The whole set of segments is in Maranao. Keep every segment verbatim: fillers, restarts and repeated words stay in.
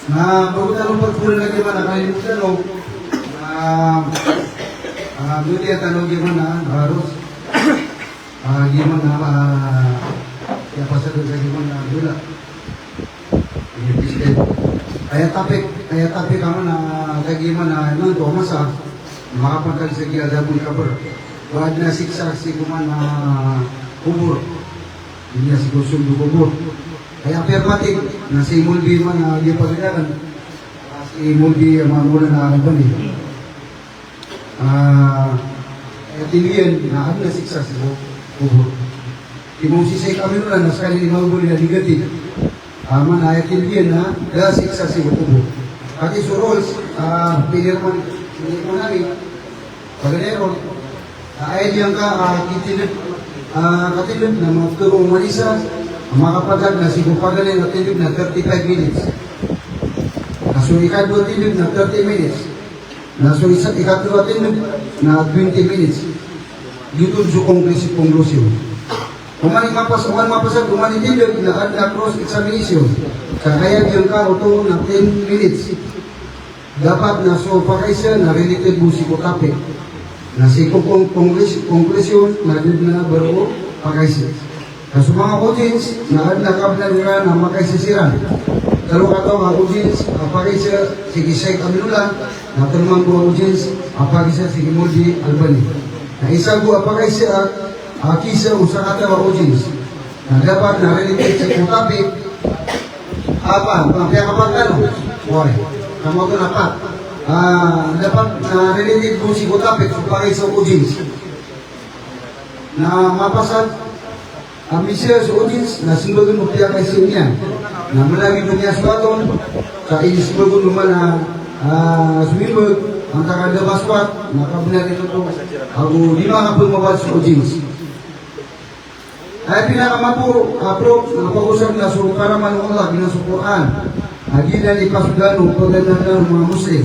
Na bago tano pagpuri na giya man a kalilimotan tano, ah, ah, miyatiyaya tano giya man a, ah, Ros. Ah, giya man a, ah, aya pasad sa giya man a, ah, bula. Aya topic, aya topic a man a, ah, giya man a, ah, ino to masa, makapantag sa giya adhabul qabr. Wa adna siksa sii ko man a, ah, kobor. Aya sii ko sold o kobor. Aya affirmative, na si Molbi man a, ah, giya paganakan. Si Molbi a, ah, Maulana Albani. Ah, aya tindg iyan na adn a siksa sii ko kobor. Tig mambo si Sheikh Aminullah na skaniyan i Maulana Albani na negative. Ah, man aya tindg iyan na da a siksa sii ko kobor. Pati so rules, ah, pinirma, pinirma ami. Paganay ron. Ah, aya niyan ka, ah, kitindg, ah, katindg na maptharo o oman isa, makapantag na sii ko paganay a tindg na thirty-five minutes. Na so ikadowa a tindg na thirty minutes. Na so isa, ikatlo a tindg na twenty minutes. Giyoto so conclusive, conclusion. Oman i mapas-, oman mapasad, oman i tindg na adn a cross examination. Ka aya giyangkaya oto na ten minutes. Dapat na so pakaisa na related bo sii ko topic. Na sii ko con-, conclus-, conclusion na da dn a baro o pakaisa. Ka so manga audience na adn a kabnar iran a makaisa siran. Tlo kataw a audience a pakaisa sii ki Sheikh Aminullah, na tlo mambo a audience a pakaisa sii ki Molbi Albani. Na isa bo a pakaisa a, a kiisa o sakataw a audience. Na dapat na related sii ko topic. Apat, na piyakapat tano. Wari. Kama ko na apat. Ah, dapat na related bo sii ko topic so pakaisa o audience. Na mapasad a misa so audience na simbagn o piyakaisa iyan. Na mlagid o miyasoat on, ka inisimbag on o man a, ah, sumimbag, antaa ka da masoat, na kabnar iyan oto, ago di makapmabal so audience. Aya pinakamaporo a proof na pagosar na so karama o Allah giyanan so Qur'an. A giyanan i pasodan o paganakan o manga Muslim.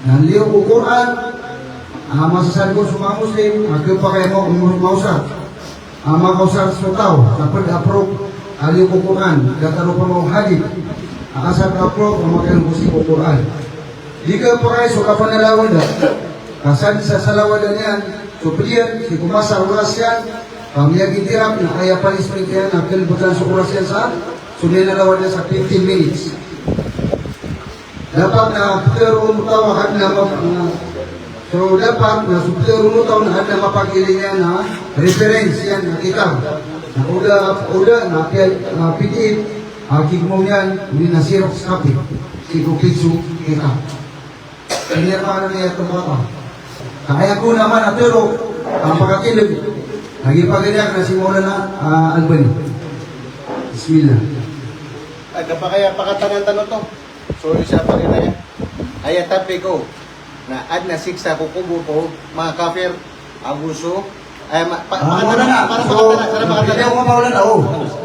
Na liyo ko Qur'an, a masasargo so manga Muslim a khapakay a ma-, ma-, maosar. A makaosar so taw, na pd a proof a liyo ko Qur'an, datar o pamamaw hadith. A asar a proof a makailay ko sii ko Qur'an. Di khapakay so kapanalawada. Ka sadn sa salawada niyan, so pd iyan, sii ko masa oras iyan, ka miyagintirap na aya punishment iyan na kalbtan so oras iyan sa, so miyanalawada sa fifteen minutes. Dapat na ptharoon o taw a adn a map-, na, so dapat na so ptharoon o taw na adn a mapakilay niyan na reference iyan na kitab. Na o da, o da na P-, na P D F, a kigmo niyan, odi na xerox copy, sii ko pd so kitab. Pinirma niyan a ito mata. Ka aya ko naman a tero, a pakatindg, lagid paganay akn a si Maulana, ah, Albani. Bismillah. Ay, kapakay a pakatanan tano oto. So, isa paganay. Aya topic ko na adn a siksa ko kobor ko manga kafir, ago so Ay, ma-, pa-, ah, pakatana, Maulana. Para so, pakatana, para pakatana. Pwede ako, Maulana, o.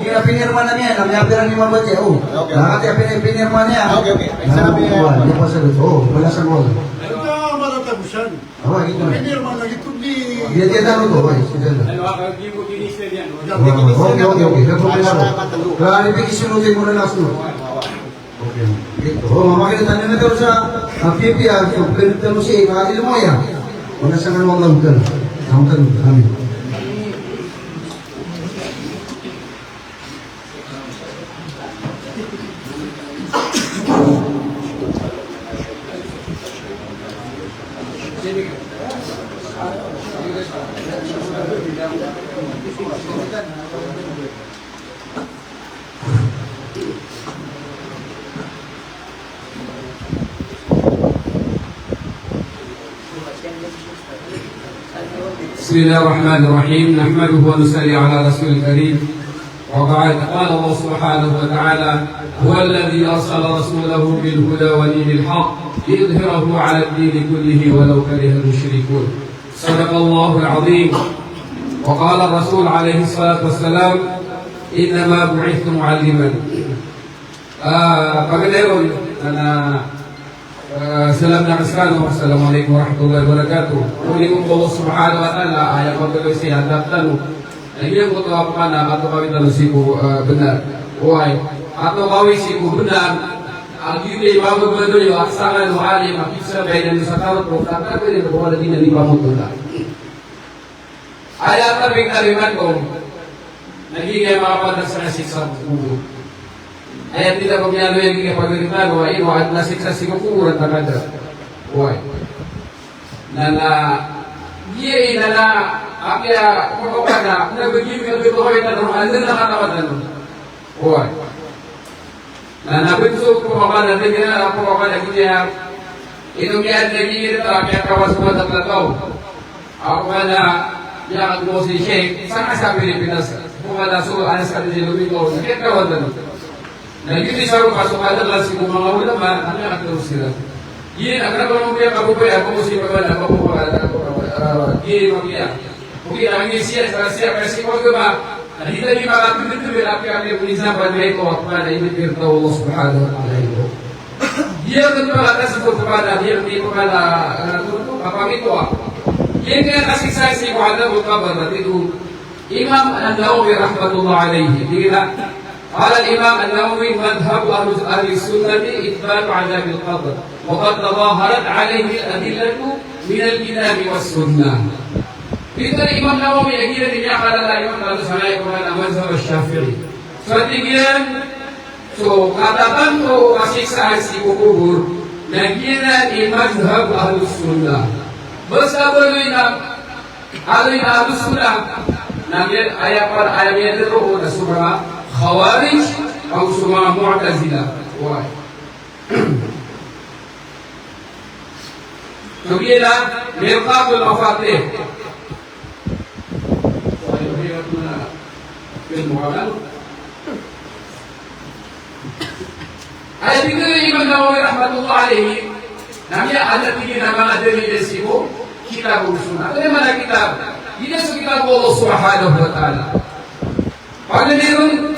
Di na pinirma na niyan, na miyapira ni Mabati, o. Okay. Na kati a pini-, pinirma niyan. Okay, okay. Ay, ah, sabi niya. Wala, di pa sabi. O, wala sa Maulana. Ano ka, para tagusan? Awa, ito na. Pinirma na ito di. Di, di, ano to, ay, sige na. Ano, ah, di mo tinisir yan, no? Wala, wala. Okay, okay, okay. Wala problema. Para matalo. Clarification mo tayo muna last, no? Awa, awa. Okay. O, mamakit tano na tano sa, ah, P P R, so, pwede tano si, ah, ilmo iyan. Wala sa ngano Allah, wala. Tama tano, amin. بسم الله الرحمن الرحيم. نحمده ونصلي على رسول الكريم. وبعد، قال الله سبحانه وتعالى: هو الذي أرسل رسوله بالهدى ودين الحق ليظهره على الدين كله ولو كره المشركون. صدق الله العظيم. وقال الرسول عليه الصلاة والسلام: إنما بعثت معلما. Ah, paganay ron, na, ah, salam na skano, assalamu alaikum warahmatullahi wabarakatuh. Odi ko Allah subhanahu wa ta'ala, aya ko telo si adat tano. Na giya ko to apa na, kato kawit tano sii ko, ah, bnar. Oway, kato kawit sii ko bnar. A giyoto i mababaloy a sangan o alim a pizza, ba inan sa karot o katawan ko, di na ko wala di na di pamotola. Aya tabik-tabik man ko na giya makapantas sa siksa ko kobor. Aya titho ko miyaaloy a giya pagari tano a ino a na siksa sii ko kobor a takada. Oway. Na na giya i na na apiya ko ko na na bagi mi ko ko na na na na na. Oway. Na na bito ko ko na na na ko ko na giya. Ino giya na giya ta apiya kawas ko ta taw. Ako na ya ko si Sheikh sa sa Pilipinas. Ko na so anas ka di lumiko. Kaya kawan na. Na giyoto i saro ka so kadaklan sii ko manga ulama a miyakatero siran. Giya na kna ba mambo iya kababaya, ba ko si pagana, ba ko pagana, ba ko pagana, ah, giya i magiya. Ogaid na giya siya, sa siya, kasi ko agama, na di tano makatebetebet a apiya ko inizamban na ito, a pagana, inipir o Allah subhanahu wa ta'ala ito. Giya ko pagana, sa ko pagana, giya ko pagana, ah, kapangito a. Giya ko kasiksaan sii ko adhabul qabr, na titho Imam An-Nawawi rahmatullah alayhi, di na, قال الإمام النووي: مذهب أهل، أهل السنة إثبات عذاب القبر، وقد تظاهرت عليه الأدلة من الكتاب والسنة. Pitharo o Imam Nawawi a giya i miyakalala iyan na sanay ko na mazhab Shafi'i. So, tig iyan, so, katatanto a kasiksaan sii ko kobor, na giya i mazhab Ahlus Sunnah. Basta baloy na Ahlu, Ahlus Sunnah, na miya, aya pala, aya miyatero na so manga Khawarij, ago so manga Mu'tazilah. Oway. So giya na, Mirqatul Mafatih. Aya tig o Imam Nawawi rahmatullah alayhi, na miyaadn tig iyan a manga dalil sii ko kitab ago sunnah. Aya maana a kitab, giya so kitab o Allah subhanahu wa ta'ala. Pagari ron,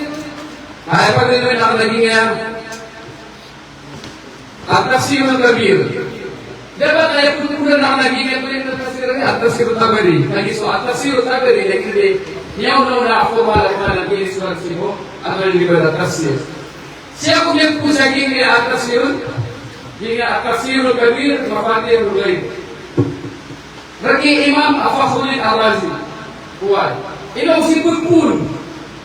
aya pagari ron na lagid iyan a At-Tafsirul Kabir. Dapat aya pn ko na lagid iyan a tafsir iyan, At-Tafsirut Tabari. Lagid so At-Tafsirut Tabari, lagid iyan. Niyan na, na ako mala ko na lagid iyan so tafsir ko, ano, lagid iyan a tafsir. Sii ko miyakompos sa giya a tafsir, giya a Tafsirul Kabir, Mafatihul Ghaib. Rk i Imam Fakhruddin Ar-Razi. Oway. Ino si pagpun.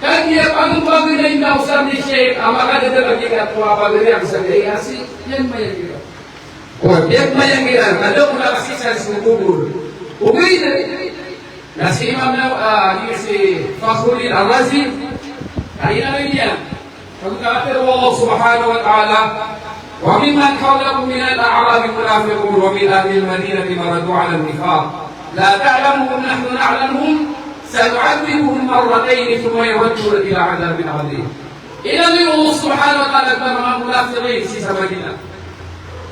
Kagiya pagpagana ino sa ni Sheikh, a makadadalm a giya ko a pagari a sa giya i asi. Iyan mayan iran. Oway, iyan mayan iran. Anda ko na kasiksaan sii ko kobor. Ogaid na si Imam Naw-, ah, si Fakhruddin Ar-Razi, a inaloy niyan. Pagkatero o Allah subhanahu wa ta'ala, "Wa mimman hawlakum minal a'rabi munafiqun wa min ahlil madinati maradu 'alan nifaq. La ta'lamuhum nahnu na'lamuhum, sanu'adhdhibuhum marratayni thumma yuradduna ila 'adhabin 'adhim." Inaloy o Allah subhanahu wa ta'ala ko manga munafiqin sii sa Madinah.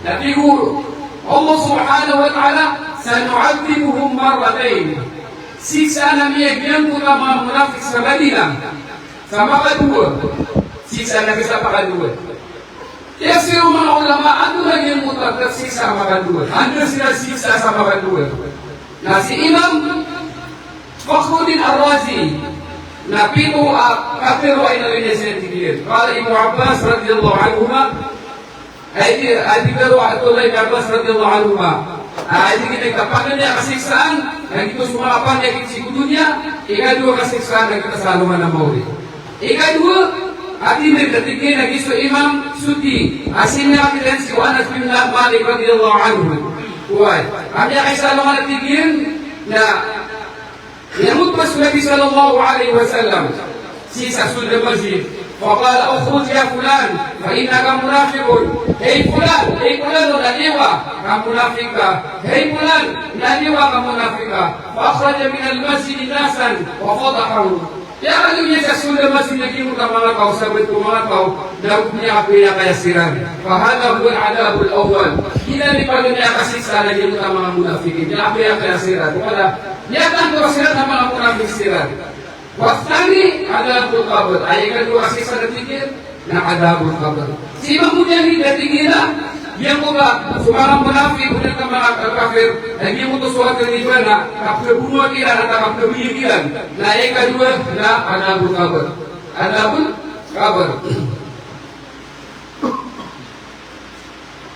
Na tig o Allah subhanahu wa ta'ala, "Sanu'adhdhibuhum marratayn." Siksaan ami giyangkoto a manga munafiq sa Madinah sa makadowa. Siksaan ami sa makadowa. Tiyafsir o manga ulama, antonaa giyangkoto a siksa a makadowa. Antonaa siran siksa sa makadowa. Na si Imam Fakhruddin Ar-Razi, na pito a katero a inaloy niyan sii, tig iyan. Qala Ibnu Abbas radiyallahu anhuma, Aya tig, aya tig o Abdullah ibn Abbas radiyallahu anhuma. Aya tig iyan a kapaganay a kasiksaan, na giyoto so manga paniyakit sii ko doniya, ikadowa a kasiksaan na giyoto sa alongan a maori. Ikadowa, a tig iyan, a tig iyan a giyoto so Imam Suddi, a siniyakit iyan sii ko Anas bin Malik radiyallahu anhu. Oway, a miyakaisa alongan a tig iyan, na Miyangkoto so Nabi sallallahu alaihi wasallam sii sa sold a masjid. Faqala, "Ukhruj ya fulan, fa innaka munafiqun." Hey fulan, hey fulan, na liwa ka, munafiq ka. Hey fulan, na liwa ka, munafiq ka. Fa akhraja minal masjidi nasan wa fadahahum. Aya kaliyo niyan sa sold a masjid na giyangkoto a manga taw, sabaad ko manga taw, na miyakapiyakaya siran. Fa hadha huwal adhabul awwal. Giyanan i paganay a kasiksa na giyangkoto a manga munafiqin. Miyakapiyakaya siran. Wala Niyan tanto siran na manga munafiq siran. Wathani adhabul qabr. Aya ikadowa a siksa na tig iyan na adhabul qabr. Si Imam Mujahid na tig iyan a giyangkoto a so manga munafiq, odi na manga kafir, na giyangkoto so aden iyan na kapkhabonoa kiran, na kapkhabiyag kiran. Na aya ikadowa na adhabul qabr. Adhabul qabr.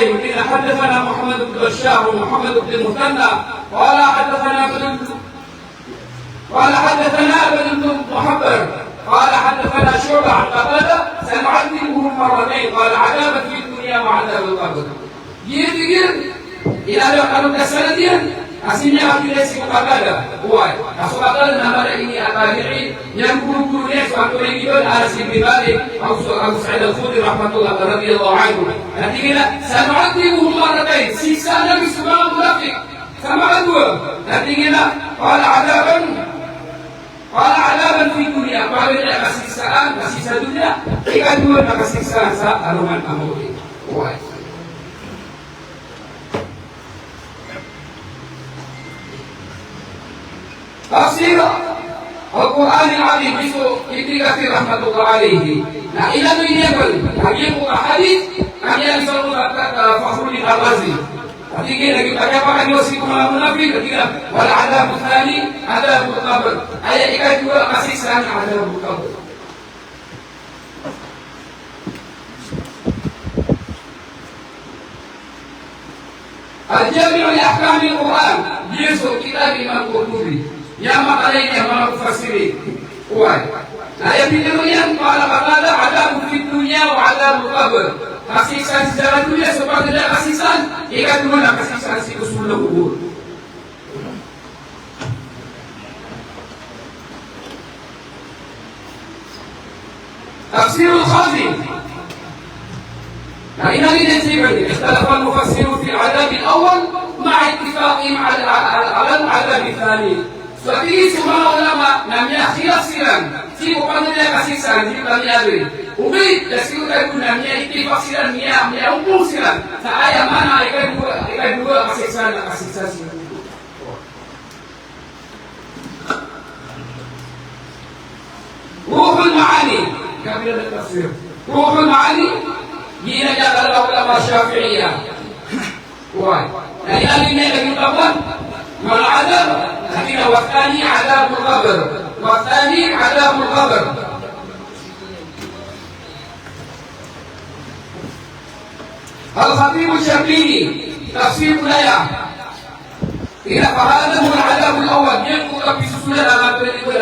Fudail, qala haddathana Muhammad bin Bashar wa Muhammad bin Muthanna, qala haddathana Ibn, qala haddathana Ibn Muhabbar, qala haddathana Shu'bah an Qatada, sanu'adhdhibuhum marratayn, qala adhaban fid dunya wa adhaban fil qabr. Giya tig iyan, ilaya kano ka sanad iyan, a sii niyan katharo si Qatada, oway, a so Qatada na mala ini a tabi'i, niyan goro-goro niyan so antonaa i giya, Anas ibn Malik, ago so Abu Sa'id Al-Khudri rahmatullah, radiyallahu anhu. Na tig iyan a, sanu'adhdhibuhum marratayn, siksaan ami so manga munafik sa makadowa. Na tig iyan a, qala adhaban, qala adhaban fid dunya, paganay a kasiksaan, kasiksaan sa dunya, ikadowa na kasiksaan sa alongan a mawri. Oway. Tafsir Al-Qur'an Al-Azim, giyoto i Ibn Kathir rahmatullah alayhi. Na ilaloy niyan a giyangkoto a hadith, na aya misabot o Fakhruddin Ar-Razi. Tig iyan a giyoto a kiyapakaniya sii ko manga munafik, tig iyan a, wal adhabut thani adhabul qabr. Aya ikadowa a kasiksaan na adhabul qabr. Al-Jami' li Ahkamil Qur'an, giyoto i kitab i Imam Qurtubi. Aya makalay niyan a manga mufassirin. Oway. Na aya pitharo iyan, qala Qatada, adhabun fid dunya wa adhabul qabr. Kasiksaan sii sa dunya, so paganay a kasiksaan, ikadowa na kasiksaan sii ko sold a kobor. Tafsirul Khazin. Na inaloy niyan sii ko, ikhtalafa al-mufassirun fil adhabil awwal ma'a ittifaqihim ala, ala, ala al-adhabi thani. So tig iyan so manga ulama na miyakhilaf siran sii ko paganay a kasiksaan, sii ko paganay a dn. Ogaid na sii ko tig iyan na miya-ittifaq siran, miya, miyaompong siran sa aya maana a ikadowa, ikadowa a kasiksaan na kasiksaan sii ko Ruhul Ma'ani, kabila na tafsir. Ruhul Ma'ani, giya na kiyataro o ulama Shafi'iyya. Oway. Na ilaloy niyan a giyoto a manga adhab, na tig iyan a wathani adhabul qabr. Wathani adhabul qabr. Al-Khatib Ash-Shanqiti, Tafsir Ulaya. Tig iyan a, fahadha huwa al-adhabul awwal, giyoto i kapisosolan a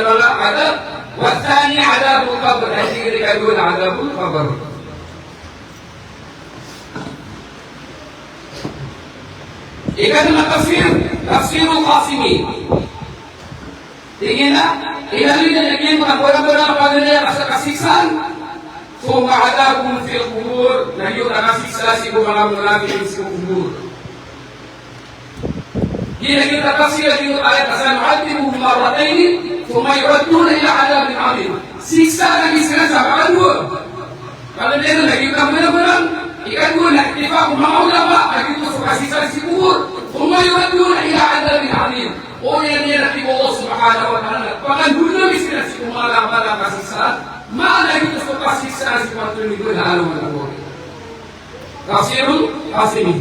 manga adhab, wathani adhabul qabr, aya tig iyan a ikadowa na adhabul qabr. Ikadowa na tafsir, Tafsirul Qasimi. Tig iyan a, ilaloy niyan a giyoto a manga, manga, manga paganay a kasiksaan, thumma adhabun fil qubur, na giyoto a kasiksaan sii ko manga munafik sii ko qubur. Giya na giyoto a tafsir a giyoto a ayat a sanu'adhdhibuhum marratayni thumma yuradduna ila adhabin adhim. Siksaan ami siran sa makadowa. Paganay a giyoto a manga, manga, ikadowa na ittifaq o manga ulama a giyoto so kasiksaan sii ko qubur. Thumma yuradduna ila adhabin adhim. Oriyan iyan a tig o Allah subhanahu wa ta'ala, pakandon ami siran sii ko manga mala a kasiksaan. Maana giyoto so kasiksaan sii ko antonaa i giya na alongan a mawri. Tafsirul Qasimi.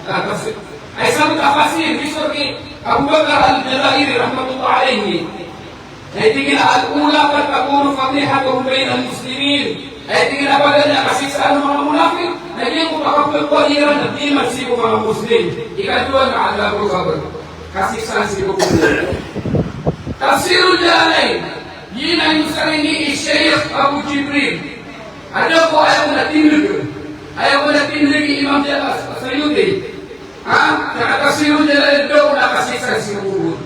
Ah, tafsir. Aya sabot a tafsir, misold ki Abu Bakr Al-Jazairi rahmatullah alayhi. Aya tig iyan a al-ula qad takunu fadihatan baynal muslimin. Aya tig iyan a paganay a kasiksaan o manga munafik na giya ko pakapkhakowa iran na di man sii ko manga Muslim. Ikadowa na adhabul qabr. Kasiksaan sii ko kobor. Tafsirul Jalalain, giyanan i mosarang i Sheikh Abu Jibril. Aya ko, aya ko na tindg, aya ko na tindg i Imam Jalal As-, As-Suyuti. Ha? Sa Tafsirul Jalalain, da ko na kasiksaan sii ko kobor.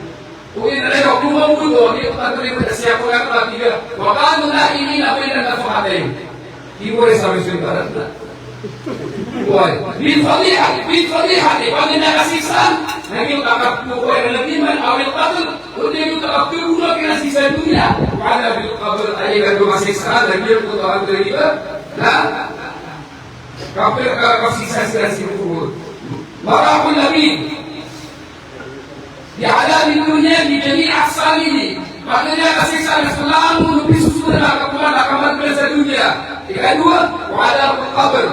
Ogaid na aya ko mambotol, di ko tanto di ko na siya ko na katiga. Wa kanu na'imina baina daf'atayn. Di ko rin sabi sa ibarat na. Oway. Bil fadihah, bil fadihah, di ba, na kasiksaan. Na giyoto a kapkhakowa iran a lagid man, awil qatl, o di giyoto a kapkhakowa iran sii sa doniya. Wa adhabil qabr, aya ikadowa a kasiksaan, na giyoto a kapkhakowa iran. Na kapkha-, ka-, kasiksaan sii ko kobor. Maraqun labid. Bi adhabid dunya bi jami'i aqsamihi. Paganay a kasiksaan na so langon o pisosoran a kakoman a kamadakl sa doniya. Ikadowa, wa adhabul qabr.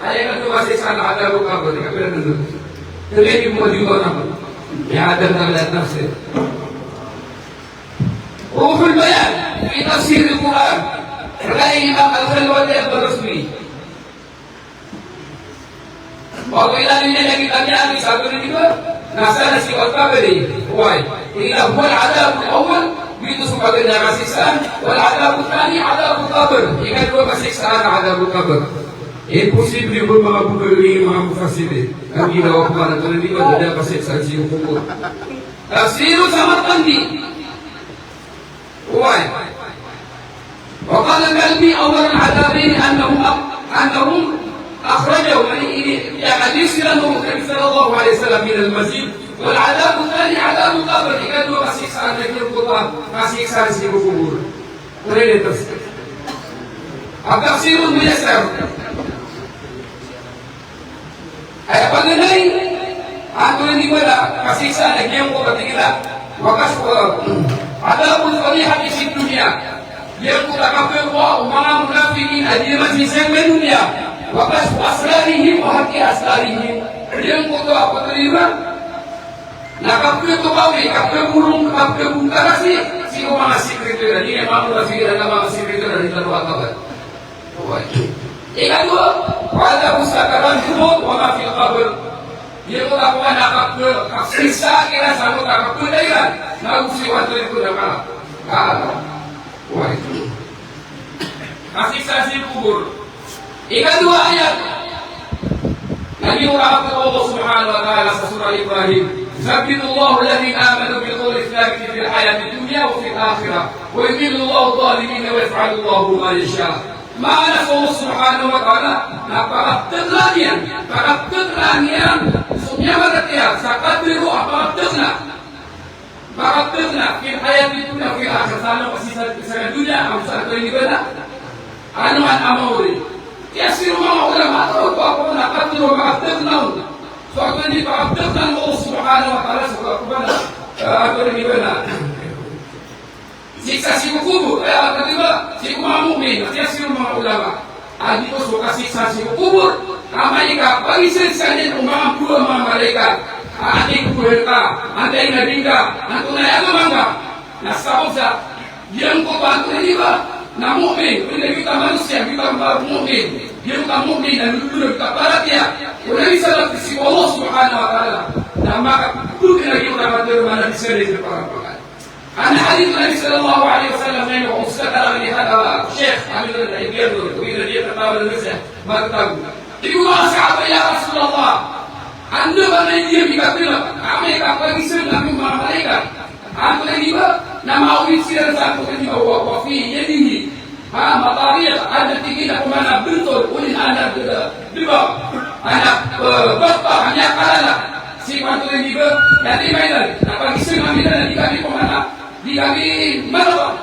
Aya ikadowa a kasiksaan na adhabul qabr. Ikadowa na. Tabay di mo di ko na. Ya, adab na, adab na. Ruhul Bayan fi Tafsiril Quran. Rkani Imam Al-Khalwati Al-Baraswi. Wa qila, lagid a kitab iyan, isa ko lima, na sana si Al-Tabari. Oway. Qila huwal adhabul awwal, giyoto so paganay a kasiksaan, wal adhabul thani adhabul qabr. Ikadowa a kasiksaan na adhabul qabr. Imposible bo manga bokal o manga mufassirin. Kagiya aya ko man a tonaa niyo ba, da a kasiksaan sii ko kobor. Tafsir Samarqandi. Oway. Wa qala Kalbi, awwalul adhabayn annahum, annahum akhrajahum, yani, ini, ya, hadis iran o Nabi sallallahu alaihi wasallam, minal masjid. Wal adhabul thani adhabul qabr, ikadowa a kasiksaan na giyangkoto a kasiksaan sii ko kobor. Tonaa niyo tafsir. At-Tafsirul Muyassar. Aya paganay a tonaa niyo ba na kasiksaan na giyangkoto a tig iran a, wa kashfu, adhabul fadihati fid dunya. Giyangkoto a kapkhakowa o manga munafikin a di masisiyang sa doniya. Wa kashfu asrarihim wa hatki asrarihim. Giyangkoto a, tonaa niyo ba na kapkhakowa, kapkhabolong, kapkhabongkar sii, sii ko manga sikreto iran. Di niyan manga munafikin a manga sikreto iran, di niyan manga kabar. Ikadowa, wa adhabu sakaratil mawt wa ma fil qabr. Giyangkoto a kowan a kap-, kasiksa iran sa giyangkoto a kapatay iran. Na osi wanto iran ko na ka-, ka-, oway. Kasiksa sii ko kobor. Ikadowa a ayat. Na giyangkoto a katharo o Allah subhanahu wa ta'ala sa Surah Ibrahim. Yuthabbitullahu alladhina amanu bil qawli thabiti fil hayatid dunya wa fil akhirah. Wa yudhillullahu adh-dhalimina wa yaf'alullahu ma yasha. Maana so Allah subhanahu wa ta'ala na pakatgn iyan, pakatgn iyan so miyamaratiyaya sa katharo a pakatgn, pakatgn fil hayatid dunya wa fil akhirah, sa ano ka sii sa, sa doniya, ago sa tonaa niyo ba na, ano man a maori. Kiyasoy o manga ulama a tig a katharo a pakatgn on, so tonaa niyo ba pakatgn o Allah subhanahu wa ta'ala so kakowan, eh, tonaa niyo ba na siksa sii ko kobor, eh, aya katharo sii ko manga mu'min, aya sii ko manga ulama. A giyoto so kasiksa sii ko kobor, amay ka pagizaan skaniyan o manga bo-, manga malaikat. A, antai ko bohal ka, antai i nabi ngka, antonaa i agama ngka. Na sabap sa giyangkoto a tonaa niyo ba na mu'min, o di na giyoto a manosiya, giyoto a mu'min, giyoto a mu'min na lolod a paratiyaya. O di na giyoto a Allah subhanahu wa ta'ala na makapagpagina giyoto a katharo a manga di skaniyan sa para pangkat. An hadith Nabi sallallahu alaihi wasallam, na ino ko Ustadh Al-Ali, ah, Sheikh Amin Al-Ibn, o ino di katawa na siya, magtago. Tig o manga sahaba, "Ya Rasulullah, anda ba na iyan di kapila, amay ka pagizaan ami o manga malaikat?" Antonaa i ba na maawid siran sa antonaa i ba, wa, wa fi yadihi Ha, matariq, adn a tig iyan a pman a bntol, odi na adn a dba, adn a, eh, bapa a miyakalala. Sii ko antonaa i ba, na tig iyan a pagizaan ami na di kami pman a, di kami marata.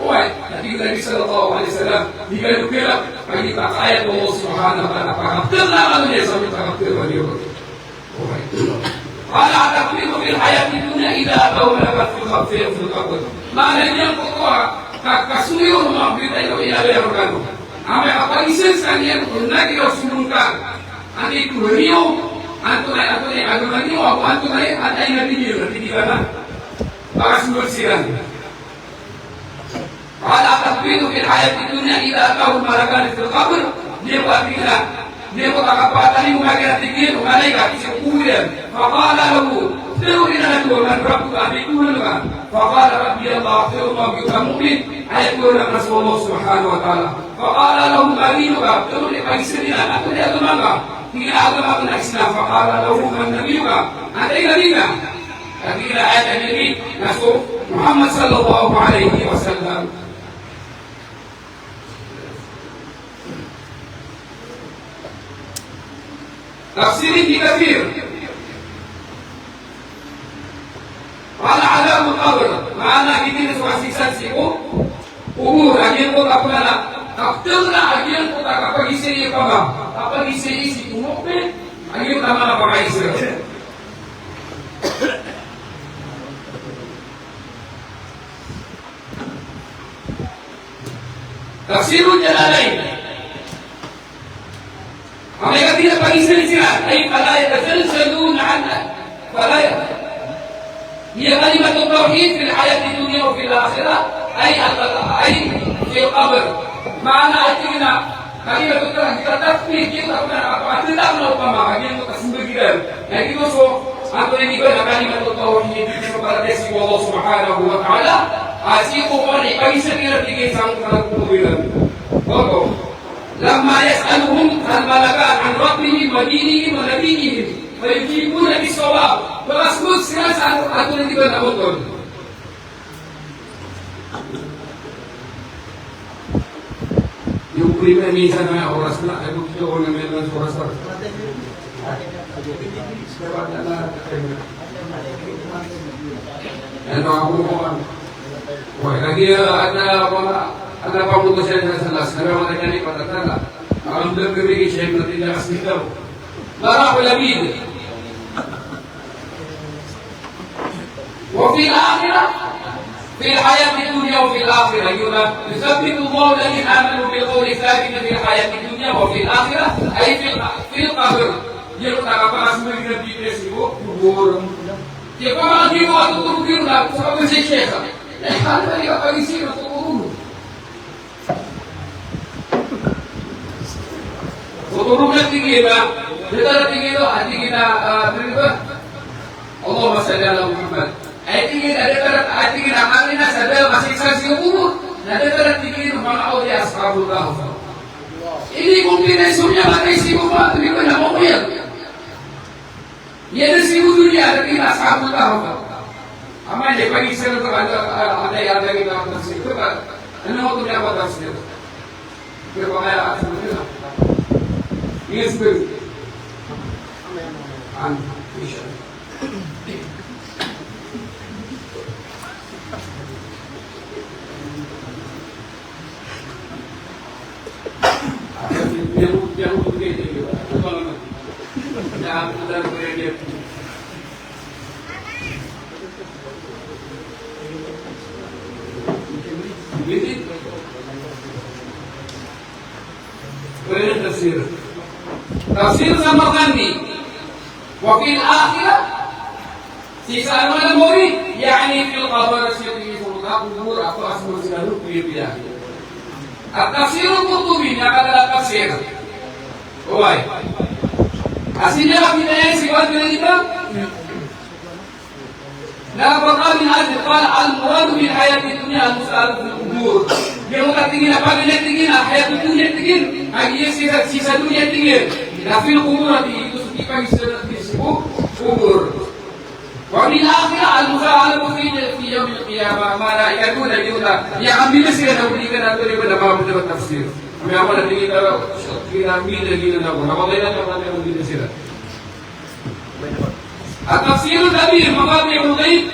Oway, na tig o Nabi sallallahu alaihi wasallam, di kami kira, pagitaka ayat o Allah subhanahu wa ta'ala, pakaptr na kano niyan sa pakaptr na kano niyan. Qala, "Ataqbidu fil hayatid dunya idha atahu malakani fil qabr, fil qabr." Maana niyan oto a ka-, kasoy o manga britaya o iyaloy rkano. Amay ka pagizaan skaniyan o nabi o somongkar. Antonaa i kowan iyo, antonaa i, antonaa i agama niyo, ago antonaa i, antonaa i nabi niyo, na tig iyan a pakasoy siran. Qala, "Ataqbidu fil hayatid dunya idha atahu malakani fil qabr?" Giyoto a tig iyan, giyoto a kapatay o manga, tig iyan, o malaikat sii ko kobor iyan. Faqala lahu, Tharo iran a, man rabbuka, antai i Tohan ka? Faqala, Rabbi Allah. Tharo o giyoto a mu'min a aya Tohan akn na so Allah subhanahu wa ta'ala. Faqala lahu qarinuka, tharo i pagizaan iyan a, antai i agama ngka? Tig iyan a agama akn na Islam. Faqala lahu, man nabiyyuka, antai i nabi ngka? Kagiya aya Nabi na so Muhammad sallallahu alaihi wasallam. Tafsir Ibn Kathir. Qala, adhabul qabr, maana giyanan so kasiksa sii ko kobor, a giyangkoto a pman a kaptengna, a giyangkoto a kapagizaan iyan pman, kapagizaan iyan sii ko mokpe, a giyangkoto a pman a pakaizaan. Tafsirul Jalalain. Amay ka di na pagizaan siran, ay fala yatazalzaluna an, fala ya-, hiya kalimatut tawhid fil hayatid dunya wa fil akhirah, ay al-, ay fil qabr. Maana aya tig iyan a kalimatut tawhid, katatawhid, giyoto a pman a kapakatadakl na opama, a giyoto a kasmbag iran. Na giyoto so antonaa i ba na kalimatut tawhid, so paratiyaya sii ko Allah subhanahu wa ta'ala, a sii ko pman i pagizaan iran, tig iyan, sangkoto a kobor iran. Oto. Lamma yas'aluhum al-malakan an rabbihim wa dinihim wa nabiyyihim, fayujibuna bis-sawab. Ba ka smbag siran sa antonaa i ba na oto. Iyo ko rin minsan na oras na, ay, bukti ko na may oras pa. Ano ako mo, ano? Wala, lagi, ah, ada, wala, ada pa mo to siya sa las, ano, wala ka ni patatala. Ang dagdag siya, na tindakas nito. Marahul Labid. وفي الآخرة، في الحياة الدنيا وفي الآخرة، يثبت الله الذين آمنوا بالقول الثابت في الحياة الدنيا وفي الآخرة، أي في ال-، في القبر. Giyoto a kapakasmbag iran sii ko kobor. Giyoto a kapakasmbag iran sii ko kobor. So toro na tig iyan a, datar a tig iyan a, a tig iyan a, ah, tig iyan a, Allahumma salli ala Muhammad. Ay tig iyan a, datar a, a tig iyan a, kami na sa da, masiksa sii ko kobor. Na datar a tig iyan a, manga awliya ashabul kahf. Ini kumpinay so miyatay sii ko kobor, tig iyan a, mamoyan. Iya da sii ko doniya, a tig iyan a ashabul kahf. Amay na ipagizaan iran, a, a, a, a, a, a, a, tafsir. Ano ko niyan ba tafsir? Kaya ba kaya a tafsir? Yes, sir. An, insha Allah. Tafsir Samarqandi. Wa fil akhirah, sii sa mala mori, ya'ni fil qabr, sii ko kobor, ago asmo sii ko kobor. At-Tafsir al-Qurtubi, na kala tafsir. Oway. Asina kami na yan, sii ko Ibn Kathir. Na, wa qala min ajli, qala al-muradu bil hayati dunya al-mus'alatu fil qubur. Giya manga tig iyan a, pagari tig iyan a hayati dunya tig iyan, a giya sii sa, sii sa doniya tig iyan. Na fil qubur, tig iyan, so kipagizaan sii ko kobor. Wa bil akhirah al-musa'alatu fi, fi yawmil qiyamah. Maana ika dun a giyoto a, iya kami na sii na odi ka na tori ba na manga tafsir. Kami a mala tig iyan a, kina mina gina na ko. Na wala na ka na odi na sii. At-Tafsir al-Kabir, Mafatih al-Ghaib,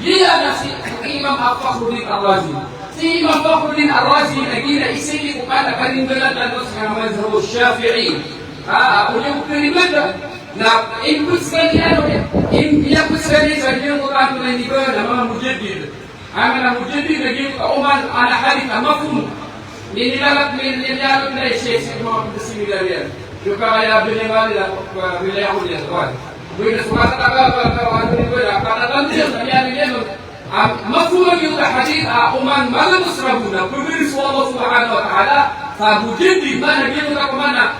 giya na si Imam Fakhruddin Ar-Razi. Si Imam Fakhruddin Ar-Razi na giya na isa ini ko kna a karimbanan tano sa mazhab Shafi'i. Ah, odi ko karimbanan na imbes ka niyan, im-, iyabes ka niyan sa giya ko tanto na ini ba na manga mujaddid. Anan a mujaddid lagid a oman a hadith a mafhum. Minilalat, min-, minilalat na i Sheikh, Sheikh Muhammad Qasim Ilaliyan. Yung kakaya binibali na, ah, binibali ako niya, tuwan. Buwin na sumasatak ka, ka, ka, ano nito na, katatantiyan, kanya, kanya, no? Ang mafhum lagid a hadith a oman malabas rabo na pagari so Allah Subhanahu wa Ta'ala, sa mujaddid, man, lagid a pamana,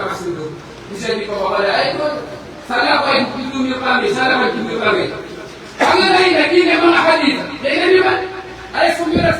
na kasold. Di sa di pamamala ay ko, sana ko ay pito miyo kami, sana ko ay pito miyo kami. Angkanan na giya manga hadith. Kaya na naman, ay so miyaras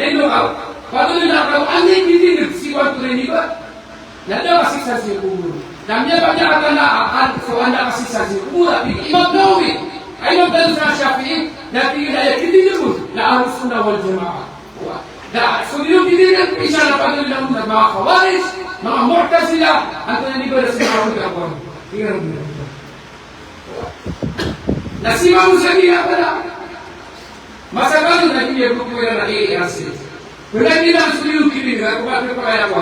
na ino ka, pagari na ka, anda i kitindg sii ko antonaa i ba, na da a kasiksa sii ko kobor. Na miyabaya a tanda a, an, so anda a kasiksa sii ko kobor, a pitharo i Imam Nawawi, a ino tanda sa Shafi'i, na tig iyan a aya kitindg on na Ahlus Sunnah wal Jama'ah. Da, so di niyo kitindg, insha Allah, pagari na manga Khawarij, manga Mu'tazilah, antonaa i ba, da sii ko kobor. Tig iyan. Na sii mambo sa giya pala. Masa kano na giya buku iran na i, i, asi. Pala giya na so di niyo kitindg, ko ba ko kaya ko.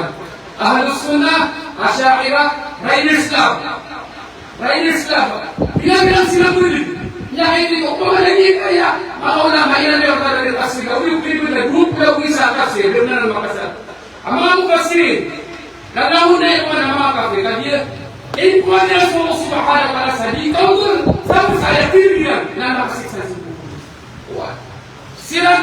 Ahlus Sunnah, Asha'irah, Rain Islam. Rain Islam. Giya giya sila pwede. Niya ito ko, pamana giya kaya. Manga ulama, iran iran pala giya kasi. Gawin ko iran na grupo na isa kasi. Iran na makasal. A manga mufassirin, na langon na iyan a manga kafir, kagiya, iyan ko iyan so Allah Subhanahu wa Ta'ala sa di kaontol, sa aya tig iyan, na makasiksa sii ko kobor. Wa. Siran,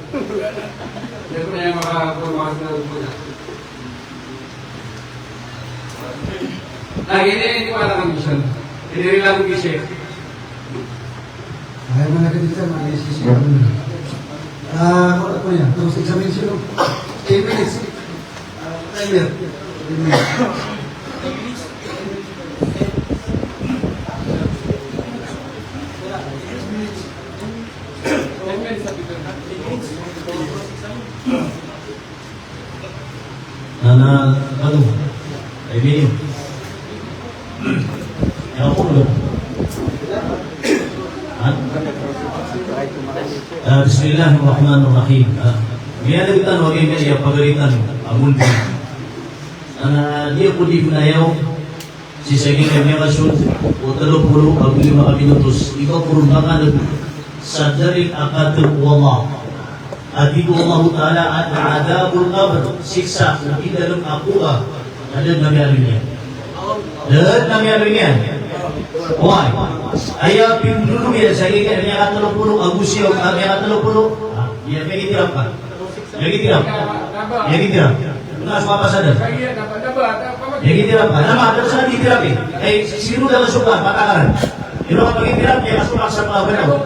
Di ako na makaporma sa pagkakas. Lagi na ini ko alam ko siya. Ini rin lang ko siya. Ay, mga kaibigan, mga isisi. Ah, wala po yan. Tapos examination. Ten minutes. Ah, timer. Ten minutes. Ana, ano? Ay, Mio. Ya, ako, ano? Ha? Ah, Bismillahirrahmanirrahim. Ah, miyaaloy tano a giyangkaya pagari tano a Molbi. Ana, di ako di pnayaw. Sii sa giyangkaya miyakasold o tlo polo ago lima ka minutos, iba ko ron makalb sa dalil a katero o Allah a tig o Allahu Ta'ala a adhabul qabr, siksa o di dalm a koba, na da dn a miyaaloy niyan. Da dn a miyaaloy niyan. Why? Aya pindolog iyan sa giyangkaya miyakatlo polo ago siyaw, a miyakatlo polo. Ah, iya, miyagitirap ka. Miyagitirap. Miyagitirap. Na so kapasad. Miyagitirap ka. Na ma, da sa gitirap i. Ay, sino da so ka, patakaran. Ino ka pagitirap, iya ka so ka sa pagabanaw.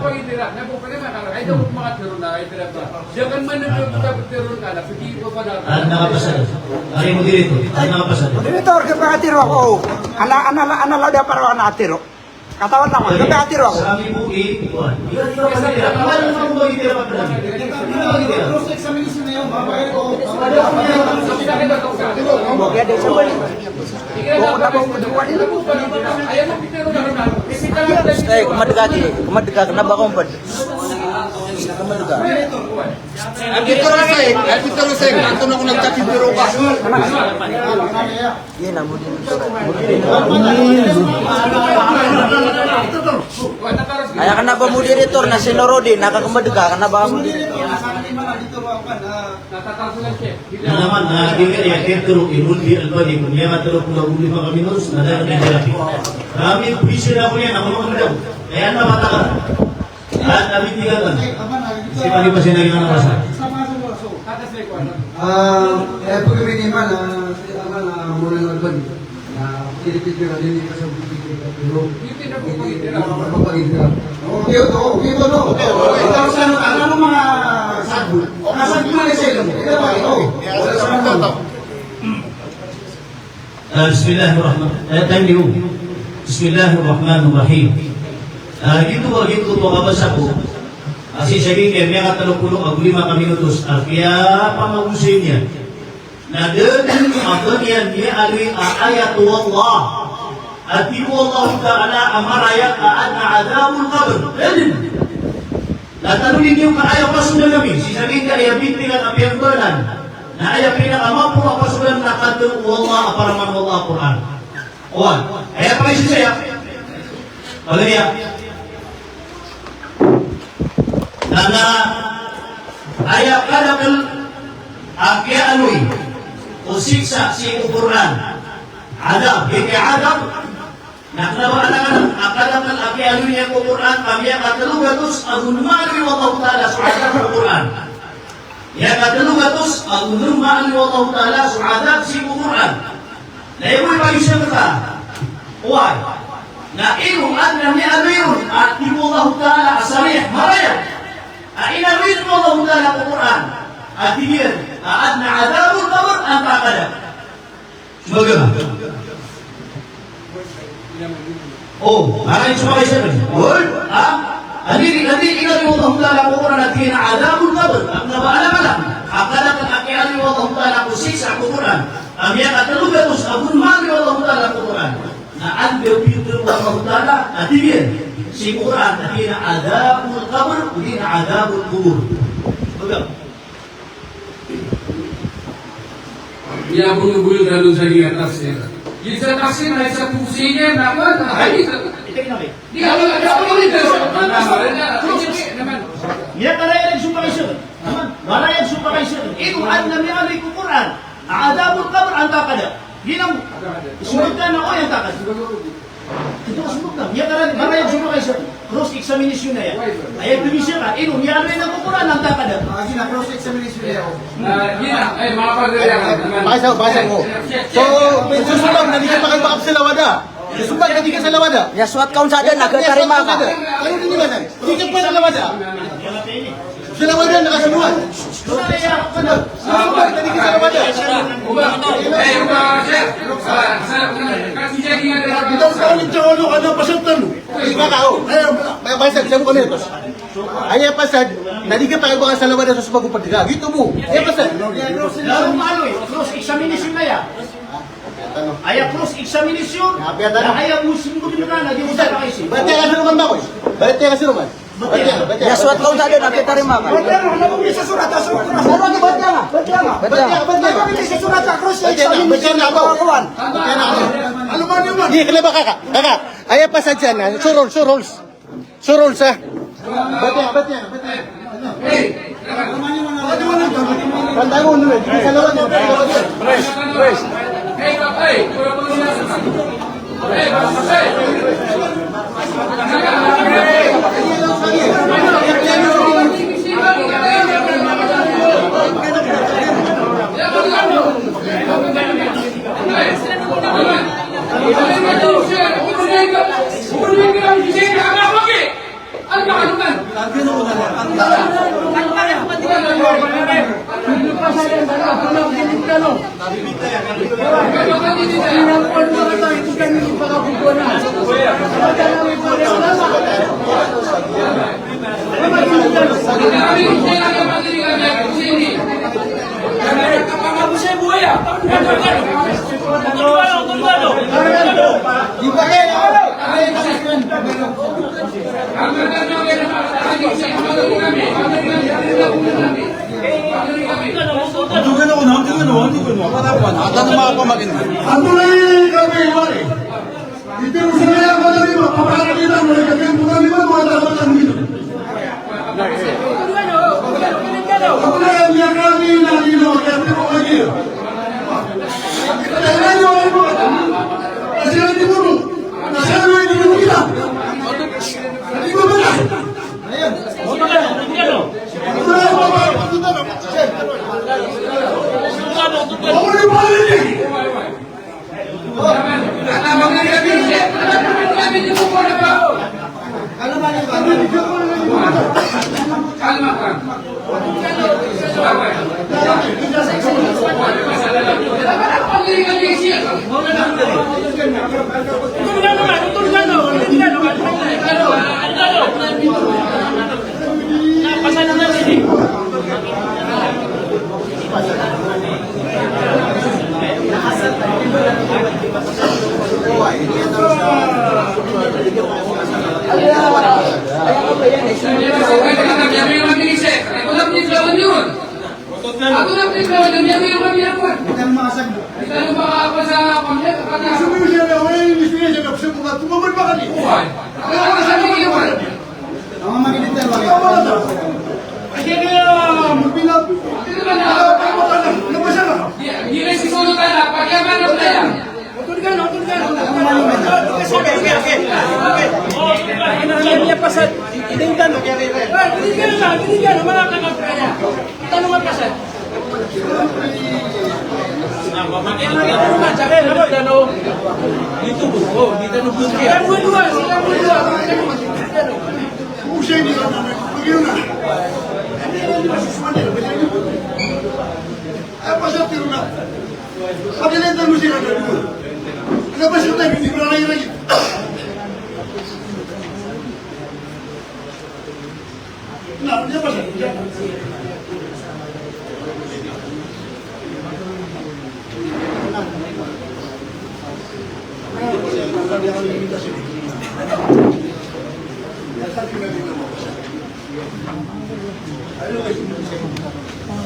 Adn a kapasad. Ari moderator. Adn a kapasad. Moderator, kapatiro ako. Ana, ana, ana, lawd a paro ana a tiro. Katawan langon, kapatiro ako. Sa kami po, eh, kuwan. Di ba, di ba, pwede na? Kuwan, ano ba, pwede na, pwede na? Di ba, pwede na? Ay, kmadga ki, kmadga, kna ba kompad. Kmadga. Arbitro Seng, Arbitro Seng, antonaa ko nagkapitiro ka? Iyan a moderator. Aya kna ba moderator na si Norodin, na kakmadga, kna ba moderator. Na naman, na di nga iya, Petro, i Molbi Albani, ko niyan a tlo polo ago lima ka minutos, na da dn a miyaaloy. Kami, presyon ako niyan, ako makamdaw. Kaya na mataka. Ah, kami tiga kan. Sii pagi pa sii na gina na masa. Ah, eh, pag-ibig iman, ah, si, aman, ah, Molbi Albani. Ah, bismillahirrahman-, eh, thank you. Bismillahirrahmanirrahim. Ah, giyoto, giyoto a kabasa ko. Ah, sii sa giyangkai a miyakatlo polo ago lima ka minutos, ah, kiyapamagosay niyan na da dn a ba niyan miyaaloy a ayat o Allah a tig o Allahu Ta'ala a marayag a adn a adhabul qabr. Da dn. Na tanodi niyo ka aya pasodan ami, sii sa giyangkai a bintilan a piyambalan, na aya pinakamaporo a pasodan na katharo o Allah a paraman o Allah a Qur'an. Oway, aya pakaiza saya. Paganay a. Na aya kadakl a kiyaaloy o siksa sii ko Qur'an. Adhab, giyangkai a adhab. Na kna ba anan a kadakl a kiyaaloy niyan ko Qur'an, ka miyakatlo gatos ago lima a aloy o Allahu Ta'ala so adhab ko Qur'an. Miyakatlo gatos ago lima a aloy o Allahu Ta'ala so adhab sii ko Qur'an. Na aya bo i pagizaan ka, oway, na ino adn a miyaaloy ron a tig o Allahu Ta'ala a sarih, marayag a inaloy o Allahu Ta'ala ko Qur'an a tig iyan a adn a adhabul qabr antaa ka da. Smbag ka. O, marayag so pakaiza dn. Oway, a, anda i, anda i inaloy o Allahu Ta'ala ko Qur'an a tig iyan a adhabul qabr. Kna ba anan, anan a kadakl a kiyaaloy o Allahu Ta'ala ko siksa ko Qur'an a miyakatlo gatos ago lima a aloy o Allahu Ta'ala ko Qur'an. Na anda pitharo o Allahu Ta'ala a tig iyan sii ko Qur'an a tig iyan a adhabul qabr, odi na adhabul qubur. Smbag ka. Iya, bo, bo, tano sa giya tafsir. Giya tafsir na isa po siya na, na, na, hadith. Di, alam, alam, alam, alam. Iya, marayag so pakaiza. Marayag so pakaiza. Ino adn a miyaaloy ko Qur'an a adhabul qabr antaa ka da. Giya na, smbag ka na, o, antaa ka da. Ito, smbag ka. Miyakaran, marayag so pakaiza. Cross examination aya. Aya, tig iyan a, ino, miyaaloy ko Qur'an antaa ka da. Ah, sige na, cross examination aya. Ah, sige na. Ay, mga pagdaya. Pakaiza, pakaiza ko. So, so smbag na di ka pakaiza sa lawada. So smbag na di ka sa lawada. Iya, suwat ka on sa dn, na katarima ka. Ano din naman? Di ka pa sa lawada. Sa lawada, nakasaluan. Sa lawada, di ka sa lawada. Bitaw sa ulit sa ulo, ano, pasal talo. Di ba ka, o? Ay, may pasal, sabi ko nito. Aya pasal, na di ka pakaiza sa lawada so smbag o pagdila. Giyoto bo. Aya pasal. Lalo malo, cross examination na aya. Aya cross examination, na aya bo sii ko dn na, na di mo sa pakaiza. Batiya ka sa Roman ba, boy? Batiya ka sa Roman. Batiya, batiya. Iya, suwat ka on sa dn, na katarima ka. Batiya, na, na, sa surat, sa surat. Batiya, batiya. Batiya, batiya. Batiya, batiya. Sa surat, sa cross examination. Batiya na, batiya na, batiya na. Di, kna ba, kaka, kaka. Aya pasal dn, a, so rules, so rules. So rules, ha? Batiya, batiya, batiya.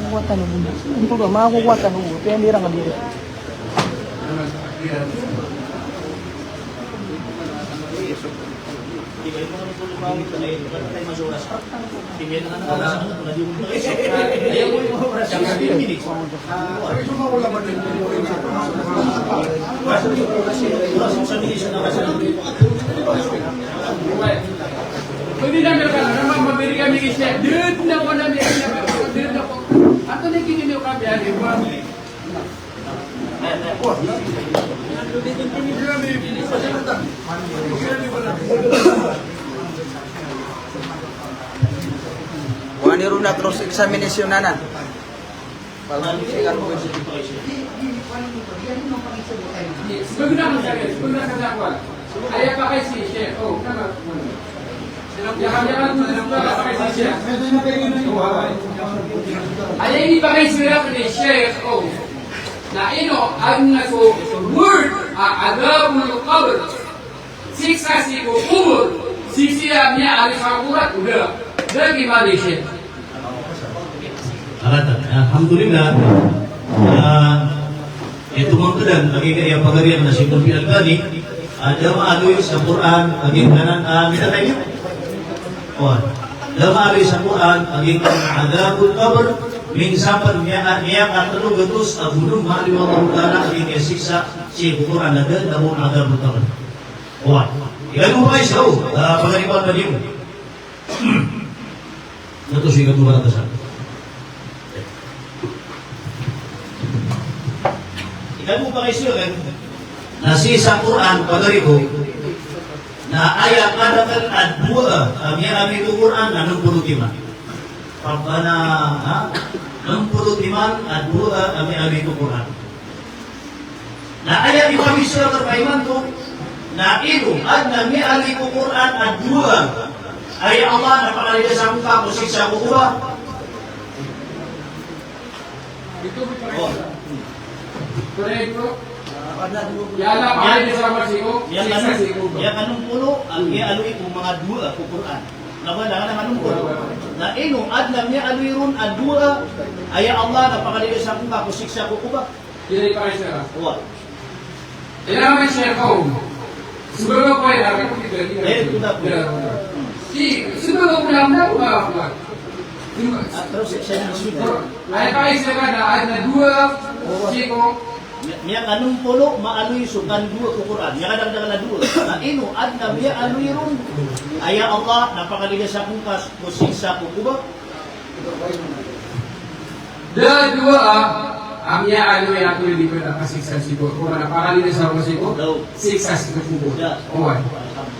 Makakuha tano bo. Makakuha tano bo. Pwede ra nga dito. Wani ron na cross examination anan. Aya inipakaiza rkano ni Sheikh o na ino adn a so word a adhabul qabr, siksa sii ko kobor, sii sa miyaaloy sa Qur'an, o da, da ki mali, Sheikh. Alhamdulillah. Ah, ito man kadan, lagid o pagariya na si Muhammad Al-Albani, ah, da maaloy sa Qur'an, lagid anan, ah, mita tayo. O, da maaloy sa Qur'an, lagid anan adhabul qabr, minsan pn miya, miyakatlo gatos a bolong maaloy o Allah Ta'ala, lagid a siksa sii ko Qur'an, lagid anan adhabul qabr. O, ikadowa, ah, pagariya na di mo. Ito so ikadowa a baratas. Ikadowa a pakaiza rkano na sii sa Qur'an, pagari ko, na aya kadakl a doa a miyaaloy ko Qur'an na nm polo timan. Rabbana, ha? Nm polo timan a doa a miyaaloy ko Qur'an. Na aya ipamisorat imanto, na ino adn a miyaaloy ko Qur'an a doa a, ya Allah, na pakalidas akongka ko siksa ko kobor. O. Ya Allah, pakalidas akongka ko siksa ko kobor. Miyakanom polo a miyaaloy ko manga doa ko Qur'an. Na ba, na, na, na ino adn a miyaaloy ron a doa a, ya Allah, na pakalidas akongka ko siksa ko kobor. Ino ipakaiza? Wa. Ino ipakaiza? Ino ipakaiza? Aya ipakaiza ka na adn a doa sii ko. Miyakanom polo maaloy so kandoa ko Qur'an. Miyakadakdakl a doa. Na ino adn a miyaaloy ron a, ya Allah, na pakalidas akongka ko siksa ko kobor. Da a doa a miyaaloy a tolid imanto a kasiksa sii ko, ko mana pakalidas ako sii ko siksa sii ko kobor. Oway.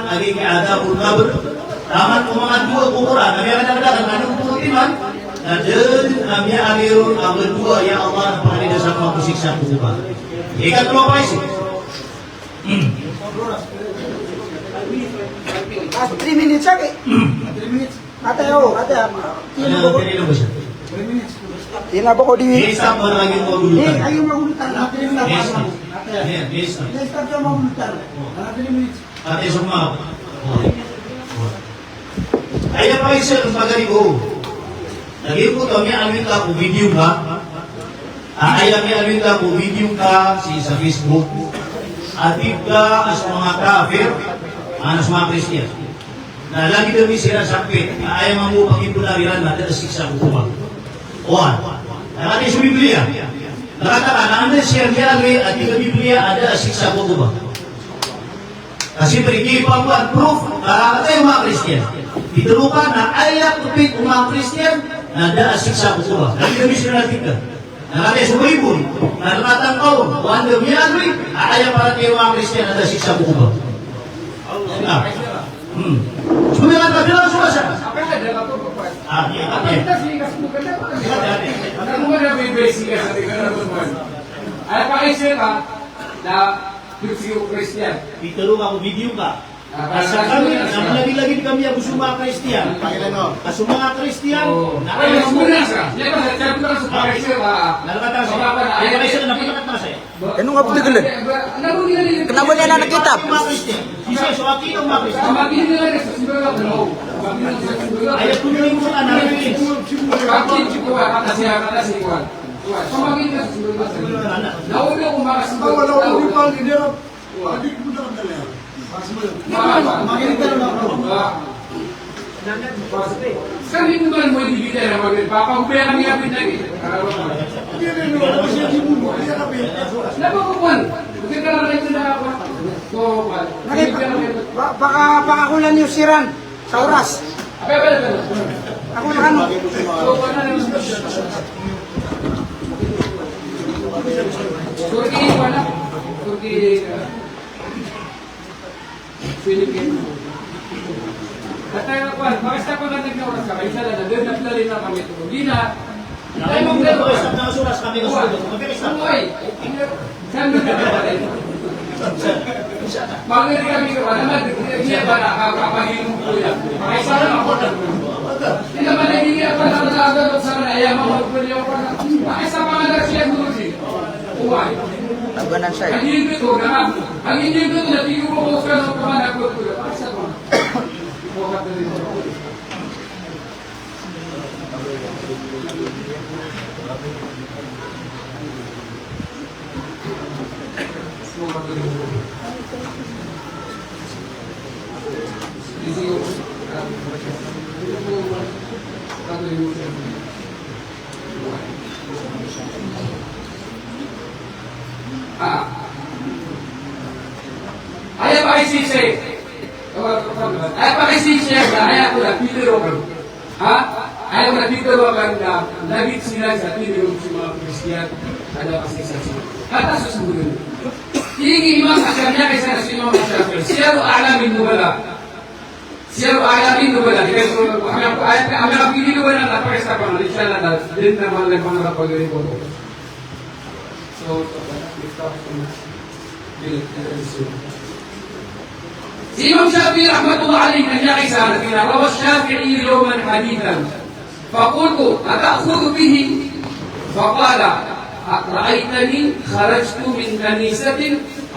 Koran a giyangkai a adhabul qabr. Taman o manga dowa ko Koran a miyakadakdakl a nonto timan, na da dn a miyaaloy ron a ba dowa, ya Allah, na pakailay sa ako ko siksa ko koba. Ikatlo a paisi. Last three minutes, okay? Three minutes. Ate, o, ate, ama. Ino ba ko di? Ino ba ko di? Yes, tama lagi ko gulutan. Yes, ayo magulutan. Yes, yes, yes. Yes, tama magulutan. Ate, suma. Aya paisa ko pagari ko. Lagid ko, miyaaloy ka ko video ka. Ah, aya miyaaloy ka ko video ka sii sa Facebook. Ati ka a so manga kafir, a so manga Kristiyan. Na lagid ami siran sakpit, aya mambo a pagipnari ran na da a siksa ko koba. Oway. Na katii so Biblia. Na katii ka na anda siran miyaaloy a tig a Biblia a da a siksa ko koba. Ka siyempre, giya pn a proof, ah, katii o manga Kristiyan. Pitharo ka na aya kpit o manga Kristiyan na da a siksa ko koba. Lagid ami siran a tig ka. Na katii so Baibol, na katangkaon o anda miyaaloy a aya paratiyaya o manga Kristiyan a da a siksa ko koba. Ah. Hmm. So miyakatagala so masa. Ah, iya, iya. Aya pakaiza ka na Kristiyan. Pitharo ka ko video ka. Asa kami, na lagid-lagid kami ago so manga Kristiyan. Ago so manga Kristiyan, na aya mambo. Na katangkaon, aya pakaiza ka na pitharo ka. Ino nga ptgl? Kna ba niyan anan a kitab? Aya ptgl ko na. Kami naman mo ibibigay na magandang papagubaya kami kapit lagi. Napakukuhan. Buti ka lang rin na ako. So, ba-, baka, baka kulang niyo siran sa oras. Ako na ano. Turkey, wala. Turkey, uh, Philippines. At tayo na kuwan, baka sa pagdating na oras ka, kaya sa dada, doon na pala rin na kami ito. Hindi na. Tayo mong dalawa. Baka sa oras kami gusto ko. Mabilis na. Uy, saan ba tayo? Pag hindi kami ko, alam mo, hindi ba na, kapag-inom ko yan. Ay, sana ako na. Hindi naman, hindi niya pa na, na, na, sana, ay, ang mga pwede ako na. Ay, sa mga nagsiya, gulo din. Uy. Tabanan siya. Ang hindi ko, na, Ah. Aya pakaiza, aya pakaiza, aya ko na pitharo ka. Ha? Aya ko na pitharo ka na lagid siran sa tindg o manga Kristiyan a da a siksa. Kata so sumber. Tig i Imam Ash-Shafi'i, isa na so Imam Ash-Shafi'i. Siyar A'lamin Nubala. Siyar A'lamin Nubala, di kagiya so, amay, amay, amay, amay, Nubala na pakaiza pa, inshallah, na, di na malay pangarap pag-report. So, so, so, so, so, so, so, so, so, so, Imam Shafi'i rahmatullah alayhi, na miyakaisa, na tig iyan, روى الشافعي يوما حديثا. فقلت: أتأخذ به؟ فقال: رأيتني خرجت من كنيسة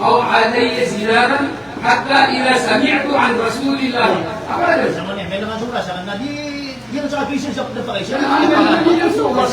أو علي زنارا حتى إذا سمعت عن رسول الله. Apa na? Sa mani, may langan sa oras, sa mani, di, di na sa kagisan sa pagdapakay. Sa mani, may langan sa oras.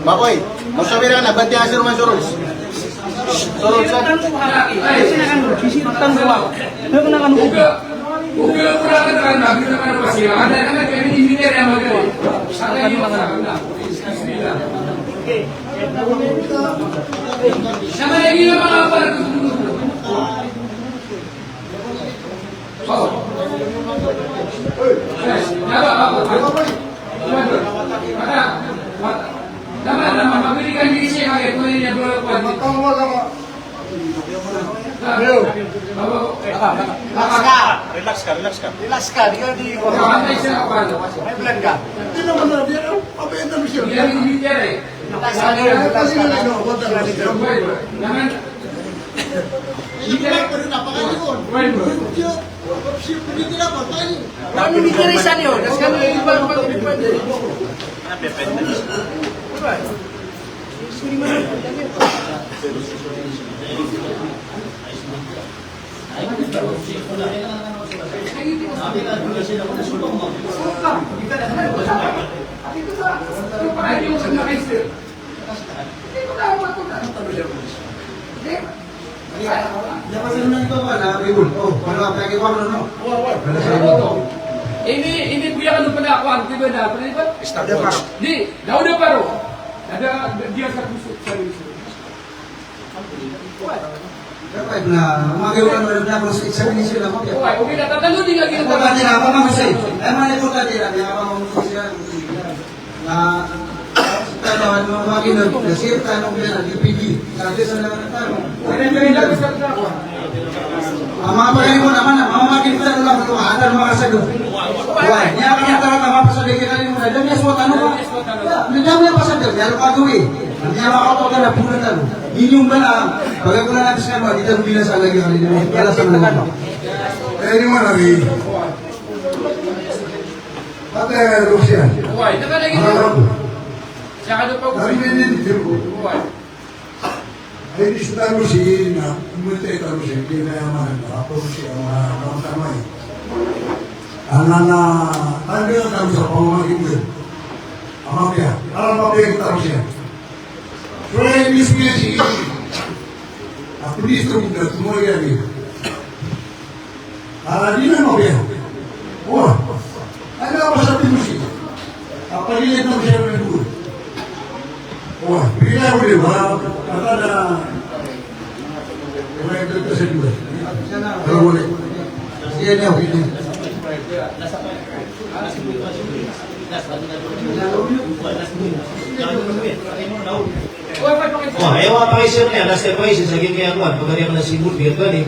Bakoy, masawira na, bati asir man surus. Surus, sir. Relax ka, relax ka. Relax ka, di ka di ko. May plan ka. Hindi naman na, di, ano, pabayaan na mo siya. Relax ka, relax ka. Ini, ini kuya, ano pala ako, ano pala ba? Di, Dauda Paro. Ada, dia sa puso, sa puso. Dapat na, mga kaibigan, wala na ako sa examination ako. Wala, okay na, tatalo din lagi. Ako, dati na ako, ma'am, sir. Ay, mali ko, dati na, di ako, ma'am, sir. Na, talo, ano, mga kaibigan, kasi yung tanong nila, D P D. Sabi sa mga tanong. Ang mga pagkain mo naman, ang mga makikita ko lang, ito, ada mga kasagot. Wala, niya ka na talaga, mga pasabi, kaya kayo mo na, dami, aswat, ano ba? Dami, pasabi, niya, ano, pagawin. Niya, mga kautokan na, puro na, ano. Inyong bala, pagkakulang natin sa mga, di tayo bilang sa lagi, kanina, bala sa mga. Eh, di mo na rin. Ate, Lucia. Ano ako? Siya ka doon pa. Ano yun, yun, yun. Ay, di sa tano si Ina, umutay tano si Ina, kaya man, ako si Ama, ang tamay. Ang nana, tanda na tano sa pamamagitan. Ama kaya, alam pa ba yung tano siya? Pero yung mismo niya si Ina. Ako di sa mga tumulong yan eh. Ah, di na mabiya. Wah. Ano ba sa pinusi? Apa di na siya na dugo? Wah, bila ko di ba? Kata na. Wala ito sa dugo. Wala, wala. Siya na, okay. Wah, ewa pa isa niya, nasa pa isa sa gini ako, pagkari ako na si Bud, biya gani.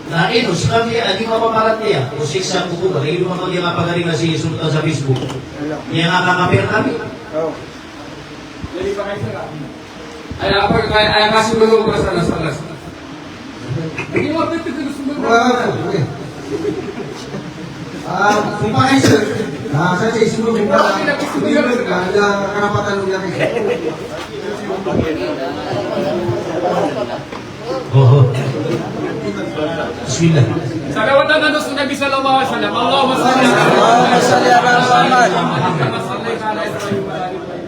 Na ino, skami a di mapapalatiya o siksa ko ba, ino mapagya nga pagari na si Sultan sa Facebook. Niya nga kakapir kami. Oo. Ay, apa, ay, ay, kasi mo nung pasalas-alas. Hindi mo, pwede ko gusto mo. Wow, okay. Ah, kung pa kayo, sir. Ah, sa isa mo, kung pa, hindi mo, ah, karapatan mo yan, eh. Oho. Bismillah. Salawat an Nabi sallallahu alaihi wasallam. Allahumma salli ala Muhammad. Allahumma salli ala Muhammad. Kama sallaita ala Ibrahim wa ala ali Ibrahim.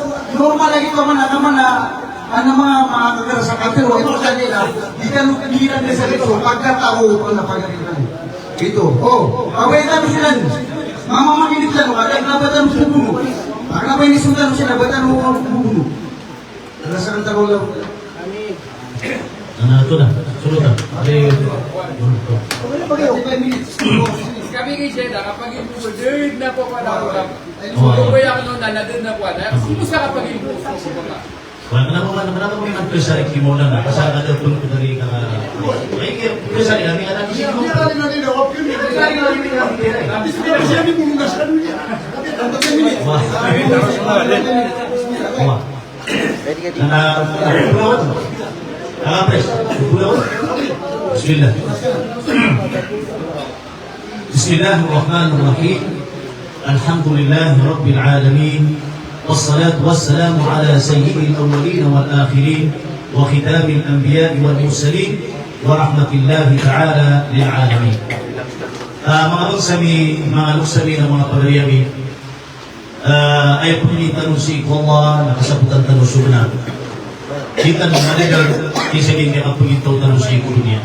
normal lagi ko mana, mana, ano, mga, mga kagara sa katero, ito sa nila, di ka nung pilihan na sa ito, pagkatao ko na pagkatao. Ito, oh, away tano sila. Mama, makinig tano, kada na ba tano pupuno? Para ba ini sila, ba tano pupuno? Ala sa kanta ko lang. Ano to na? Sunod na. Ade. Kami kay Jeda, kapag yung bukod, derd na po pala ako lang. Wah. Kung kaya ano na, naderd na po, ano? Kumusta kapag yung bukod? Wah, kenapa, kenapa ko nag-pressure ki Maulana? Pasal ada pun ko dari ka, ay, kaya pressure kami, ada di sini. Wah. Wah. Ready, ready. Naka, naka-press. Bismillah. Bismillahirrahmanirrahim. Alhamdulillahi rabbil alamin. Wassalatu wassalamu ala sayyidil awwalin wal akhirin wa khitamil anbiya'i wal mursalin wa rahmatillahi ta'ala lil alamin. Ah, manga bangsa mi, manga loks ami, na manga pagari ami. Ah, aya pangni tano sii ko Allah na kasabotan tano so bnar. Di tano madadeg sii sa giyangkai a pangni tano sii ko doniya.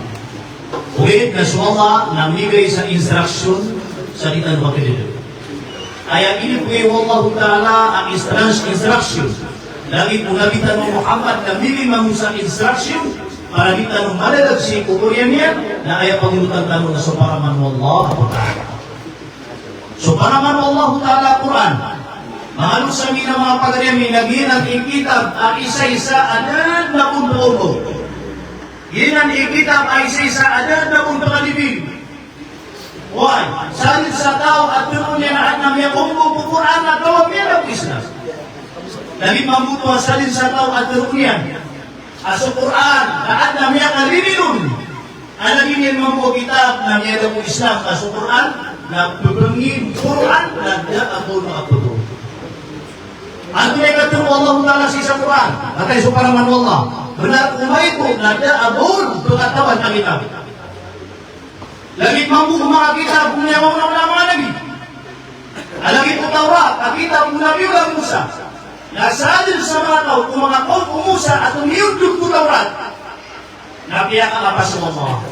Ogaid na so Allah na migay sa instruction sa di tano kapidadeg. Aya inibgay o Allahu Ta'ala a instru-, instruction lagid o Nabi tano Muhammad na migay mambo sa instruction para di tano madadeg sii ko oriyan iyan, na aya pangonotan tano na so paraman o Allah Ta'ala. So paraman o Allahu Ta'ala a Qur'an. Manga loks ami na manga pagari ami, na giyanan i kitab a isa-isa a da dn a polo. Giyanan i kitab a isa-isa a da dn a polo. Oway, sadn sa taw a tharoon iyan a adn a miyakombo ko Qur'an na taw a miyada ko Islam. Lagid mambo oto a sadn sa taw a tharoon iyan a so Qur'an na adn a miyakalilid on. A lagid iyan mambo a kitab na miyada ko Islam, a so Qur'an na pphangnin, Qur'an na da a ba on a ptharoon. Antonaa i katharo o Allahu Ta'ala sii sa Qur'an? Katii so paraman o Allah, bnar o maito na da a ba on pkhatawan a kitab. Lagid mambo o manga kitab o miyaona-ona a manga nabi. A lagid o Tawrat, a kitab o Nabiyullah Musa. Na sadn sa manga taw ko manga kawm o Musa a tomiyondog ko Tawrat na piyakaapas o Allah.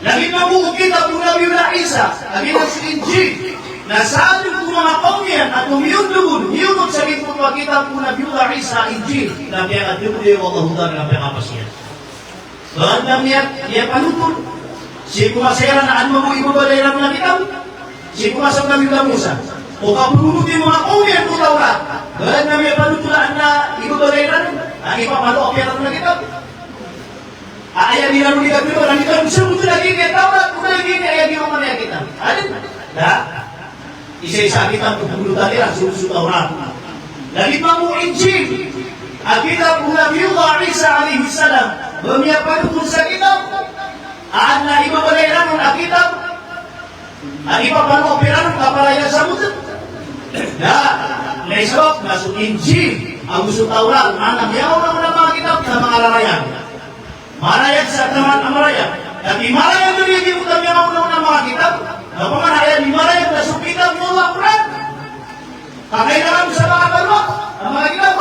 Lagid mambo o kitab o Nabiyullah Isa, a giyanan so Injil. Na sadn ko manga kawm iyan a tomiyondog on, miyonot sa giyangkoto a kitab o Nabiyullah Isa, Injil, na piyakatbdi o Allahu Ta'ala, na piyakaapas iyan. Ba adn a miya, miyapanotol sii ko masa iran a adn mambo i babaloy iran a kitab, sii ko masa o Nabi Musa. O kapagonoti o manga kawm iyan ko Tawrat, ba adn a miyapanotol a adn a i babaloy iran a ipapalo a piyaran a kitab. A aya di iran di katharo, na di iran sabot lagid iyan a Tawrat, o lagid iyan a aya di iran a kitab. Adn? Da. Isa-isa a kitab ko pagolotan iran so, so Tawrat. Lagid mambo o Injil, a kitab o Nabiyullah Isa alayhis salam, ba miyapanotol sa kitab a adn a i babaloy iran on a kitab a ipapalo a piyaran on ka para iyan sabotn? Da. Na sabap na so Injil ago so Tawrat na adn a miyaona-ona a manga kitab na manga rarayag. Marayag sa taman a marayag. Katii marayag dn iyan giyangkoto a miyaona-ona a manga kitab, na opama na aya di marayag na so kitab o Allah, Qur'an. Ka kailangan sa manga palo a manga kitab.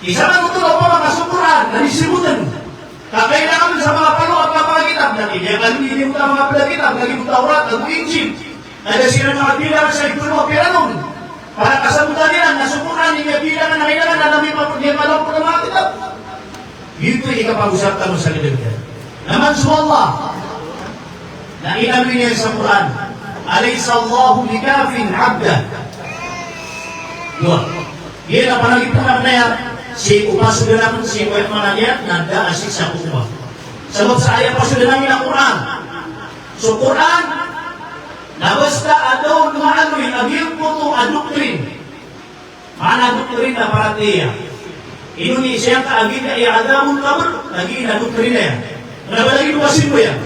Isa man oto na opama ka so Qur'an na di sabotn. Ka kailangan sa manga palo a manga kitab, na di iyan kalilid giyangkoto a manga pd a kitab, lagid o Tawrat ago Injil. Na da siran makabilang sa ipolo a piyaran on. Para kasabotan iran na so Qur'an i miyabilang na kailangan na miyapanotol, miyapanotol a manga kitab. Giyoto i kapagosap tano sa gdagda. Na man so Allah na inaloy niyan sa Qur'an, "Alaysa Allahu bikafin abdah." Dowa. Giya na panaliponan iyan sii ko pasodan akn, sii ko aya maana niyan na da a sii sa kokowa. Sabap sa aya pasodan ami na Qur'an. So Qur'an na basta a da on maaloy a giyangkoto a doktrin Adn a doktrina paratiyaya. Ino niyan sii ka a giyangkai a adhabul qabr, lagid a doktrina iyan. Kna ba lagid o kasimba iyan.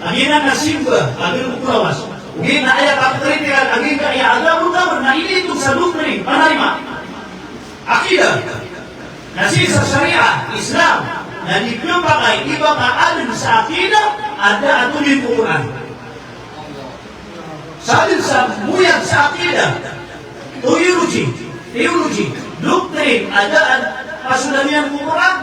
A giyanan a simba, a giyangkoto a lawas. Ogaid na aya kakritikal a giyangkai a adhabul qabr, na initong sa doktrin, panarima. Aqidah. Na sii sa shariah Islam, na di pphakay, di ba ka adn sa aqidah, a da a tolid ko Qur'an. Sa dn sa moyag sa aqidah, theology, theology, doctrine, a da a pasolan iyan ko Qur'an.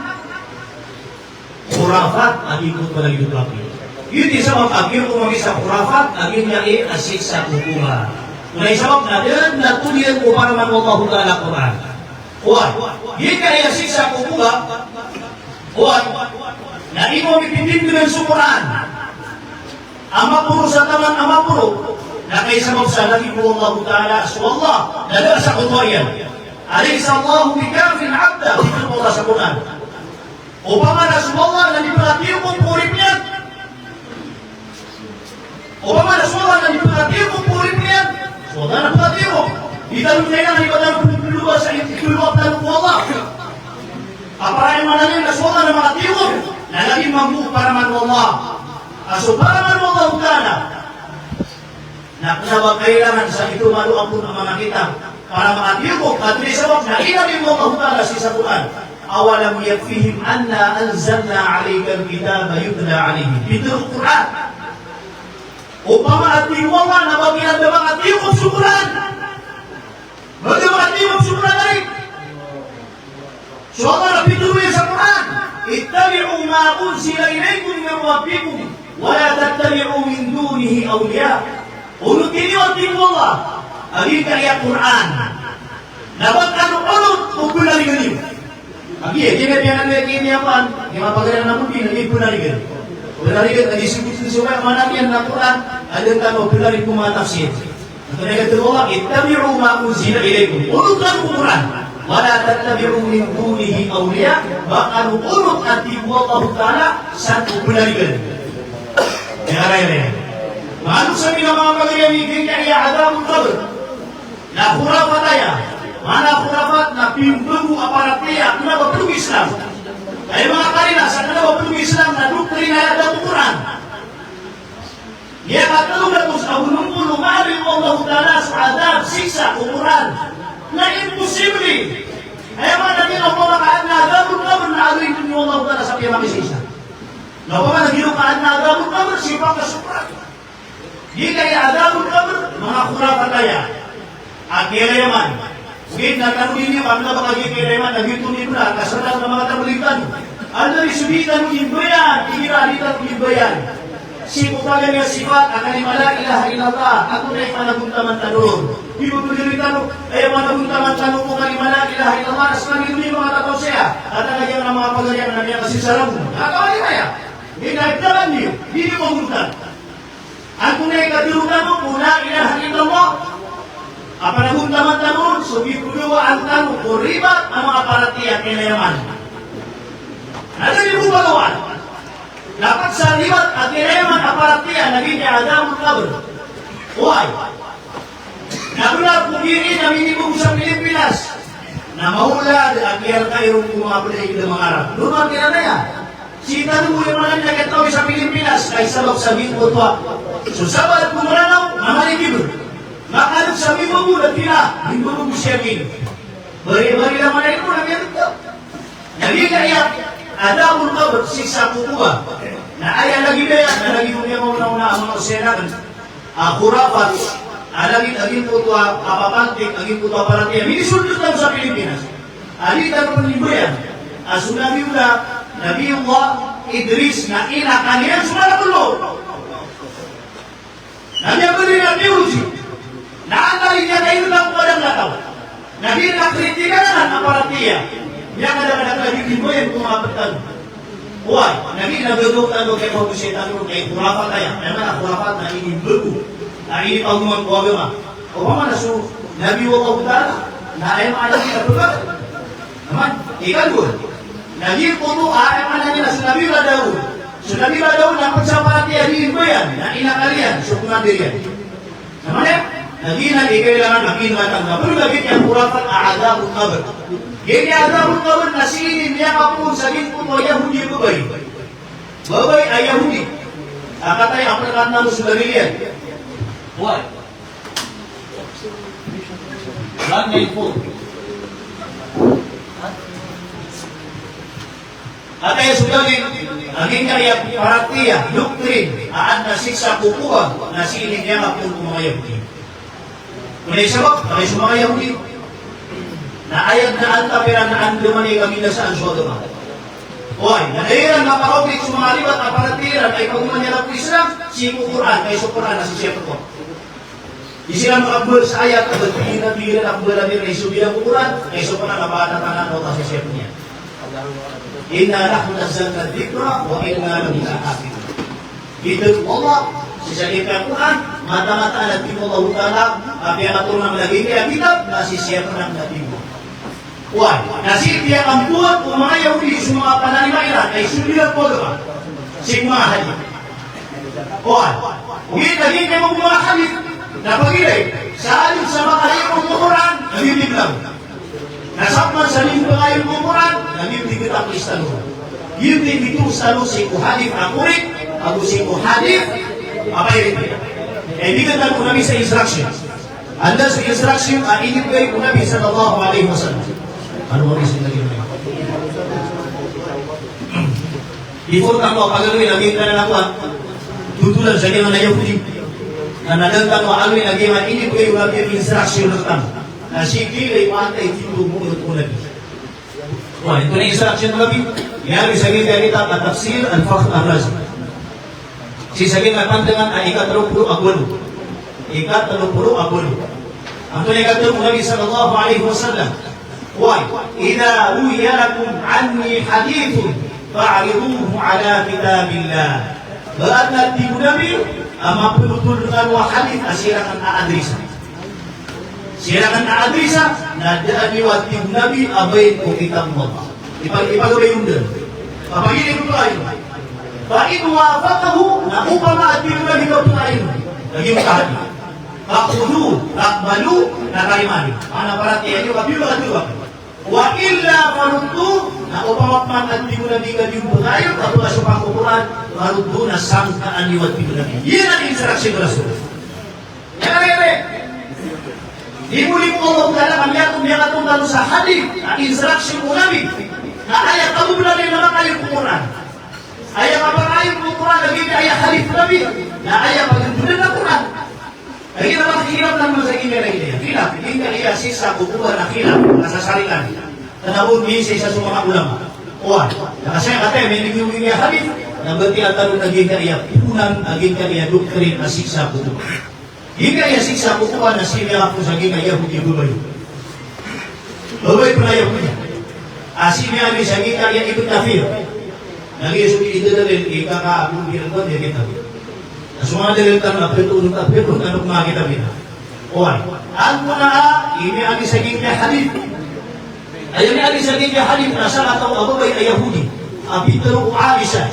Khurafat a giyangkoto a lagid o aqidah. Giyoto i sabap a giyoto mambo sa khurafat a giyangkai a siksa ko kubur. Aya sabap na da dn a tolid ko paraman o Allahu Ta'ala Qur'an. Oway, giyangkai a siksa ko kubur. Oway, na di mambo pipindgan so Qur'an a maporo sa taman a maporo, na kaisabap sa lagid o Allahu Ta'ala, so Allah, na da a sakotowa iyan. Alaysa Allahu bikafin abdah, pitharo o Allah sa Qur'an. Opama na so Allah na di pkatiyokop ko oripn iyan. Opama na so Allah na di pkatiyokop ko oripn iyan. So Allah na pkatiyokop. Di tano kailangan a di ba tano pkatiyokop sa ipkatiyokop tano ko Allah. Opama na so Allah na makatiyokop, na lagid mambo o paraman o Allah. A so paraman o Allahu Ta'ala na kna ba kailangan sa ito malo a pn a manga kitab para makatiyokop, ka aya sabap na inaloy o Allahu Ta'ala sii sa Qur'an, "Awalam yakfihim anna anzalna alaykal kitaba yutla alayhim." Pitharo o Qur'an. Opama a tig o Allah na ba di anda makatiyokop so Qur'an. Ba di anda makatiyokop so Qur'an, ari? So Allah na pitharo iyan sa Qur'an, "Ittabi'u ma unzila ilaykum min rabbikum, wa la tattabi'u min dunihi awliya." Onoti niyo, a tig o Allah, a giyangkai a Qur'an. Na ba kano onot o bnar iyan. A giya, giya na piyananoya, giya na piyapaan, giya mapagari na modi, na giya bnar iyan. Bnar iyan, na giya sibot iyan so manga maana niyan na Qur'an, a da tano bnar iyan ko manga tafsir. Antonaa i katharo o Allah, "Ittabi'u ma unzila ilaykum." Onot kano ko Qur'an. "Wa la tattabi'u min dunihi awliya." Ba kano onot, a tig o Allahu Ta'ala, sa ko bnar iyan. Aya, aya, aya. Maana sa manga pagari a giyangkai a adhabul qabr na khurafat aya. Maana khurafat na pimbago a paratiyaya, kna ba pd ko Islam. Aya manga karina sa kna ba pd ko Islam na doktrina aya a da ko Qur'an. Miyakatlo gatos ago nm polo, maaloy o Allahu Ta'ala so adhab, siksa, ko Qur'an. Na imposible. Aya maana niyan na opama ka adn a adhabul qabr na aloy dn o Allahu Ta'ala sa piyamakisiksa. Na opama na giyangkai a adhabul qabr, siyopak ka so Qur'an. Giyangkai a adhabul qabr, manga khurafat aya. A kiyalayaman. Ogaid na tano dn iyo, kna ba kagiya kiyalayaman, na giyoto i bnar, ka sa tano na manga tablig tano. Antonaa i so di tano imbayan, igira a di tano imbayan sii ko paganay a sifat a kalima la ilaha illallah, antonaa i panagontaman tano ron. Di ba bnar i tano, aya panagontaman tano ko kalima la ilaha illallah, na so lagid o manga tataw saya. Kna ba kagiya manga pagari a miyakasisarang. Na kawali aya. Di na ibdalan iyo, di iyo magontam. Antonaa i katharo tano ko la ilaha illallah? A panagontaman tano ron so giyangkoto a pagawaan tano ko ribat a manga paratiyaya a kiyalayaman. Na da di bo pagawaan. Dapat sa ribat a kiyalayaman a paratiyaya na giyangkai a adhabul qabr. Oway. Na bnar ko giyangkai a minibago sa Pilipinas na maolad a kiyalkai ron ko manga pd a manga Arab. Normal kiran aya. Sii tano bo, aya maana niyan, a kiyatao sa Pilipinas, ka aya sabap sa giyangkoto a so sabaad ko Mranaw na marikibr. Makaadn sa mimbago na tira, mimbago si Amin. Bari, bari lamana ito na miyadn ka. Na giyangkai a adhabul qabr, siksa ko kubur. Na aya lagid aya, na lagid o miyaona-ona a manga osayan akn a khurafat, a lagid a giyangkoto a kapapantik, a giyangkoto a paratiyaya a minisold tano sa Pilipinas. A di tano pn imbayan a so Nabiyullah, Nabiyullah Idris na inakal iyan so Malakul Mawt. Na miyabaloy na theology. Na antaa i miyakailay ko manga taw? Na di na kritikal a paratiyaya. Miyakadakadakl a di imbayan ko manga pd tano. Oway, na di na gagaw tano kay pagosay tano kay khurafat aya. Aya maana a khurafat na inimbago, na inipagoman ko agama. Opama na so Nabi, wallahu ta'ala, na aya maana niyan na pd. Naman, ikadowa. Na giyangkoto a aya maana niyan na so Nabi Daud. So Nabi Daud na pd sa paratiyaya a di imbayan, na inakal iyan so commander iyan. Naman aya, Na giyanan i kailangan a kinmatan na polo lagid iyan khurafat a adhabul qabr. Giya adhabul qabr na sii niyan miyakapoon sa giyangkoto a Yahudi a babay. Babay a Yahudi. A kataya a pn a kataya a so dalil iyan. Why? One nine four. Aya so dalil, a giyangkaya paratiyaya, doktrin, a adn a siksa ko kobor, na sii niyan miyakapoon ko manga Yahudi. Aya sabap, aya so manga Yahudi. Na aya dn a antap iran na andamanaya i kabinasaan so agama. Oway, na da iran mapakaogit so manga ribat a paratiyaya iran a ipagoman iran ko Islam, sii ko Qur'an, aya so Qur'an na sii siya pn ko Islam a kabasa sa ayat, a ba tig iran a kabasa iran a isobi iran ko Qur'an, aya so Qur'an a ba tatanan o tasisiyap niyan. Inna nahnu nazzalna dhikra wa inna lahu lahafidhun. Bitoon o Allah, sii sa giyangkai a Qur'an, mataan-mataan a tig o Allahu Ta'ala, a piyakatoron ami lagid iyan a kitab, na sisiyap ami lagid iyan. Oway, na sii piyakamboat o manga Yahudi so manga panarima iran a isobi iran ko agama. Sii ko manga hadith. Oway, ogaid na giyangkai mambo a manga hadith na pagiray sa alonn sa manga ayat o Qur'an a giyangkai bilang. Na sabap man sa giyangkai ayat o Qur'an na giyangkai bitoon sa tano. Giyangkai bitoon sa tano sii ko hadith a correct, ago sii ko hadith a pairit. Aya bigay tano o Nabi sa instruction. Anda so instruction a inibgay o Nabi sallallahu alaihi wasallam? Ano ang isin lagi? Before tano pagaloyin a giyangkanan a kowan, tutulan sa giyangkanan a Yahudi. Na da tano aloyin a giyangkanan a inibgay o Nabi a instruction rktano. Na sii kiyailay o antay tindg o Nabi. Oway, antonaa i instruction o Nabi? Miyaaloy sa giyangkai a kitab a Tafsir Al-Fakhr Ar-Razi. Sii sa giyangkai a pandangan a ikatlo polo ago walo. Ikatlo polo ago walo. Antonaa i katero o Nabi sallallahu alaihi wasallam? Oway, idha ruwiya lakum anni hadithun fa'riduhu ala kitabillah. Ba adn a tig o Nabi a mapnothol rkano a hadith a siran a adrisa. Siran a adrisa, na da niyo a tig o Nabi a bain ko kitab o Allah. Ipag-, ipagabay on dn. Kapagilay ko pn ayon. Fa in wafaqahu, na opama a tig o Nabi ka pn ayon. Lagid o kahadith. Fakhudhuhu, faqbaluhu, na tarimaa niyo. Maana paratiyaya niyo, kapiya ba kapiya ba. Wa illa farudduhu, na opama pman a tig o Nabi ka di on pn ayon, ka pn a so pangkokoran, farudduhu, na sangkaan niyo a tig o Nabi. Giyanan i instruction o Rasul. Aya kare-kare. Di mo, di mo Allah Ta'ala kami ato miyakatongan sa hadith a instruction o Nabi. Na aya kaboblan iyan na makaayog ko Qur'an. Aya kapakaayog ko Qur'an, lagid iyan a aya hadith o Nabi. Na aya pagdodon na Qur'an. Lagid iyan a khilaf na masa giyangkaya, lagid iyan. Khilaf, giyangkaya siksa ko kobor na khilaf, na sasarian. Kna o miyaisa-isa so manga ulama. Oway, na kasi kataya, miyaaloy giyangkaya hadith. Na batiya tano na giyangkaya ponan, a giyangkaya doktrin a siksa ko kobor. Giyangkaya siksa ko kobor na sii miyakapoon sa giyangkai a Yahudi a babay. Babay pn a Yahudi. A sii miyaaloy sa giyangkai a Ibn Kathir. Na giya so idadalil i kaka Abu Bilal ko di kita. Na so manga dalil tano na pito, pito tano ko manga kitab iyan. Oway. Antonaa i miyaaloy sa giyangkai a hadith? Aya miyaaloy sa giyangkai a hadith na sakataw a babay a Yahudi a pitharo o Aisha.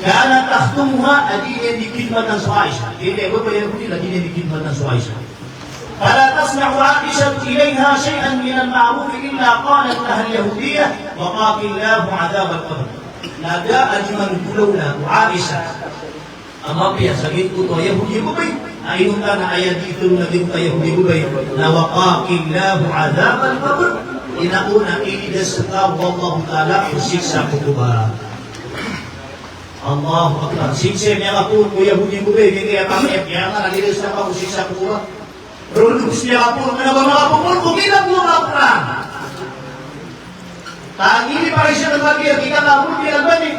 Kanat takhtumuha, a di niyan di khidmatan so Aisha. Giyangkai a babay a Yahudi na di niyan di khidmatan so Aisha. Fala tasna'u Aishatu ilayha shay'an minal ma'ruf illa qalat laha al-Yahudiyyah, waqaki Allahu adhabal qabr. Na da a di manggolawla o Aisha a mapiya sa giyangkoto a Yahudi a babay. Na inonta na aya dii tharoon a giyangkoto a Yahudi a babay na waqaki Allahu adhabal qabr. Ino na ilidas ka o Allahu Ta'ala ko siksa ko kobor. Allahu Akbar. Sii sa miyakapoon ko Yahudi a babay, giyangkaya a pamiyakiyama na ilidas ka ko siksa ko kobor. Ron ko siya kapon, kna ba makapoon ko kitab o Qur'an. Tangini para siya na lagi a kitab a Ibn Albani.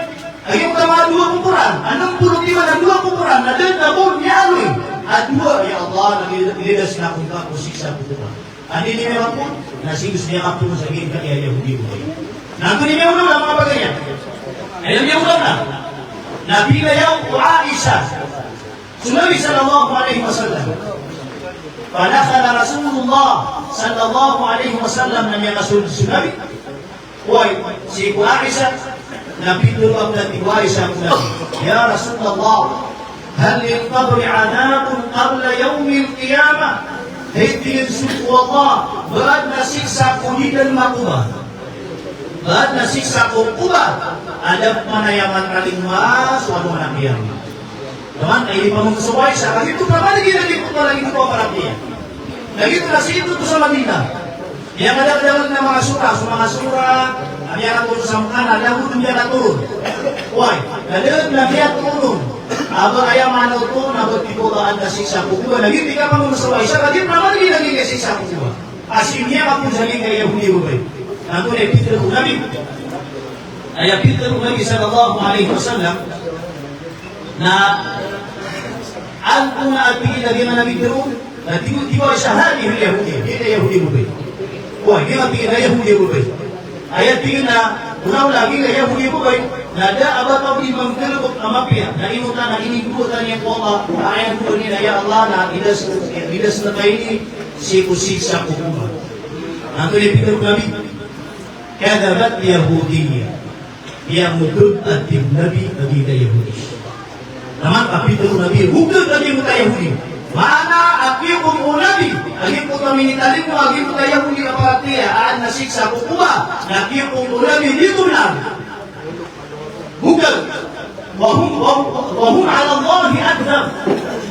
Aya oto a dowa ko Qur'an, anim polo timan a dowa ko Qur'an, na da a dowa niyan aloy. A dowa, ya Allah, na ilidas ka ko siksa ko Qur'an. Anda ini miyakapoon? Na sii dn miyakapoon sa giyangkaya a Yahudi a babay. Na antonaa i miyaona na manga pagari iyan? Aya miyaona na, na binayaw o Aisha so Nabi sallallahu alaihi wasallam. Fadakhala Rasulullah sallallahu alaihi wasallam, na miyakasold so Nabi. Oway, sii ko Aisha, na pitharo a tig o Aisha ko Nabi, "Ya Rasulullah, hal lil qabri adhabun qabla yawmil qiyamah?" Hay tig iyan, so ko Allah, ba adn a siksa ko di dn makoba. Ba adn a siksa ko koba. Adn a pman aya matalingoma so alongan a kiyama. Taman, ay di pamangosaway sa, kagiya oto pman lagid, lagid oto, lagid oto a paratiyaya. Lagid oto na sii oto sa Madinah. Aya madakl-dakl a manga sura, so manga sura a miyakatoron sa Mekah na da oto miyakatoron. Oway, na da dn a miyatoron. A ba aya maana oto na ba tig o Allah a adn a siksa ko koba, lagid i kapamangosaway sa, kagiya pman lagid, lagid a siksa ko koba. A sii miyakapon sa giyangkaya Yahudi a babay. Antonaa i pitharo o Nabi? Aya pitharo o Nabi sallallahu alaihi wasallam na antonaa, tig iyan, a giyangkanan a pitharo, na tig o, tig o, sa hadhihi al-Yahudi, giyangkaya Yahudi a babay. Oway, giyangkaya, tig iyan, a Yahudi a babay. Aya, tig iyan, na olaola a giyangkaya Yahudi a babay na da a ba taw dii manggalbk a mapiya, na ino ta, na inigowatan iyan ko Allah, na aya dowa niyan na, ya Allah, na idas, idas na kami sii ko siksa ko koba. Antonaa i pitharo o Nabi? Kadhabat Yahudiyya. Miyangogop, a tig o Nabi, a giyangkaya Yahudi. Taman, a pitharo o Nabi, ogop a giyangkoto a Yahudi. Maana a kiyokom o Nabi a giyangkoto a minitalingoma a giyangkoto a Yahudi a paratiyaya a adn a siksa ko koba, na kiyokom o Nabi, di tomnar. Ogop. Wa hum, wa, wa hum ala Allahi akdhab.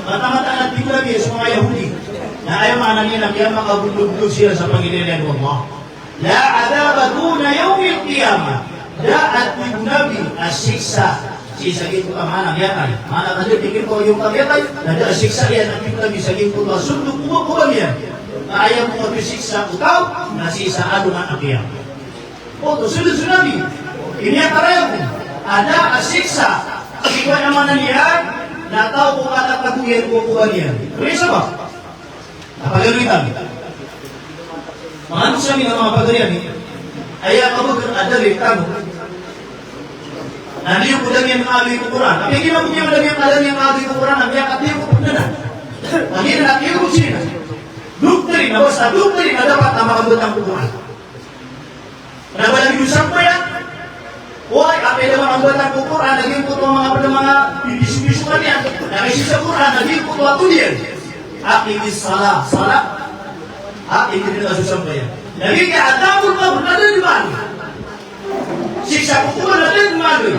Mataan-mataan a tig o Nabi, so manga Yahudi na aya maana niyan na miyamakabolobolob siran sa pangilalayan o Allah. La adhaba duna yawmil qiyamah. Da a tig o Nabi a siksa sii sa giyangkoto a manga miyatay. Maana ka da tig iyan ko giyangkoto a miyatay na da a siksa iyan a tig o Nabi sa giyangkoto a sold o koba, koba niyan. Na aya mambo a siksa o taw na sii sa alongan a kiyama. Oto, sold o Nabi. Iniyakarayag a da a siksa sii ko, aya maana niyan na taw ko katatago iyan ko koba niyan. Ino sabap? Na pagari tano. Manga loks ami na manga pagari ami. Aya kabagr a dalil tano na niyo ko da niyan maaloy ko Qur'an. Apiya giya mambo ko da niyan, da niyan maaloy ko Qur'an, na miyakatiyokop dn anan. Lagid na tiyokop sii na doktrin, na basta doktrin na dapat a makambtang ko Qur'an. Na ba lagid o sambayang? Oway, apiya da makambtang ko Qur'an a giyangkoto a manga pd a manga pipisopiso ka niyan, na kaisa sa Qur'an a giyangkoto a tod iyan. Aqimis salah, salah. A, ino dn a so sambayang. Na giya adhabul qabr na da dn maaloy. Siksa ko koba na da dn maaloy.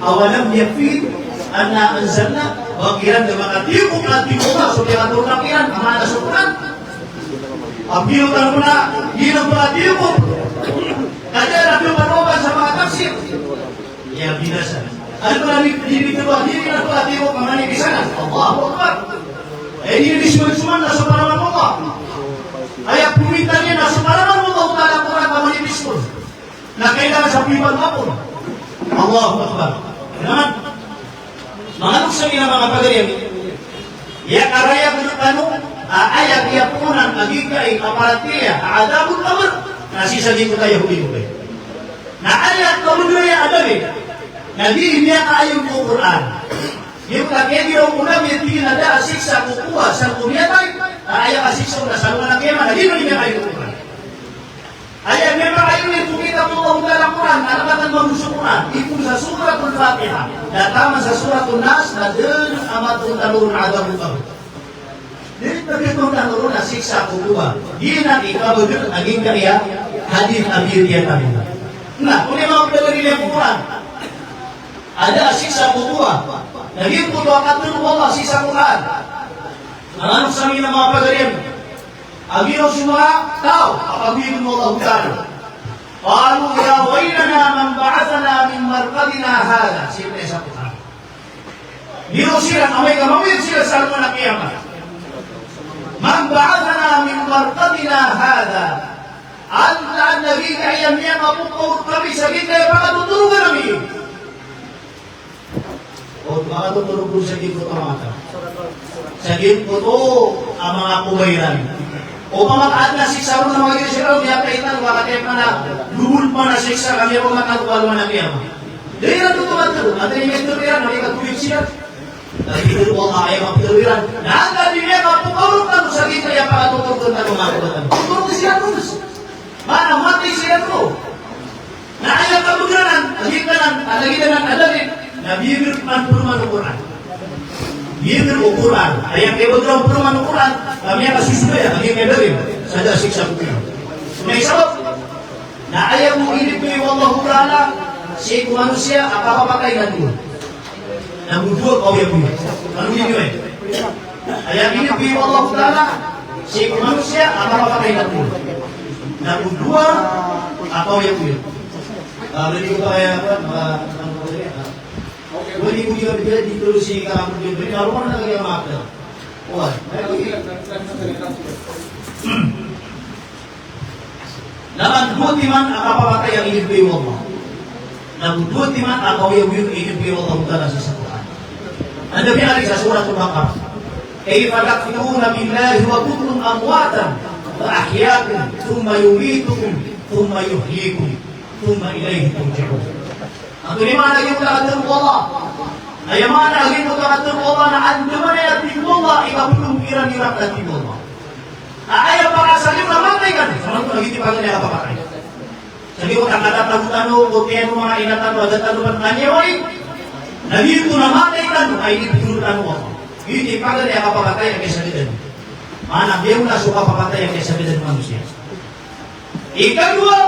Awalam yakfihim anna anzalna, ba kiran da makatiyokop a tig o Allah so piyakatoron kiran, a maana so Qur'an. Apiya tano na di na makatiyokop, ka da na piyapanowa sa manga tafsir. Iya, binasa. Ano ba di, di, di, di, di na makatiyokop a maana niyan? Allahu Akbar. Eh, di, di, suman, suman na so paraman o Allah. Aya pminta niyan na so paraman o Allah Ta'ala, Qur'an, ka manipis pn. Na kailangan sa pipan mapon. Allahu Akbar. Naman, manga loks ami na manga pagari ami. Aya karayag tano a aya kiyapoon a giyangkai a paratiyaya a adhabul qabr na sii sa giyangkoto a Yahudi a babay. Na aya kabagr iyan a dalil na di miyakaayon ko Qur'an. Giyoto a kiyagiraw o Nabi a tig iyan a da a siksa ko koba sa ko miyatay, a aya kasiksa on na sa alongan a kiyama, na di miyakaayon ko Qur'an. Aya miyakaayon iyan ko kitab o Allah Ta'ala, Qur'an, na da a ba tano mambo so Qur'an, ipoon sa Suratul Fatiha, na taman sa Suratun Nas, na da dn a matoon tano ron a adhabul qabr. Di, di matoon tano ron a siksa ko koba. Giyanan i kabagr a giyangkaya hadith a biyatiya tano. Na, odi na manga pd a dalil iyan ko Qur'an a da a siksa ko koba. Na giyangkoto a katharo o Allah sii sa Qur'an. Manga loks ami na manga pagari ami. A giya so manga taw a pagoyag o Allah Ta'ala. Qalu ya waylana man ba'athana min marqadina hadha. Sii sa Qur'an. Giya siran, amay ka magoyag siran sa alongan a kiyama. Man ba'athana min marqadina hadha. Antonaa i giyangkaya miyakapokaorot kami sa giyangkaya pakatotorog ami? O, makatotorog on sa giyangkoto a manga taw. Sa giyangkoto a manga koba iran. Opama ka adn a siksa ron na manga giya siran, miyakaitan, makatiyap man a lobod man a siksa ka miyapamatago ko alongan a kiyama. Da iran oto matharo, antaa i mitharo iran, na miyakagoyag siran. Na pitharo o Allah, aya mapitharo iran na antaa i miyakapokaorot tano sa giyangkaya pakatotorog tano a manga koba tano. Totorog siran on. Maana matay siran oto. Na aya kabagr anan, a giyangkanan, a lagid anan a dalil, na biyagr man pman o Qur'an. Biyagr o Qur'an. Aya kiyabagr pman o Qur'an, Kami a kasosoya, kami a kadalil sa da siksa ko kiyama. Na isa sabap na aya bo inibgay o Allahu Ta'ala sii ko manosiya a kapapatay na dowa. Na bo dowa a kaoyagoyag. Ano niyo eh? Aya inibgay o Allahu Ta'ala sii ko manosiya a kapapatay na dowa. Na bo dowa a kaoyagoyag. Ah, bali ko pa kaya, ah, ano ko kaya, ah. Bali ko kaya, bali ko si kaya, bali ko kaya, bali ko kaya, bali ko kaya, Na man dowa timan a kapapatay a inibgay o Allah. Na man dowa timan a kaoyagoyag a inibgay o Allah Ta'ala sii sa Qur'an. Anda biyari sa Suratul Baqarah. Kayfa takfuruna billahi wa kuntum amwatan fa ahyaakum thumma yumitukum thumma yuhyikum thumma ilayhi turja'un. Antonaa i maana a giyoto a katharo o Allah? Aya maana a giyoto a katharo o Allah na andamanaya, tig o Allah, i kapthowan iran iran, tig o Allah. A aya pakaasal iyo na matay kano, sa giyoto a paganay a kapapatay. Sa giyoto a katatago tano, o tiyan o manga ina tano, a da tano pn kaniyawain, na giyoto na matay tano, a inibgay tano o Allah. Giyoto i paganay a kapapatay a kiyasagadan. Maana, giyoto na so kapapatay a kiyasagadan o manosiya. Ikadowa,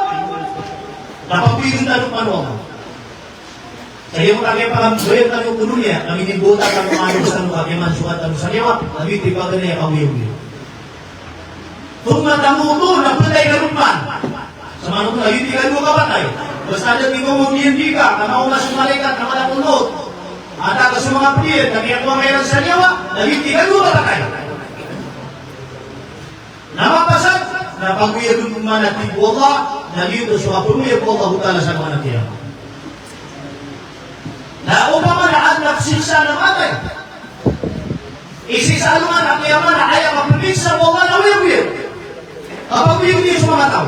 na pagoyagoyag tano pman o Allah. Sa giyoto a kiyapakagoyagoyag tano ko doniya, na minimbotan tano, maana, sa tano, kagiya man so tano sa liyawaw, na giyoto i paganay a kaoyagoyag. Thumma tamutun, na phatay kano pman. Sa maana oto na giyoto i ikadowa a kapatay. Basta da tig o Allah, miyandi ka, na maoma so malaikat na malakul mawt. Antaa ka so manga pd iyan, na kiyakowa ka iran sa liyawaw, na giyoto i ikadowa a kapatay. Na mapasad, na pagoyagoyag pman, tig o Allah, na giyoto so kapagoyagoyag o Allahu Ta'ala sa alongan a kiyama. Na opama na adn a siksa na matay. I siksa alongan a kiyama na aya kapsiksa o Allah na oyagoyag. Kapagoyagoyag so manga taw.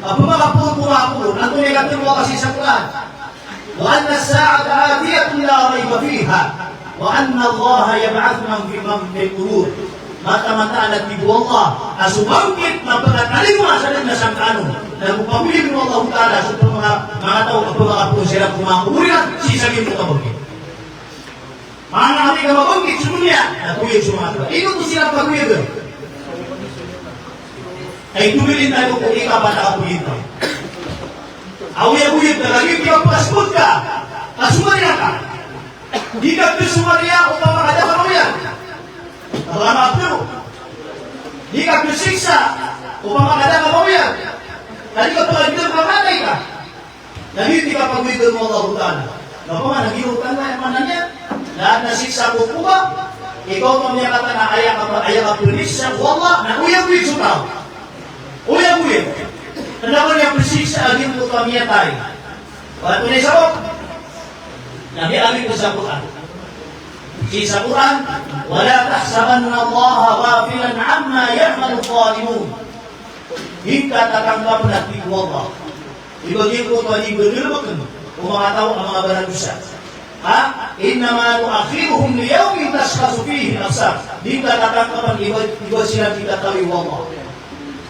Opama ka poro, poro, poro. Antonaa i katharo o Allah sii sa Qur'an? Wa anna as-sa'ata atiyatun la rayba fiha, wa anna Allaha yab'athu man fi, man fil qubur. Mataan-mataan a tig o Allah a so bangkit na pkatalingoma sa dn a sangkanon. Na go pagoyagoyag o Allahu Ta'ala so manga, manga taw a pkakapoon siran ko manga kobor iran sii sa giyoto a kabangkit. Maana ami ka mabangkit so doniya, na goyag so manga taw. Ino oto siran pagoyagan? Ay, dogalin tano ko ikapat a kapoon. Aw, oyagoyag ka lagid a pkasbot ka a so Maria ka. Di ka pkhasomarya opama ka da ka maoyag. Opama ka pkhasomarya. Di ka pkhasiksa opama ka da ka maoyag. Ka di ka pkhasomarya ka matay ka. Na giyoto i kapagoyagoyag o Allahu Ta'ala. Na opama na giyoto na aya maana niyan na adn a siksa ko uba, ikaw mambo miyakatana a aya ka, aya kapsiksa o Allah na oyagoyag so taw. Oyagoyag. Kna ba niyan psiksa a giyoto a miyatay. Antonaa i sabap? Na miyaaloy ko sa Qur'an. Sii sa Qur'an, "Wa la tahsabanna Allaha ghafilan amma ya'malu adh-dhalimun." Di ngka tatangkapn, a tig o Allah, i ba giyoto a di ba galbkn o manga taw a manga baradosa. Ha? "Innama nu'akhiruhum li yawmin tashkhasu fihi al-absar." Di ngka tatangkapn i ba, i ba siran di katawi o Allah.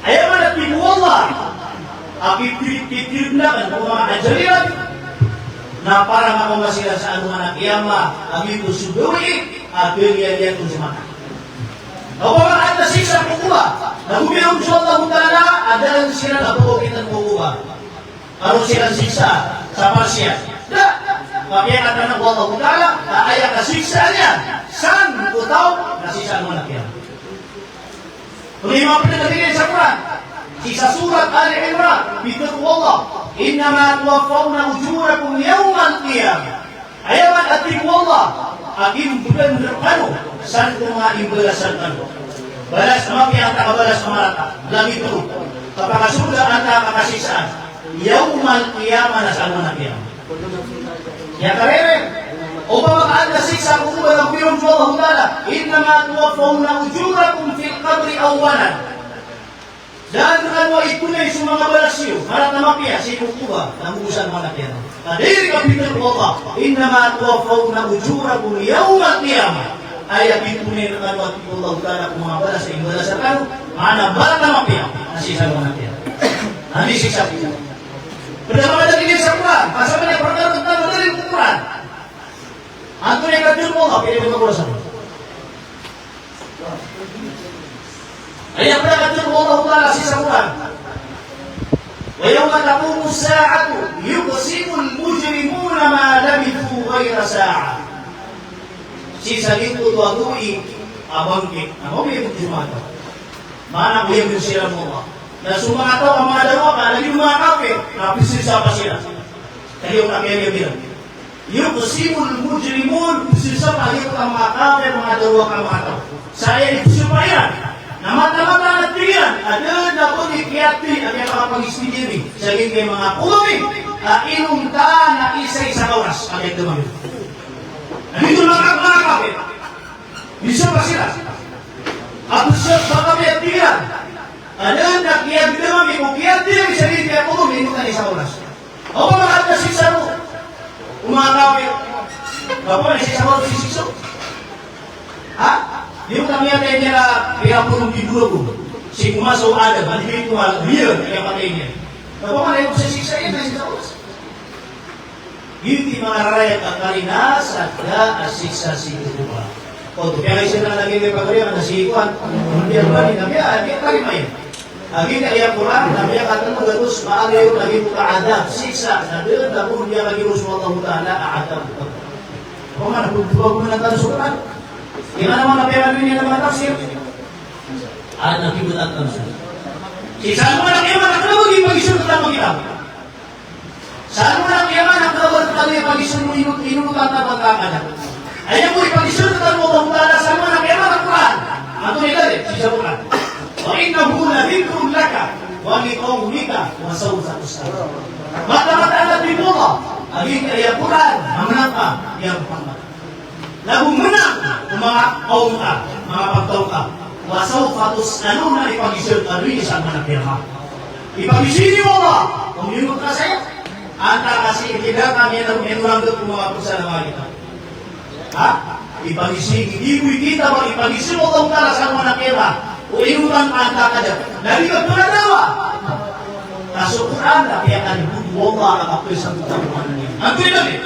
Aya maana, tig o Allah, a kitirit, kitirit akn o manga ajal iran, na para makaoma siran sa alongan a kiyama a giyoto so gawii a kaliyalyat on so mata. Na opama ka adn a siksa ko uba, na go miyaaloy so Allahu Ta'ala a da dn siran a pagokitn ko uba. Kano siran siksa sa parsiya. Da, ka piyakatana o Allahu Ta'ala a aya kasiksaan iyan san ko taw na sii sa alongan a kiyama. Aya mapd a tig iyan sa Qur'an, sii sa Surat Ali Imran, pitharo o Allah, "Innama tuwaffawna ujurakum yawmal qiyamah." Aya maana, a tig o Allah, a kimbgan rkano san ko manga imbalas rkano. Balas a mapiya antaa ka balas a marata, lagid oto, kapakasorga antaa ka kasiksaan, yawmal qiyamah, na sa alongan a kiyama. Aya karere, opama ka adn a siksa ko uba, na go miyaaloy so Allahu Ta'ala, "Innama tuwaffawna ujurakum fil qabri awwalan." Da dn rkano itonay so manga balas iyo, marata, mapiya, sii ko uba, na go sa alongan a kiyama. Ka di rka pitharo o Allah, "Innama tuwaffawna ujurakum yawmal qiyamah." Aya kitonay rkano, a tig o Allahu Ta'ala, ko manga balas a imbalas rkano, maana marata, mapiya, na sii sa alongan a kiyama. Na di siksa ko uba. Pd a manga dalil sa Qur'an, ka sabap niyan pd a manga dalil ko Qur'an. Antonaa i katharo o Allah, pd a manga Qur'an sa Aya pd a katharo o Allahu Ta'ala sii sa Qur'an: "Wa yawma taqumus sa'atu yuqsimul mujrimuna ma labithu ghayra sa'a." Sii sa giyangkoto a gawii a bangkit, a mawri a giyangkoto a manga taw. Maana ko aya a siran o Allah. Na so manga taw a manga darowaka, lagid o manga kafir, na pzasapa siran. Kagiya o kafir iran. Yuqsimul mujrimun, pzasapa iran a manga kafir, manga darowaka, manga taw. Sa aya di pzasapa iran, na mataan-mataan a tig iran a da dn a ba di kiyathay a kiyapakapagistidiya mi sa giyangkai a manga kolomi a inonta na isa-isa ka oras a kiyathay ami. Na giyoto manga, manga kafir. Pzasapa siran. A pzasapa kami a tig iran a da dn a kiyathay ami ko kiyathay ami sa giyangkai a kolomi a inonta na isa ka oras. Opama na adn a siksa roo o manga kafir, opama na siksa roo, sisiksa. Ha? Di ko kami a taya niyan a pira polo di bolo ko. Sii ko masa o Adam, a di ko a, di ko kami a taya niyan. Opama na aya sisiksa iyan na siksa roo. Giyoto i manga rarayag a karina sa da a siksa sii ko Qur'an. Oto, kaya isa na lagi may pagari, na si Juan, hindi ang bali, na kaya, hindi ang bali, may. Lagi na iya Qur'an, na kaya katulad na gatos, maari yun, lagi mo ka adab, siksa, na doon, na doon, niya lagi Rasul Allah Ta'ala, adab. Kung ano, kung tuwa ko na tayo sa Qur'an. Di ba naman, na kaya ano yun, yung mga tafsir? At nakikita ang tafsir. Siksa mo na kaya, na kaya mo, di pag-isip ko tayo magkita. Sa alongan a kiyamat, na kna ba rktano i pagizaan o ino, ino tano a pagkakada. Aya bo i pagizaan rktano o Allahu Ta'ala sa alongan a kiyamat a Qur'an. Antonaa i lagid? Sii sa Qur'an: "Wa innahu ladhikrun laka wa liqawmika wa sawfa tus'alun." Mataan-mataan a tig o Allah a giyangkaya Qur'an a mnang ka, ya Muhammad. Nago mnang o manga kawm ka, manga pagtaw ka. Wa sawfa tus'alun, na ipagizaan ka rkaniyan sa alongan a kiyamat. Ipagizaan iyo o Allah, o miyonot ka saya. Antaa ka sii, tig iyan, a miyaona ko manga pagsa na manga kita. Ha? Ipagizaan, di bo i kita ba, ipagizaan o Allah Ta'ala sa alongan a kiyamat. O ino tano, antaa ka dn. Na di ka pnadawa. Ka so Qur'an na piyakalbod o Allah a kapsabot a Qur'an iyan. Antonaa i lagid?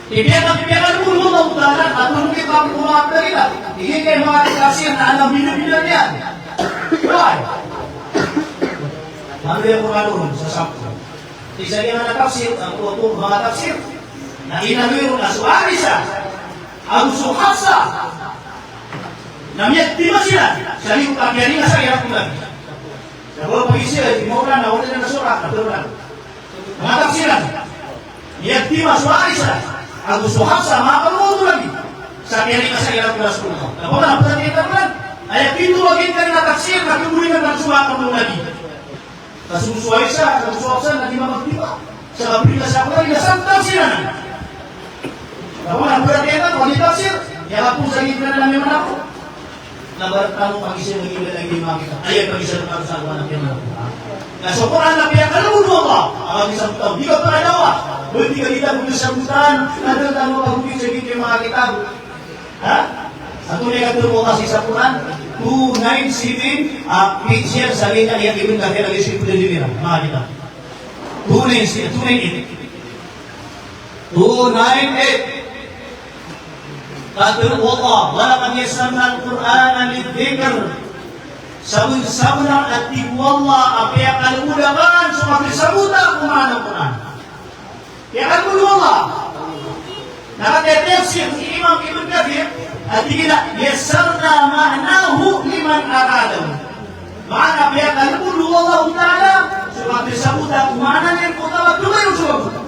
Ipiyaka, ipiyakadakl o Allah Ta'ala, a tolong kita ko manga pd a kita. Tig iyan a manga tafsir na alam bida-bida niyan. Why? Ano aya ko manoron sa sampo. Isa iyan a tafsir, a totoo manga tafsir. Na inaloy ron a so Aisha ago so Hafsa na miyagtima siran sa liyo a kiyaringasaa iran ko Nabi. Sa ba pagizaan, di mawla na wala na so Qur'an, a totoo na. Manga tafsiran. Miyagtima so Aisha ago so Hafsa, manga kanoto o Nabi, sa kiyaringasaa iran ko Rasulullah. Na ba man a pd a kita man? Aya pito a giyangkanan a tafsir na khaboy na so manga kanoto o Nabi. Ka so, so Aisha, ka so Hafsa na di mamagtima. Sa kaprikas a Qur'an, na sa tafsir anan. Na ba man a pd a kita, pagitafsir, aya kapoon sa giyangkanan a miyamanako. Na ba rktano pagizaan a giyangkanan a giyangkai a manga kita. Aya pagizaan rktano sa alongan a kiyamat. Na so Qur'an na piyakalbod o Allah a kapsabot. Di ka pnadawa. Bo di ka di tano pagsabotan, na da tano pagogit sa giyangkai a manga kitab. Ha? Antonaa i katharo o Allah sii sa Qur'an? Two nine seven, a, page iyan sa giyangkaya Ibn Kathir a giyangkaya Siful Jawahir, manga kita. Two nine seven, two nine eight. Two nine eight. Katharo o Allah, "Wa laqad yassarnal Qur'ana lidh-dhikr." Sabnar, sabnar a tig o Allah a piyakalbod akn so kapsabota ko maana o Qur'an. Piyakalbod o Allah. Na katii a tafsir i Imam Ibn Kathir, a tig iyan a, "Yassarna ma'nahu liman aradahu." Maana, piyakalbod o Allahu Ta'ala so kapsabota ko maana niyan ko taw a khamaroon so mabota.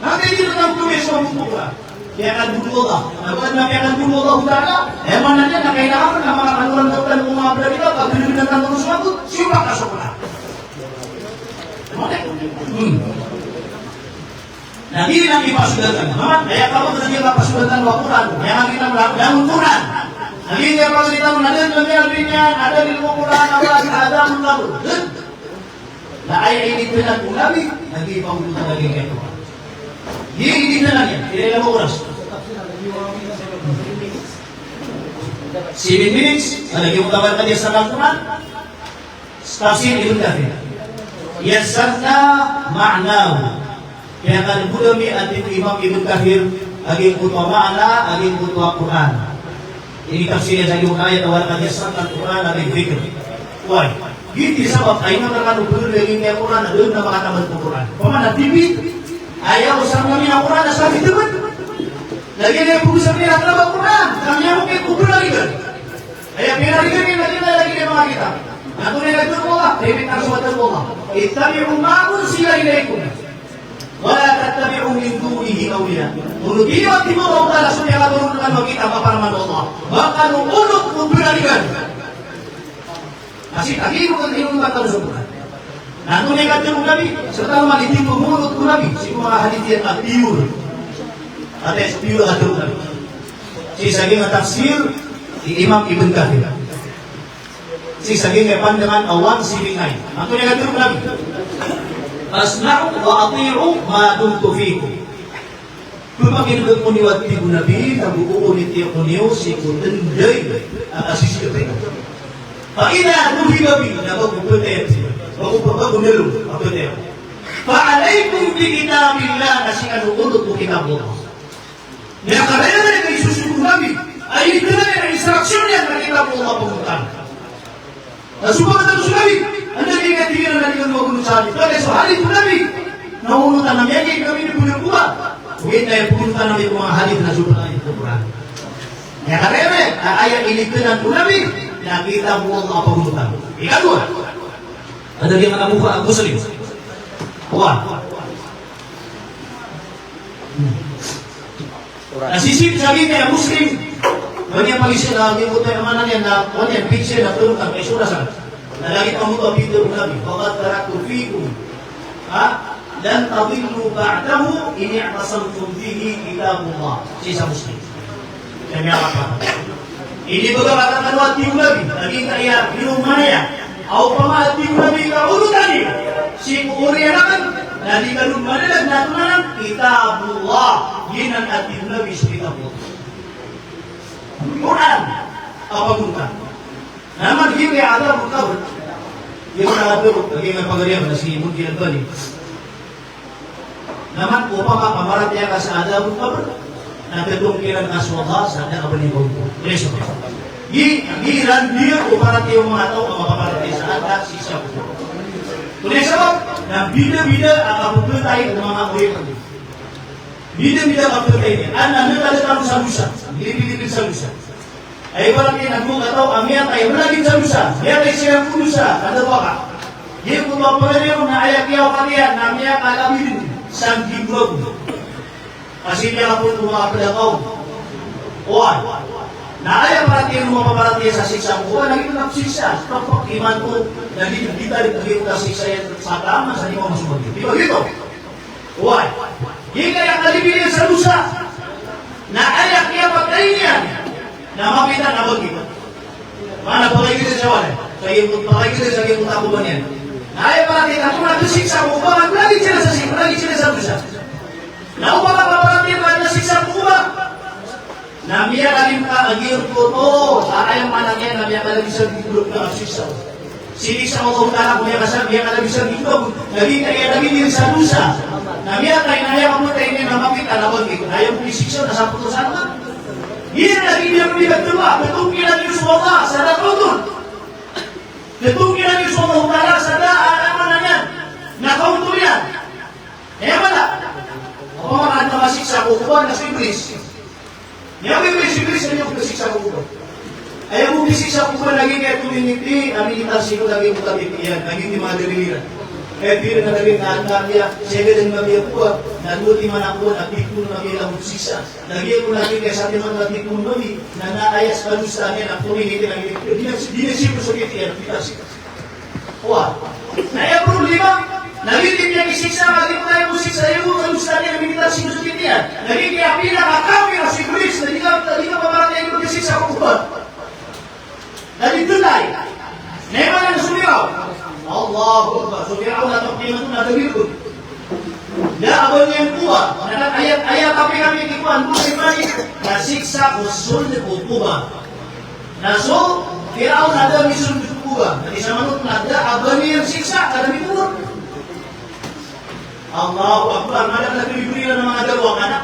Na katii a di tano khamaroon so mabota. Piyakalbod o Allah. Na ba na piyakalbod o Allahu Ta'ala? Aya maana niyan na kailangan na manga kanoran tano ko manga pd a kita, pagkalbod tano so mabota, siyopak ka so Qur'an. Hmm. Na di na ipasodatan. Mama, aya ka ba na di ipasodatan o Qur'an. Aya nga kita mala, dang Qur'an. Na di ipasodatan, na di ipasodatan, na di ipasodatan. Na aya inithanan o Nabi, na di ipasodatan lagi kaya Qur'an. Di inithanan iyan, di na oras. Seven minutes, na lagi mo taman ka di sa Qur'an. Tafsir Ibn Kathir. Yassarna ma'nahu. Piyakalbod ami, a tig o Imam Ibn Kathir, a giyangkoto a maana, a giyangkoto a Qur'an. Initafsir iyan sa giyangkai a ayat a walaqad yassarnal Qur'ana lidhikr. Oway. Giyoto i sabap a ino na kano pagari a giyangkai a Qur'an a da on a makataman ko Qur'an. Opama na T V, aya osarn ami a Qur'an a sa mitaman. Lagid iyan a pagosarn iyan a kna ba Qur'an, ka miyaokit ko bnar iyan. Aya bnar iyan na lagid iyan a lagid iyan a manga kitab. Na antonaa i katharo o Allah, aya pitharo o Allah. Ittabi'u ma unsila ilaykum. Wa la tattabi'u min dunihi awliya. Onoti niyo a tig o Allah Ta'ala so miyakatoron rkano a kitab a parman o Allah. Ba kano onot ko bnar iyan. Kasi lagid o kano onot ko bnar iyan. Na antonaa i katharo o Nabi, sa tano man i tig o onot ko Nabi, sii ko manga hadith iyan a pure. Ati so pure a katharo o Nabi. Sii sa giyangkai a tafsir i Imam Ibn Kathir. Sii sa giyangkai a pandangan a one seven nine. Antonaa i katharo o Nabi? Fasma'u wa ati'u ma dumtu fikum. Pmakin'gn ko niyo a tig o Nabi, na go ooniti ako niyo sii ko tnday a kasisii ko. Fa idha dhuhiba bi, na ba ko ptay ako. Ba ko, ba ko nalom a ptay ako. Fa alaykum bi kitabillah, na sii kano onot ko kitab o Allah. Miyakaraya na iyan a isosogo o Nabi, a initero iyan a instruction iyan na kitab o Allah a pagonotan. Na so ba katharo o Nabi, anda di ka tig iyan a di kano magonot sa hadith. Pagari so hadith o Nabi na onotan ami, aya di kami di pagari o Qur'an. Ogaid na aya pagonotan ami ko manga hadith na so ba hadith o Qur'an. Miyakaraya na aya initero o Nabi na kitab o Allah a pagonotan. Ikadowa, anda di ka na Bukhari, Muslim. Oway. Na sisii sa giyangkai a Muslim, ba niyan pagizaan a giyangkoto a maana niyan na, ba niyan pagizaan a torokan, kay sora san. Na lagid o pitharo o Nabi, "Wa qad taraktu fikum, ha? Lan tadillu ba'dahu in i'tasamtum bihi kitabullah." Sii sa Muslim. Kaya nga pa. Ini bagabaga kano a tig o Nabi, lagid aya, di o manaya. Aw pama a tig o Nabi ka onotan iyo sii ko oriyan akn, na di kano madadag na tonanan, kitabullah, giyanan a tig o Nabi so kitabullah. Qur'an a pagonotan. Na man giya adhabul qabr. Giya adhabul, lagid a pagari iyan na si Muhyiddin Albani. Na man opama ka maratiyaya ka sa adhabul qabr, na totongkiran ka so Allah sa da a ba niyan kaontong. Giya sabap. Gi, giya randiyan o paratiyaya o manga taw a mapaparatiyaya sa da a siksa ko. Giya sabap, na bida-bida a kapepetay o manga oripn. Bida-bida a kapepetay niyan. An, an, an, an, an, sa dosa. Bida-bida sa dosa. Aya ibarat iyan na giyangkoto a miyatay a mlagid sa dosa, miyatay siran ko dosa, kadawa ka. Giyangkoto a pagari on na aya kiyaokit iyan na miyakalabi dn sa nggibo ago. Kasi miyakapon ko manga pd a kaom. Oway. Na aya paratiyaya o mapaparatiyaya sa siksa ko, oway, na giyoto na siksa. Kapag imanto, na di, di ta di, di ta siksa iyan sa taman sa di mamasoman. Di ba giyoto? Oway. Giyangkaya kalibi niyan sa dosa na aya kiyapatay niyan na mapita na bangkit. Maana pakaigd sa wala. Sa giyangkoto, pakaigd sa giyangkoto a koban iyan. Na aya paratiyaya na kasiksa ko ba, lagid siran sa siksa, lagid siran sa dosa. Na o ba ka paratiyaya na siksa ko ba. Na miyakalim ka a giyangkoto, a aya maana niyan na miyakalabi sa giyangkoto a siksa. Siniksa o Allah Ta'ala ko miyakasa, miyakalabi sa giyangkoto. Lagid aya, lagid iyan sa dosa. Na miyatay, na aya kapatay niyan na mapita na bangkit. Na aya bo i siksa na sa pito sa alongan. Giya lagid iyan a miyakatlo, totongkiran iyo so Allah sa da a kaontong. Totongkiran iyo so Allah Ta'ala sa da a, aya maana niyan na kaontong iyan. Aya maana, opama ka adn a masiksa ko koban na so Iblis. Aya bo i Iblis, Iblis na aya bo kasiksa ko koban. Aya bo kasiksa ko koban lagid iyan a tominiti a minitar sii ko lagid o tabik iyan, lagid iyan a manga dalil iran. Aya tig iran a lagid iyan a, na aya, sii ko lagid o tabik iyan, na dowa timan a koban a pito na aya bo kasiksa. Lagid iyan a lagid iyan a satiman a pito na aya, na aya sa kadosa niyan a tominiti lagid iyan. Di na, di na sii ko sakit iyan, di na sii ko Oway. Na aya problema, na giyoto i piyakisiksa, na giyoto i piyakisiksa, aya bo kadosa niyan, na giyoto i piyakisiksa niyan. Na giyoto i pinakamakapiran si Iblis, na di ka, na di ka paparatiyaya a giyoto i siksa ko koban. Na di tnday. Na aya maana na so Firaun. Allahu Akbar. So Firaun na taqdimatun na dagil ko. Da a ba niyan kowa. Na aya, aya tapi kami di kowa, na siksa ko sold ko koban. Na so Firaun na da a misold ko koban. Na di sa manot na da a ba niyan siksa, ka da mitobor. Allahu Akbar. Mada na tibibri na manga daro a kanak.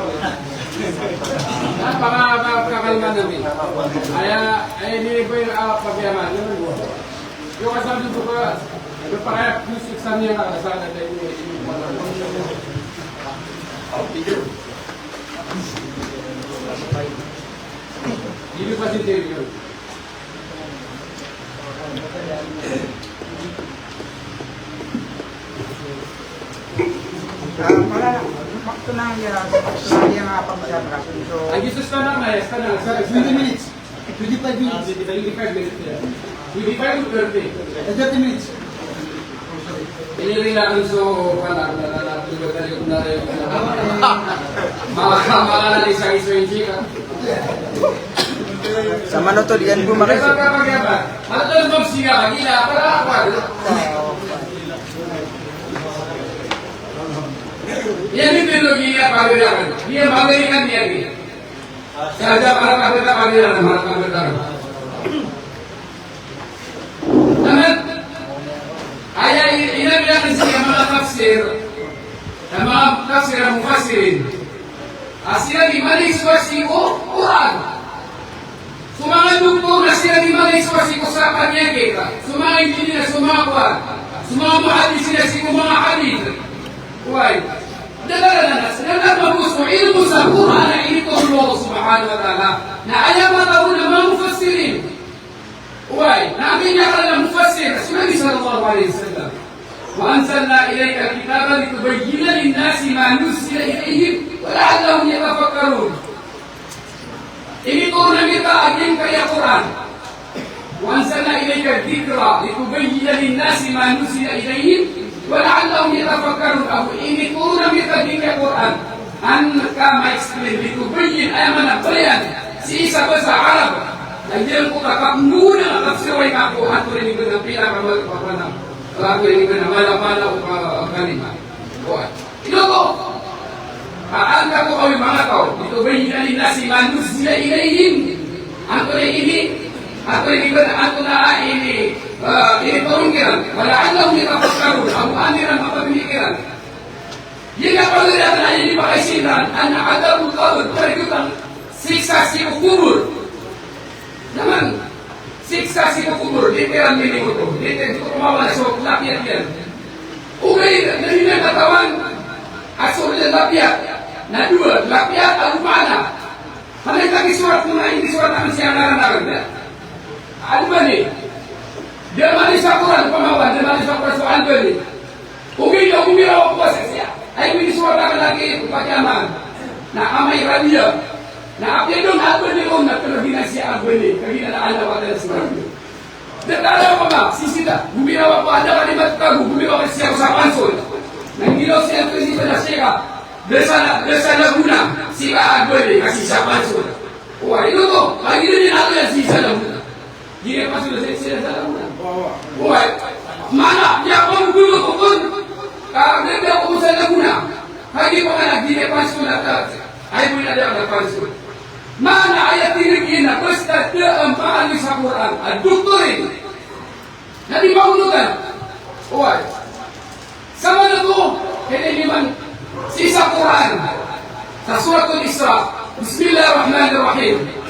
Pangakakalman ami. Aya, aya ini ba aya pagiyaman. Iyo ka sa dito ka, ano pa kaya, please, exam niya ka, sa akin, tayo niya, ini pa lang. Hindi pa si Terry yun. Ah, para, tunay, ah, tunay ang, ah, pag-, so, ay, Jesus ka na, may, ka na, sa, twenty minutes. Twenty-five minutes. Ah, twenty-five minutes, yeah. Twenty-five to thirty. Eh, thirty minutes. Ini rin ako so, wala, wala, wala, wala, wala, wala, wala. Mga, mga, mga, isa, isa, isa, isa. Sa manoto, di yan bumakay. Manoto, di ba, siya, gila, para, para. Yan yung teologiya, para, yan. Yan, magaling yan, yan. Sa, sa, para, para, para, para, para, para. Naman, aya i-, ina bilang sa manga tafsir, na manga tafsir a mufassirin. A siran i mani so, so Qur'an. So manga doktor na siran i mani so, so sa panyakit. So manga engineer, so manga kuwan. So manga muhaddisin, so manga hadith. Why? Dala na, na, na, na, mabos o ilmo sa Qur'an a initoro o Allah subhanahu wa ta'ala. Na aya matao na manga mufassirin. Oway, na aya miyakala a mufassir, so Nabi sallallahu alaihi wasallam. "Wa anzalna ilaykal kitaba litubayyina linnasi ma nuzzila ilayhim wa la'allahum yatafakkarun." Initoron ami rka a giyangkaya Qur'an. "Wa anzalna ilaykadh dhikra litubayyina linnasi ma nuzzila ilayhim wa la'allahum yatafakkarun." Ago initoron ami rka giyangkaya Qur'an. An ka ma-explain, litubayyin, aya maana bayan, sii sa basa Arab. Na giyangkoto a kapnggona a kapsirawai ngka ko antonaa i inibgay a pila ka mal-, ka mal-, ka mal-, ka mal-, ka mal-, ka kalima. Oway. Ino oto? A, an ka ko kawii manga taw, litubayyina linnasi ma nuzzila ilayhim. Antonaa i ini, antonaa i ini, antonaa i ini, eh, initoron kiran. Wa la'allahum yatafakkarun. Ago an iran mapapimikiran. Giya pagari a tana ini pakaisindan, anna adhabul qabr, pagari ko tano, siksa sii ko kobor. Naman, siksa sii ko kobor, di pira minimoto, di pira di ko pamawala so lapiyat iyan. Ogaid na di niyan katawan a so lapiyat na dowa, lapiyat ago maana. Kna i kagisorat ko na, inisorat akn sii a ngaran akn, da. Albani. Da mani sa Qur'an, pamawan, da mani sa Qur'an so Albani. Ogaid na gomiraw ako a sii sa, aya inisorat akn lagid o pakiyaman. Na amay radiya. Na apiya dn Albani on na pn giyanan si Albani. Kagiya na Allah wa ta'ala subhanahu. Da tano pama, sii sii ta, gomiraw ako a da ka di matatago, gomiraw ako sii sa Pansol. Na gomiraw sii sa Pansol, sii sa Pansol. Da sa, da sa Laguna, sii ka Albani, ka sii sa Pansol. Oway, ino oto, lagid iyan a sii sa Laguna. Giya Pansol, sii, sii sa Laguna. Oway, maana, di ako magulo ko kon, ka, di, di ako sa Laguna. Kagiya pman, giya Pansol, aya bo na da, da Pansol. Maana aya tig iyan na basta da a maana sa Qur'an, a doktor iyan. Na di maonotan. Oway. Sa maana oto, kna iman sii sa Qur'an. Sa Suratul Isra. Bismillahir Rahmanir Rahim.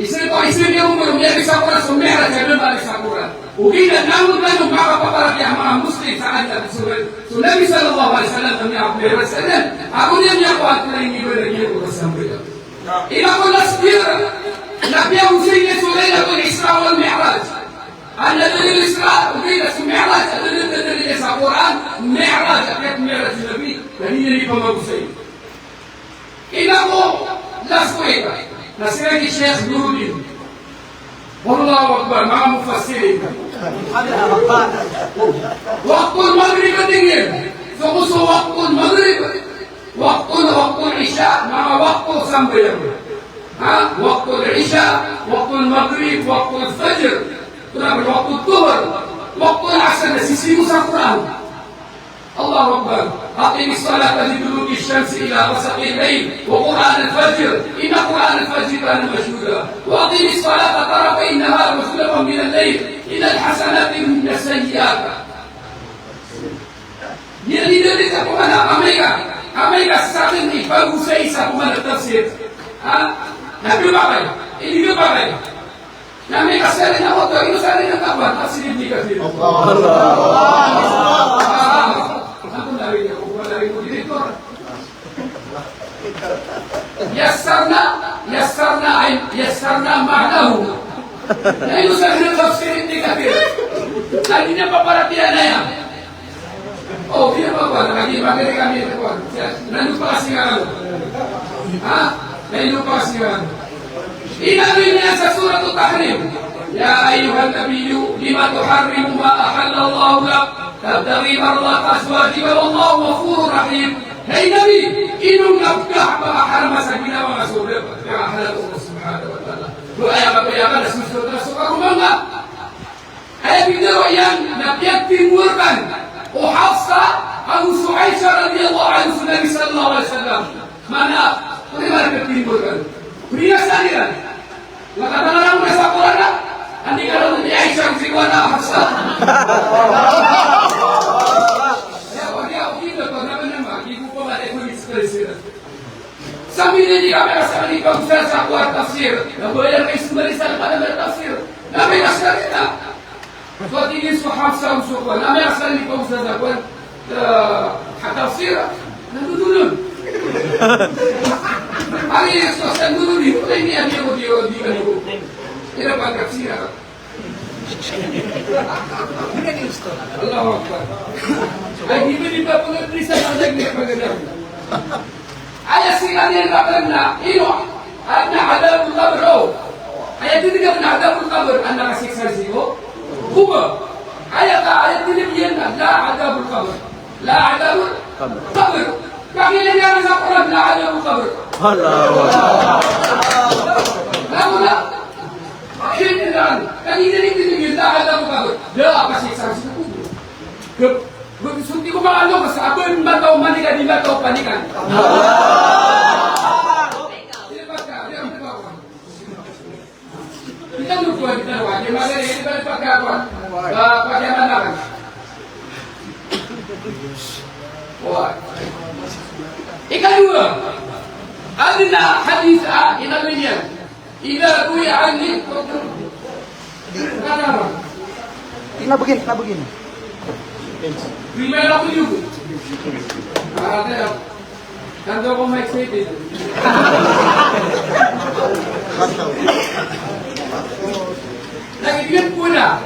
Isa ko, isa ko, miyabaloy sa Qur'an so Mi'raj, a da a miyabaloy sa Qur'an. Ogaid na langon tano makapaparatiyaya a manga Muslim sa adn a so, so Nabi sallallahu alaihi wasallam na miyami'raj sa dn. Ago niyan miyakowa a tig iyan a giya ko kasambayang. Ino ko last year na piyagosay niyan so Laylatul Isra wal Mi'raj. Anna dalil Isra, ogaid na so Mi'raj, a da a dalil iyan sa Qur'an, Mi'raj, a piyami'raj so Nabi, na di niyan ipamagosay. Ino ko last week na sii ki Sheikh Nuruddin. Allahu Akbar, manga mufassirin. Waqtul Maghrib a tig iyan. So ko so Waqtul Maghrib. Waqtul, Waqtul Isha, manga waqtu sambayang. Ha? Waqtul Isha, Waqtul Maghrib, Waqtul Fajr. Tonaa, Waqtul Dhuhr, Waqtul Asr, na sisii ko sa Qur'an. Allahu Akbar. أقم الصلاة لدلوك الشمس إلى غسق الليل وقرآن الفجر إن قرآن الفجر كان مشهودا وأقم الصلاة طرفي النهار وزلفا من الليل إن الحسنات يذهبن السيئات. Giya di dalil sa pman a amay ka, amay ka sakn i pagosay sa pman a tafsir. Ha? Na di ba kay? Di ba kay? Na amay ka sa rin a oto, ino sa rin a kawan, tafsir Ibn Kathir. Allah. Ah, ako na rin ako, wala rin ko direktor. Yassarna, yassarna, ay, yassarna ma'nahu. Na ino sa rin a tafsir Ibn Kathir. Sa di niyan paparatiyaya. O, di na mapapala, lagi magari kami ito po. Siya, nandun pa kasi nga ano. Ha? Nandun pa kasi nga ano. Inamin niya sa Surat At-Tahrim, يا أيها النبي لم تحرم ما أحل الله لك تبتغي مرضات أزواجك والله غفور رحيم. Hay Nabi, ino nga pkhaharam sa ginawa nga so pkhahalal o Allah Subhanahu wa Ta'ala. Doa aya kapayagan na susunod na so karoma nga. Aya pitharo iyan na piyagtimborkan o Hafsa ago so Aisha radiyallahu anha so Nabi sallallahu alaihi wasallam. Mana, odi mana piyagtimborkan? Priyasan iran. Makatangaran ko na sa Qur'an na, andi ka raw ni Aisha ago si Kuwan a Hafsa. Aya ko, aya ko, ino ko, na ba naman, di ko pa ba, di ko express iran. Sambi na di kami rasa ni pagosay sa kowan a tafsir. Na ba iran kay sumali sa kowan a tafsir. Na ba iran sa rin na. So, tig iyan so Hafsa, so kowan. Na ba iran sa rin pagosay sa kowan, eh, a tafsir. Na dodolon. Ari, so, sa dodolon, di ko na ini, di ko, di ko, di ko, di ko. Ira pa tafsir. Allahu Akbar. Ay, di ba, di ba, pag-, di sa pag-, di ba, pag-, aya sii niyan na, na, ino, adna adhabul qabr, o. Aya titho iyan na adhabul qabr, adna kasiksa sii ko kubur. Aya ka, aya titho iyan na, la adhabul qabr. La adhabul qabr. Kagiya iyan sa Qur'an, la adhabul qabr. Allahu Akbar. Launa, Shirk iran, kagiya di titho iyan, la adhabul qabr. Da a kasiksa sii ko kubur. Gep, gep, so tig ko manga loks, a ba mata o manik a di mata o panikan. Kita mo ko, kita mo, di mata, di mata, pagkakuan. Ba, pagkakuan. Wah. Ikadowa, adn a hadith a inaloy niyan. Ida ruwiya anni, Kena begin, kena begin. Remind ako niyo po. Ah, kaya, tanto ako ma-excited. Lagi din po na.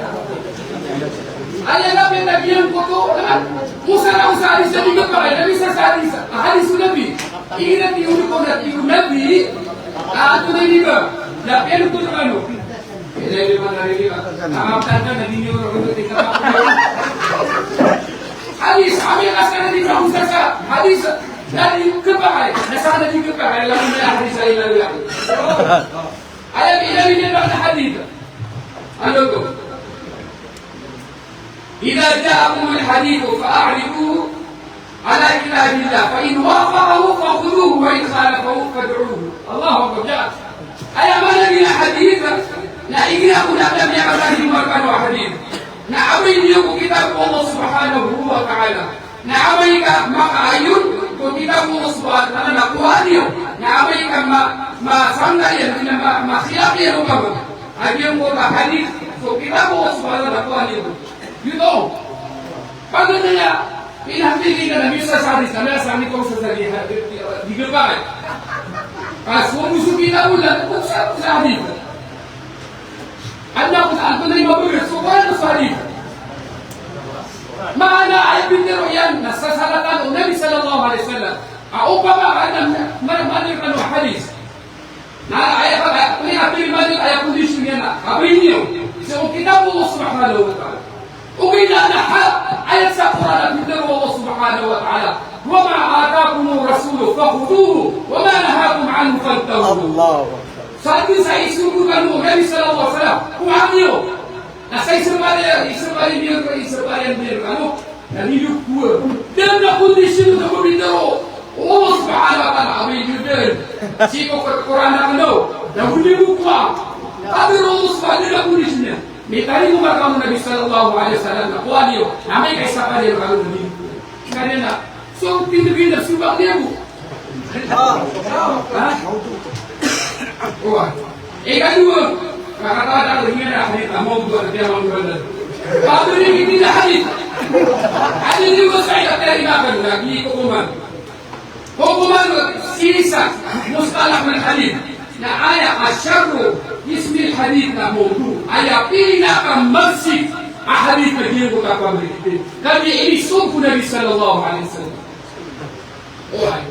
Aya na pinagiyan ko to, ha? Osa na osa hadis a di kapakay, na misa sa hadis, hadis o Nabi. Igira tig o Nabi, a antonaa i riba? Na piyanothol rkano. Ina ina man na riba. Tama tanda na di niyo ron tig kapakay. Hadis, amay ka sa na di kapakay sa hadis, na di kapakay, na sa na di kapakay, alam mo na hadis a ina ina. Aya ina ina na hadis. Ano to? إذا جاءكم الحديث فأعرضوا على كتاب الله فإن وافقه فخذوه وإن خالفه فادعوه. Allahu Akbar. Aya maana niyan a hadith na igira ko na miyakatarimaa rkano a hadith na amay niyo ko kitab o Allah Subhanahu wa Ta'ala. Na amay ka makaayon ko kitab o Allah Subhanahu wa Ta'ala na kowaa niyo. Na amay ka ma-, masangga iyan, na ma-, makhilaf iyan opama a giyangkoto a hadith so kitab o Allah Subhanahu wa Ta'ala, kowaa niyo. Giyoto. Paganay a pinahamili ka na misa sa hadith, na miyasa ni ko sa hadith, di ka ba? Ka so mo so kitab o Allah, ko sa, sa hadith. Adn a ko sa antonaa i mabagr, so Qur'an o so hadith. Maana aya pitharo iyan na sasaratan o Nabi sallallahu alaihi wasallam. A opama ka na ma-, ma-, maana rkano a hadith. Na aya ka, aya, aya, aya kondisyon iyan na, kabay niyo, isa ko kitab o Allah Subhanahu wa Ta'ala. Ogaid na, na ha-, ayat sa Qur'an a pitharo o Allah Subhanahu wa Ta'ala, "Wa ma atakumur rasulu fakhudhuhu, wa ma nahakum anhu fantahu." Allahu Akbar. Sa dn sa isogo kano o Nabi sallallahu alaihi wasallam, kowaa niyo. Na sa ismbag iyan, ismbag iyan, ismbag iyan kano. Na di niyo kowaa. Dn a kondisyon o pitharo o Allah Subhanahu wa Ta'ala, amay niyo dn. Sii ko Qur'an a kano. Na di niyo kowaa. Katharo o Allah Subhanahu wa Ta'ala, dn a kondisyon iyan. Mitalingoma rkano o Nabi sallallahu alaihi wasallam na kowaa niyo. Na amay ka ismbag iyan kano na di niyo kowaa. Skaniyan na. So, tindg iyan na smbag iyan bo. Ha? Oway. Ikadowa, kakataw a tig iyan a hadith a mawdu' a di a mawdu' a. Pabri iyan a hadith. Hadith iyan a sa aya tarimaa rkano na di kokoman. Kokoman sii sa mustalahul hadith. Na aya a sharru ismil hadith na mawdu'. Aya pinakamagsik a hadith na giyangkoto a pabri iyan. Kagiya inisogo o Nabi sallallahu alaihi wasallam. Oway.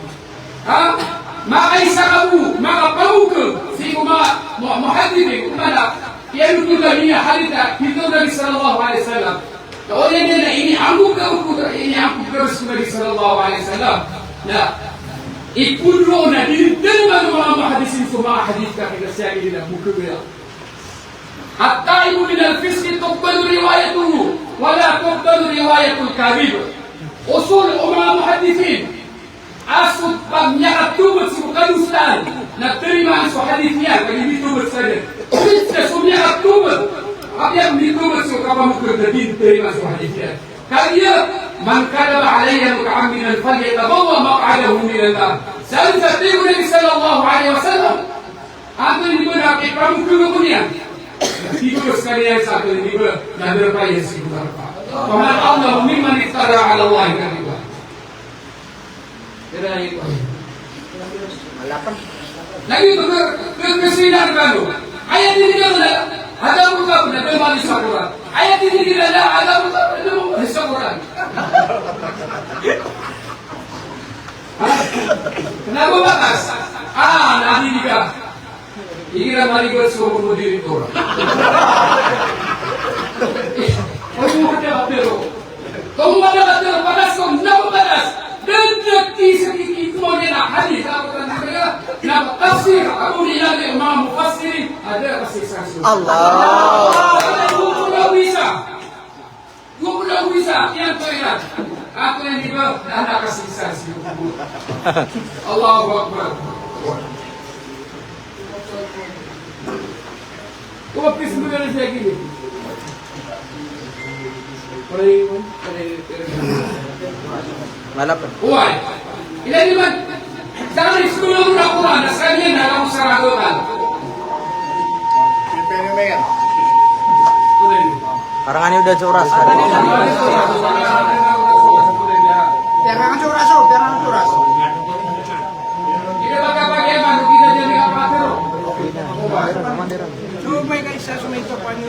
Ha? Makaisa ka bo, makapamokg sii ko manga mu-, muhaddithin, ko manga piyanothol iyan a hadith a pitharo o Nabi sallallahu alaihi wasallam. Na oriyan iyan na iniangkog ka bo, iniangkog ka bo so Nabi sallallahu alaihi wasallam. Na ipondro na di niyan tarimaa o manga muhaddithin so manga hadith ka kna sii a gii na bokg iyan. At-taibu minal fisqi tuqbalu riwayatuhu, wa la tuqbalu riwayatul kadhib. Usul o manga muhaddithin, a so miyakatawbat sii ko kadosaan na tarimaan so hadith iyan, kagiya di tawbat sa dn. Kagiya so miyakatawbat, kagiya di tawbat sii ko kapamokg na di tarimaan so hadith iyan. Kagiya, "Man kadhaba alayya muta'ammidan falyatabawwa' maq'adahu minan nar." Sa dn sa tig o Nabi sallallahu alaihi wasallam, antonaa i ba na kipamokg ko niyan? Tig o skaniyan sa antonaa i ba na darpa iyan sii ko darpa. Faman adlamu mimman iftara ala Allahi kadhiba. Lagid o ka, ka, kasinan kano. Aya tindg iyan na adhabul qabr na da mali sa Qur'an. Aya tindg iyan na adhabul qabr na da mali sa Qur'an. Ha? Kna ba batas? Ah, na di ka. Igira maligot so moderator. Komowa na ka tero. Komowa na ka tero, patas ko, na ba patas? Dn a kiisa ki, ki, komowa na hadith, ago tafsir, ago ilan o manga mufassirin, a da a kasisan. Allah. Allahu Akbar. Allahu Akbar. Malapad. Oway. Ilay niyo man. Sa iskul o Qur'an, na skaniyan na alam sa radotan. Parang ano daw sa oras? Parang ano sa oras, oh, parang ano sa oras. Ida ba kapag-iyaman, ida dyan nga patero. So, may kaisa, so may isa pa nyo.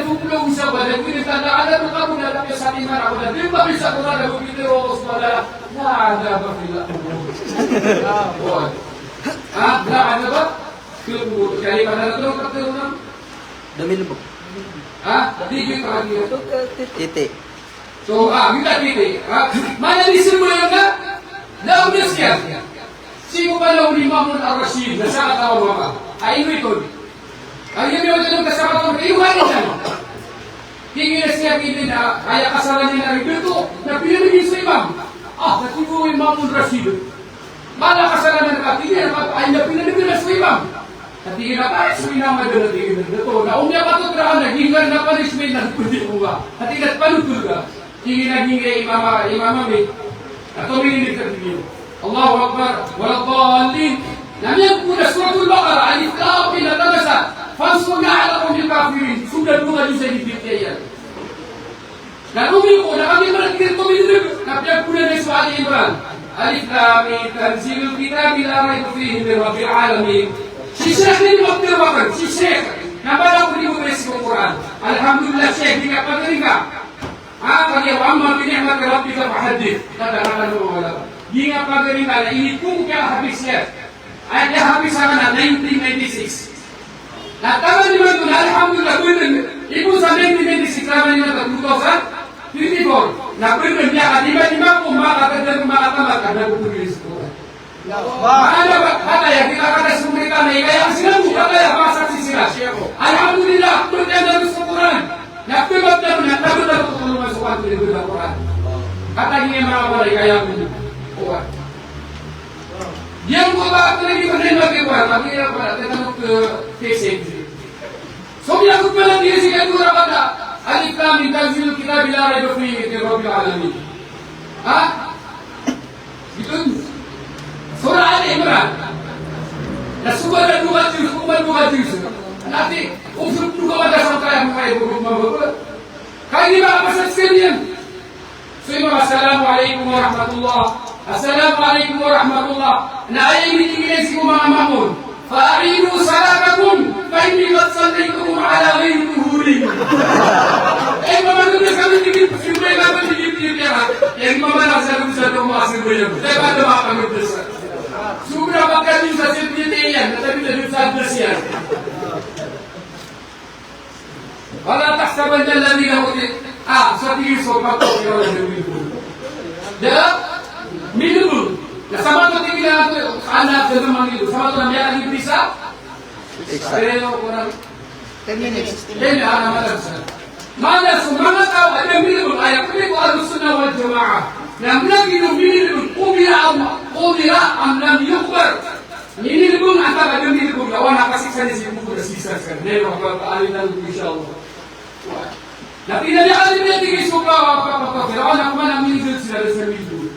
Ito ka muna na sa iman ako na di ba bisa ko na nagpipitiro o sumada na adhaba fil qubur. Ha? Na adhaba fil qubur. Kaya pada na ito ang pagkiro na. Damil mo. Ha? Di kita lagi. Titi. So, ah, kita titi. Ha? Mana di semua yang na? Na udah siap. Sii ko panaw o Imam Ar-Rashid, na sakataw a mama. Ay, ino ito. Ay, ino ito, na sakataw a mama. Ino ito. Tingin na siya, tingin na, aya kasalanan na rin ito, na pinanagin sa imam. Ah, na tingin ko Imam Ar-Rashid. Mala kasalanan ka, tingin na, ay, na pinanagin na sa imam. Na tingin na, ay, sa imam, ay, na tingin na, ito. Na umya ka to, tirahan, na gingan na punishment, na pwede ko ba. Na tingin na, panutul ka. Tig iyan a giyangkai a imam, imam ami, na tomindig ka tig iyan, Allahu Akbar, waladdallin. Na miyangkoto na Suratul Baqarah, Alif Lam Mim, na taman sa, Fansurna ala al-qawmil kafirin. Sobra dowa ka juz a inibitiya iyan. Na romiyangkoto, na kagiya mala tig iyan tomindig, na piyangkoto na so Ali Imran. Alif Lam Mim, tanzilul kitabi la rayba fihi min rabbil alamin. Si Sheikh ini magdawa kan, si Sheikh. Na mala ko di ko bes ko Qur'an. Alhamdulillah, Sheikh, di ka pagaring ka. Ah, kagiya wa amma bi ni'mati rabbika fahaddith. Kata-kata na mawala. Di nga pagaring ka na inipon ko kiya habis iyan. Ay, kiya habis aken na nineteen ninety-six. Na taman imanto na, alhamdulillah, benen. Ipon sa nineteen ninety-six, taman imanto two thousand twenty-four. Na benen, miyakadima-dima ko, makatanda, makatamat, kada ko pagris ko. Maana ba, kataya, di ka kada sumrita na ikaya ang sinabi, kataya, masaksi sila. Alhamdulillah, pagkanda ko sa Quran. Na pagkanda ko, na pagkanda ko, tulungan sa Quran, tulungan sa Quran. Kataya niya mga pala, ikaya ang Quran. Diyan ko ba, ito na hindi ko rin mag-Quran, mag-Quran, ito na mag-Quran. So, miyakot pala tig iyan sii ko Quran, Alif Lam Mim, tanzilul kitabi la rayba fihi min rabbil alamin. Ha? Giyoto. Surah Ali Imran. Na sobra dowa ka juz, sobra dowa ka juz. Na ati, o sobra dowa ka juz, sangkaya mo kaya bubuk mababa. Kaya di ba, masa sekalian. So, imam, assalamu alaikum warahmatullah. Assalamu alaikum warahmatullah. Na aya ini tig iyan sii ko manga mamun. Fa a'idu salatakum, fa inni qad sallaytukum ala ghayri tuhurin. Eh, mama, ano na kami tigil, simba na kami tigil, tigil, ya. Yang mama na sa doon sa doon, mga simba yan. Kaya ba naman kami doon sa? Sobra ba kami sa simba yan? Natabi na doon sa doon siya. Wala tahsabanna alladhina utu-, ah, sa tig iyan so pagkaw iran na milebel. Da, milebel. Na sabato tig iyan a, anak, da na milebel. Sabato na miyalebel isa? Isa. Pero, kurang. Ten minutes. Ten, ah, na malam sa. Mana so manga taw a da milebel, aya pwede ko Ahlus Sunnah wal Jamaah. Na miyalebel, milebel, qubira am, qubira am lam yuqbar. Minilebeng antaa ka da minilebeng, na wan a kasiksa niyan sii ko kobor a siksa sekaniyan. Na ino ka ba, ka alin na, insha Allah. Na pinaliyo ka niyan, tig iyan so ka, ka, ka, ka Firaun, na koman a minilebeng sila da sa minilebeng.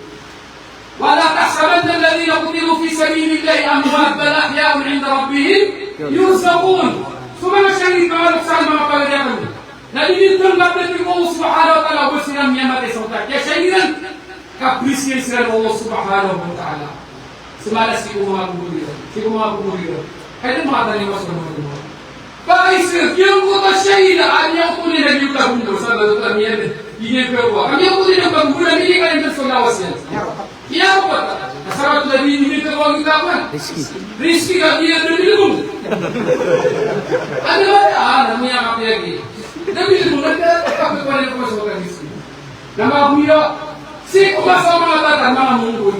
Wala tahsabanna alladhina qutilu fi sabilillahi amwatan, bal ahya'un 'inda rabbihim yurzaqun. So manga shahid, manga lokes, manga pagari akn. Na di dn tanggapan o Allah subhanahu wa ta'ala o ba siran miyamatay sa otak. Kiyasahidan, kaprisiyan siran o Allah subhanahu wa ta'ala. Sii ko manga kobor iran. Sii ko manga kobor iran. Kaya dn makatalima sa manga kobor. Pakaiza, giyangkoto a shahid a miyaoto niyan a giyoto a kobor. Sa ba oto a miyan, di niyan kakowa. Ka miyaoto niyan a kobor, di niyan kakowa so lawas iyan. Iya ko ba? Asar a di niyan kakowa giyoto a rizki. Rizki ka di niyan kakowa. Ano ba? Ah, na miyakapiya ki. Nabi ko na ka, kapagkuwan ko so rizki. Na mabuya, sii ko masa o manga Tatar, manga Mongol.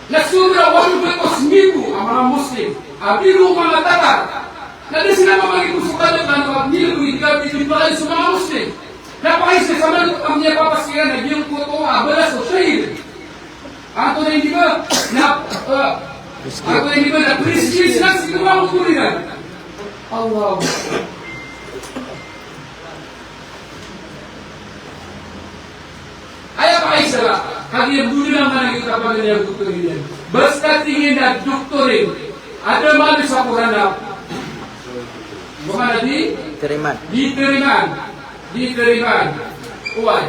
Na sobra walo gatos mibo a manga Muslim a bilo o manga Tatar. Na da siran mamagipos o kadaklan o pagmilebeng i di kabidn palaya so manga Muslim. Na pakaiza sa manga Tatar a miyapapas iran a giyangkoto a balas o shahid. Antonaa i di ba na, eh, antonaa i di ba na prinsipyo sii ko manga kobor iran. Allahu Akbar. Aya pakaiza, kagiya bo niyan man a giyangkoto a pagari a doktor iyan. Basta tig iyan a doktor iyan, a da maana sa Qur'an na, ba maana di? Tirimaan. Di tirimaan. Di tirimaan. Oway.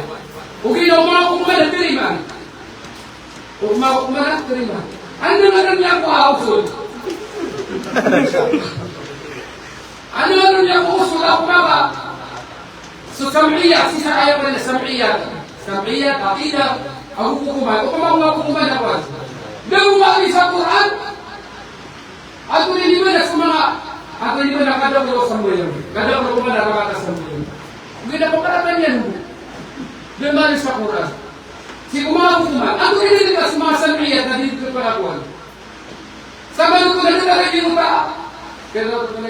Ogaid na o manga hukman na tirimaan. Hukma, hukma na tirimaan. Anda nga ron niyan ko a usul? Anda nga ron niyan ko a usul a hukma ba? So sam'iyya, so sa aya pn a sam'iyya. Sam'iyya, aqidah, ago kokoman. Opama ko kokoman a kowan. Da a maana sa Qur'an. Antonaa i di ba na so manga, antonaa i di ba na kadakl o sambayang. Kadakl o kokoman a rakat a sambayang. Ogaid na pakarataniyan. Da a maana sa Qur'an. Sii ko manga kokoman. Antonaa i di ba na so manga sam'iyya, na di ko pn a kowan. Sa manoto na da a di ko pa. Kaya ko na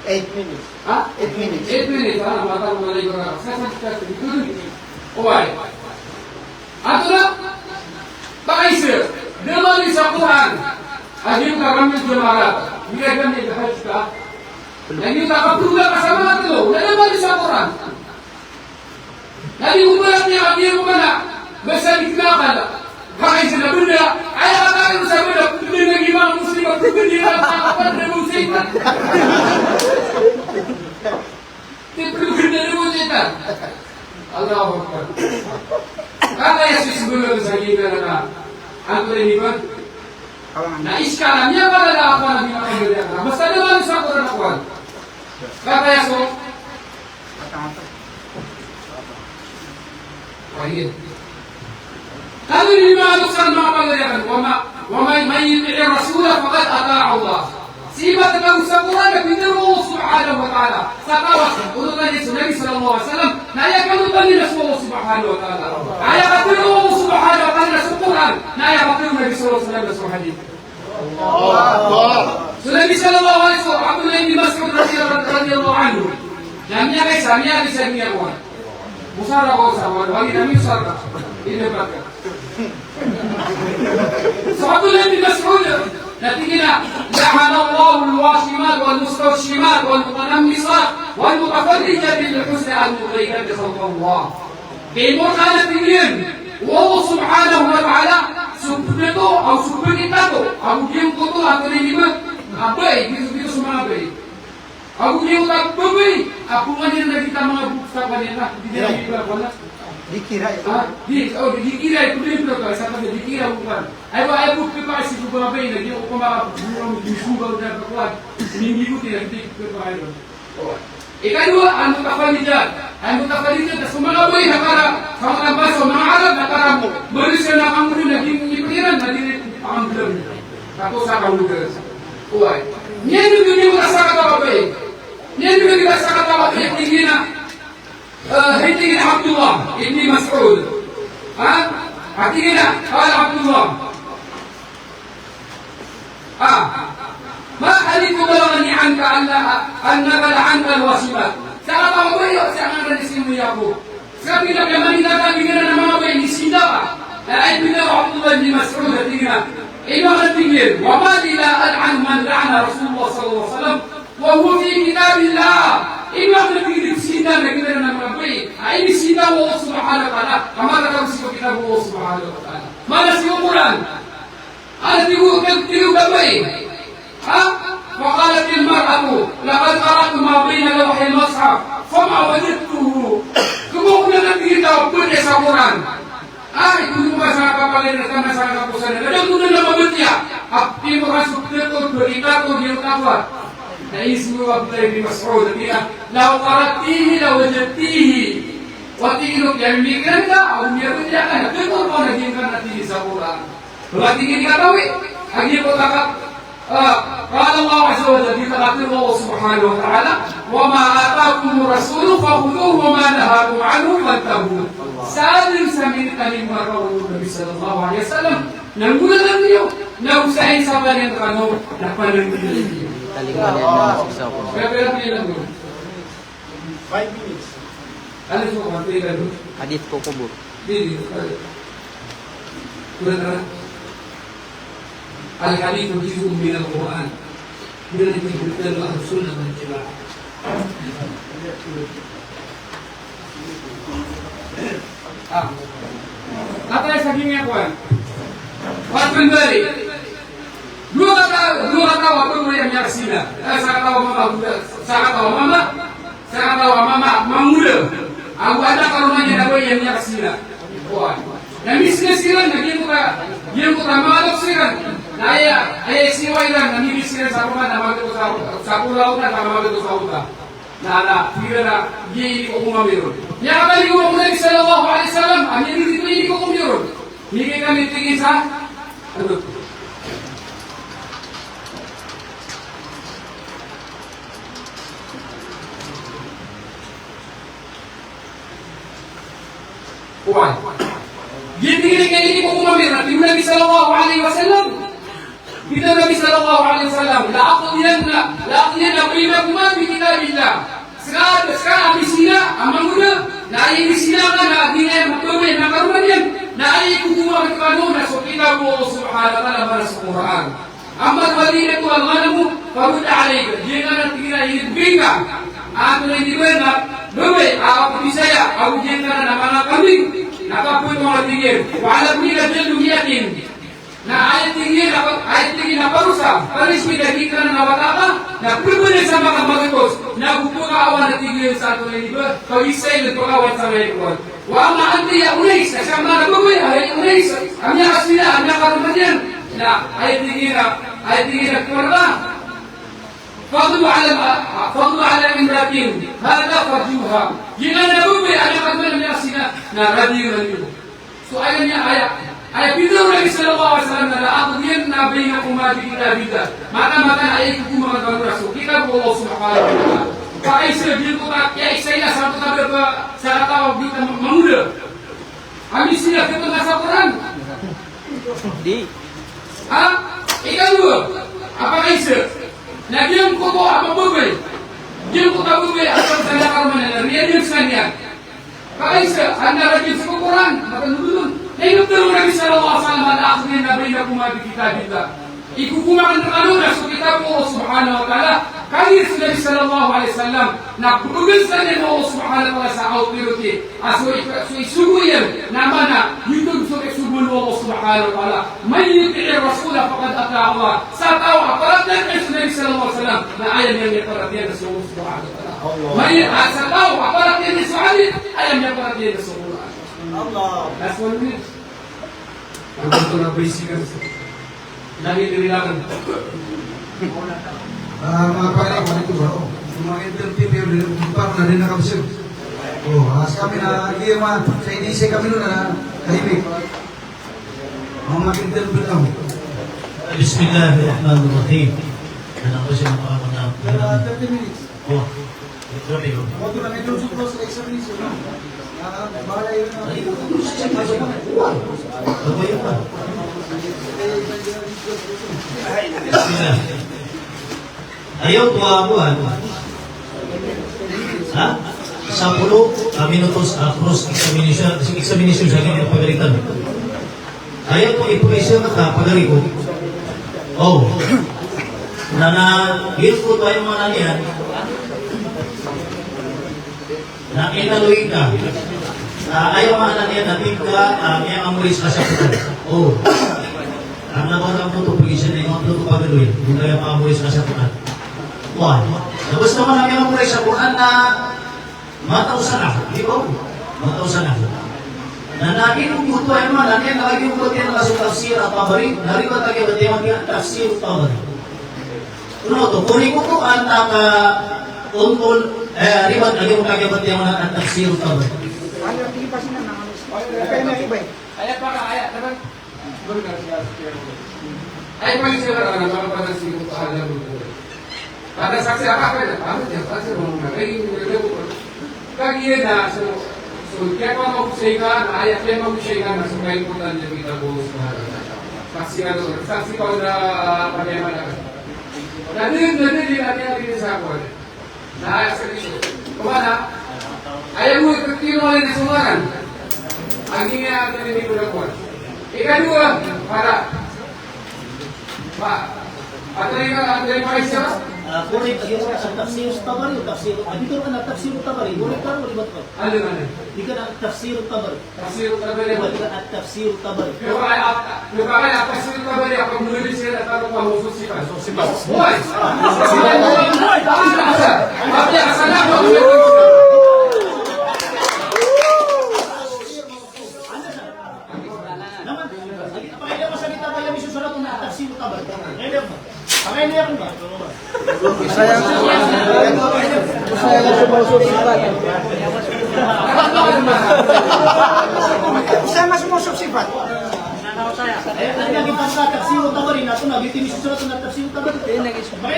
Eight minutes. Ha? Eight minutes. Eight minutes, ha? Mata ko malay ko na. Sa, sa, sa, sa, ito, ito. Oway. Antonaa? Pakaiza. Da a maana sa Qur'an a giyoto a ramil jamarat. Mira kami da hajj ka. Na giyoto a kaprogram ka sa manga tlo. Da a maana sa Qur'an. Na di ko ba niyan, di ko ba na, basta di ko na akala. Pakaiza na benda, aya ka tayo sa benda, benda na giyangkai a Muslim, benda na akala, benda na Muslim. Di perlu benda na Muslim. Allahu Akbar. Kata ya sis benda sa giyangkai na, antonaa i di ba? Na iskal niyan ba na akala, basta da a maana sa Qur'an a kowan. Kata ya so, Tayyib. Kami di manga doktor, manga pagari akn, wa ma, wa man, man yuti'ir rasula faqad ata'a Allah. Sii ba tatago sa Qur'an na pitharo o Allah subhanahu wa ta'ala. Sa taw a onotan iyan so Nabi sallallahu alaihi wasallam, na aya kanotan iyan na so Allah subhanahu wa ta'ala. Aya katharo o Allah subhanahu wa ta'ala na so Qur'an, na aya katharo o Nabi sallallahu alaihi wasallam na so hadith. So Nabi sallallahu alaihi wasallam, Abdullah bin Mas'ud radhiyallahu, radhiyallahu anhu. Na miyakaisa, miyakaisa, miyakaisa. Musara ko sa, wali, wali na musara. Ini baka. So Abdullah bin Mas'ud, na tig iyan a, "La'ana Allahu al-washimat wal mustawshimat wal mutanammisat wal mutafarrijat bil husni al-mughayyirati khalqa Allah." Kay morka na tig iyan o Allah subhanahu wa ta'ala so pkhato, aw so pkhato, aw giyangkoto a tiniba a bai, gito, gito so manga bai. Aw giyangkoto a bai a pmangnin na gita manga bok sa kanila, di na iba wala. Di kiray. Ha? Di, o, di kiray, pwede pala ka, sa kanila, di kiray, bukan. Ay, ba, ay, bok, pwede pa, si, bukan, bai, na, di, o, kumaka, bukan, di, suba, na, bukan. Hindi ko, di, di, pwede pa, ay, ba. Ikadowa, al-mutafarrijat. Al-mutafarrijat, so manga bai na kara, sa manga basa o manga Arab na kara mo. Bali sa na kanggodan na di niyan ipikiran, na di niyan panganggodan. Tapos sa kanggodan. Oway. Niyan dn dn iyan kasakataw a bai. Niyan dn iyan kasakataw a bai, tig iyan a, eh, hay tig iyan a Abdullah ibn Mas'ud. Ha? Ha, tig iyan a, qala Abdullah. Ah, ma hadithu balaghani anka anna, annaka la'anta al-washimat. Sakataw a bai o sii ko ngaran i Yaqub. Sa pila ka manila ka, di ngka na manga bai i sinda ka. Na aya pitharo o Abdullah bin Mas'ud a tig iyan a, ino ka tig iyan, wa ma li la al'anu man la'ana Rasulullah sallallahu alaihi wasallam wa huwa fi kitabillah. Ino ka tig iyan a sinda na di ngka na manga bai a inisinda o Allah subhanahu wa ta'ala, ka makatao sii ko kitab o Allah subhanahu wa ta'ala. Maana sii ko Qur'an. Aya tig o, tig o kabay. Ha? Faqalatil mar'atu, laqad qara'tu ma bayna lawhil mushaf, fama wajadtuhu. Kna o ba tig iyan a pd sa Qur'an. Ay, ino ba sa kapalaya na tama sa kaposan. Kada ko na mabatiya. Ap, ino ka so pd ko, pd ko, di o kapwa. Na inisii o Abdullah bin Mas'ud, tig iyan a, law qara'tihi lawajadtihi. Wa tig iyan a, piyamikiran ka, aw miyabatiya ka, na pd ko na di ngka na tig iyan sa Qur'an. Ba tig iyan di katawi a giyangkoto a, ah, qala Allah azza wa jalla, di katharo o Allah subhanahu wa ta'ala, "Wa ma atakumur rasulu fakhudhuhu wa ma nahakum anhu fantahu." Sa dn sa minitaniman rkano o Nabi sallallahu alaihi wasallam, na ngolalan iyo, na osayin sa ba niyan rkano na pananggilaan iyo. Talingoma niyan na sa ko. Kaya pera pilihan mo. Five minutes. Ano so, one, three, ano? Hadith ko kubur. Di, di, di. Kulang ka na? Al-hadithu juz'un minal Qur'an. Kulang ito yung Ahlus Sunnah wal Jamaah. Ah. Kataya sa giyangkoto a kowan. Fathul Bari. Dowa kataw, dowa kataw a babay a miyakazina. Eh, sakataw a mama, sakataw a mama, sakataw a mama, mangoda. Ago adn a karoma niyan a babay a miyakazina. Kowan. Na mizina siran, na giyangkoto a, giyangkoto a manga doktor siran. Na aya, aya isiwa iran, na mizina siran sa roma, na magaan sa, sa kolaw na, na magaan sa uta. Na, na, tig iran a giyai i kokoman mi ron. Miyakabalik o Nabi sallallahu alaihi wasallam a miyadidi ko ini kokom iyo ron. Migay kami, tig iyan sa, ano? Oway. Giya tig iyan a ini kokoman mi ron, tig o Nabi sallallahu alaihi wasallam. Giya tig o Nabi sallallahu alaihi wasallam, "La aqdiyanna, la aqdiyanna baynakuma bi kitabillah." Ska, ska a mizina a mangoda, na aya mizina ka na di niyan mababaya a karoma niyan, na aya ikokoman rkano na so kitab o Allah subhanahu wa ta'ala, maana so Qur'an. Amma al-bayyinatu wal ghanamu farudd alayka. Giyangkanan, tig iyan a inibgay ka a antonaa i ba na babay a pabisaya, ago giyangkanan a manga kambing na kapoon, tig iyan. Wa ala kulli jaldu mi'atin. Na aya, tig iyan a, aya, tig iyan a parosa, punishment a giyangkanan a wata ka na pmbgan sa manga magatos, na go pkaawan, tig iyan, sa antonaa i ba, pabisaya, pkaawan sa manga ikowan. Wa amma anta ya Unais, na siyang manga babay a hay Unais a miyakasina a miyakaroma niyan, na aya tig iyan a, aya tig iyan a kwarta. Fadlu ala, fadlu ala imra'atin hadha farjuha. Giyanan a babay a miyakaroma niyan a miyakasina na radiyan iyan. So aya niyan, aya, aya pitharo o Nabi sallallahu alaihi wasallam na, "La aqdiyanna baynakuma bi kitabillah." Mataan, mataan a aya ikokoman rkano na so kitab o Allah subhanahu wa ta'ala. Pakaisa, giyangkoto a kiyaisa iyan sa antonaa i ba, sa katao a giyangkoto a mangoda a mizina, giyangkoto a sa Qur'an. Di. Ha? Ikadowa a pakaisa na giyangkoto a babay, giyangkoto a babay a sa, sa karoma niyan, riyan iyan skaniyan. Pakaisa, an na radiyan sii ko Qur'an, mataan on. Na iniptharo o Nabi sallallahu alaihi wasallam, "La aqdiyanna baynakuma bi kitabillah." Ikokoman akn rkano na so kitab o Allah subhanahu wa ta'ala. Kagiya so Nabi sallallahu alaihi wasallam na pmbgan skaniyan o Allah subhanahu wa ta'ala sa authority a so i, so isogo iyan na maana, giyoto so isogo o Allah subhanahu wa ta'ala. Man yuti'ir rasula faqad ata'a Allah. Sa taw a paratiyaya so Nabi sallallahu alaihi wasallam na aya niyan miyaparatiyaya so Allah subhanahu wa ta'ala. Allah. May, ah, sa taw a paratiyaya so hadith, aya miyaparatiyaya so Qur'an. Allah. That's what it is. Ang gusto na basic ang lagi nila. Ah, mga pare, kung ano ito ba? Oh, mga interview, pero di pa ako na rin nakabusog. Oh, as kami na, hindi yung mga, sa hindi siya kami nun na tahimik. Mga interview lang. Bismillahirrahmanirrahim. Ano ko siya mga mga Pero, ah, thirty minutes. Oh, grabe, oh. Huwag ko na may doon sa examination, no? Ah, bahala yun, no? Ay, ano yun, ah? Ayaw ko, ah, kuwan. Ha? Sapolo, ah, minutos, ah, cross examination, examination sa kanya, pagalitan. Aya ko ipoon sa mata, pagari ko. Oh. Na, na, giyoto aya maana niyan. Na inaloy ka. Na aya maana niyan na tig ka, ah, miyamemorize ka sa Qur'an. Oh. Karna ba na oto, pagisa na oto pagaloy. Di ka miyamemorize ka sa Qur'an. Wah. Na basta man a miyamemorize sa Qur'an na Mataw sa nahu, di ba? Mataw sa nahu. Na, na ino oto aya maana niyan, na lagid oto iyan na so Tafsir At-Tabari, na ribat a kiyabatiya iyan a Tafsir At-Tabari. Ano oto? Kori ko oto, antaa ka, on, on, eh, ribat a kiyabatiya iyan a Tafsir At-Tabari. Aya pa ka, aya, dapat Ay, pwede sila na makapanasig ko pa alam ko. Kada saksi, apa, apa, apa, saksi, kagiya na, so, so, kiyapamagosay ka, na aya kiyamagosay ka na so kaimportante o kitab o Allah Subhanahu wa Ta'ala. Saksi ka doon, saksi ka na, ah, pagyaman ka. Na din, na din, din, na din, na din sa ako. Na aya sa dito. Kumana, aya mo, ipagtino ay na sumaran. Ang ingay ang tinitino na kuwan. Ikadowa, para. Pa. Atay ka, atay ka isa. Ah, correct. Yung sa Tafsir Tabari, Tafsir, ah, dito ka na, Tafsir Tabari. Correct ka, correct ba? Ano, ano? Di ka na, Tafsir Tabari. Tafsir Tabari. Wala ka at Tafsir Tabari. Kaya kaya at, kaya kaya at Tafsir Tabari, ako muli siya na taro pa mo susipan. Susipan. Boy! Susipan. Boy! Taas na ka, sir. Mati, asal na ako. Naman, lagi, pakita mo sa kita kaya may susulat na Tafsir Tabari. Ngayon mo. Ngayon mo. Isa yang, isa yang sumusok sifat. Isa yang sumusok sifat. Aya lagid o tafsir o Tabari, na oto na giyoto i misosorat na tafsir o Tabari. Aya lagid o tafsir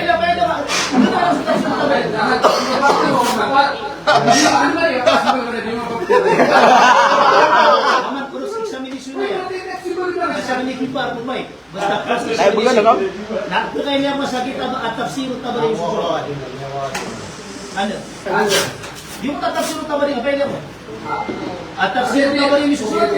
o Tabari. Aman ko sa examination iyan. Examination paper, pamay. Basta, ay, basta, basta, na, na, na, masakit a, a tafsir o Tabari misosorat. Ano? Giyoto a tafsir o Tabari, a pwede mo. A tafsir o Tabari misosorat.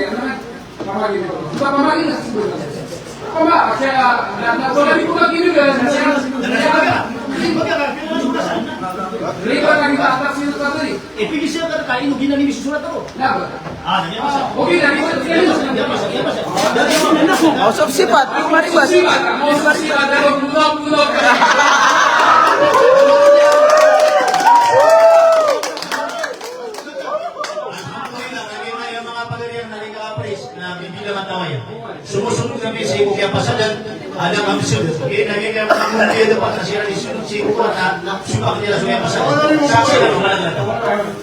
Riba na riba a tafsir o Tabari. Ipigis iyan ka, ka ino giyanan i misosorat ako. Na ba? Ah, na, iya, masa. Okay, na, iya, masa, iya, masa. Mawsuf sifat, riba, riba. Alhamdulillah, na giya manga pagari iyan na di ka kapres, na bibilang a taw iyan. Somosonog kami sii ko kiyapasadan, adn a manga somosonog. Ogaid na giya manga pagari iyan na dapat na siran i somosonog sii ko Qur'an, na sopak iran so kiyapasadan. Saksi na manga pagari.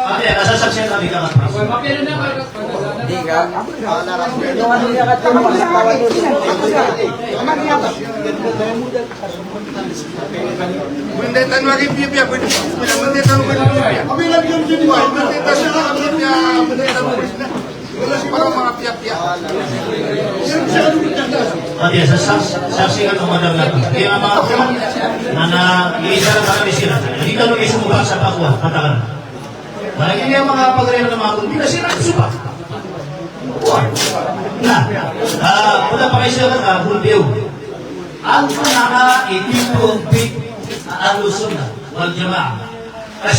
Ati, a kasasaksian kami ka kapres. Di ka. Mantay tano lagi piyapiya, pwede. Mantay tano lagi piyapiya. Mantay tano lagi piyapiya, mantay tano lagi piyapiya. Para manga piyapiya. Ati, sa, sa, saksi ka, madam, na. Kaya nga, manga, na, na, isa na kami sila. Di ka nung isumupak sa pakwa, katakan. Malagid iyan manga pagari iyan na manga, di na siran sopak. Oway. Na, ah, wala pa kaisa ka, ah, bulbiyo. Antonaa i titho a Ahlus Sunnah wal Jamaah ka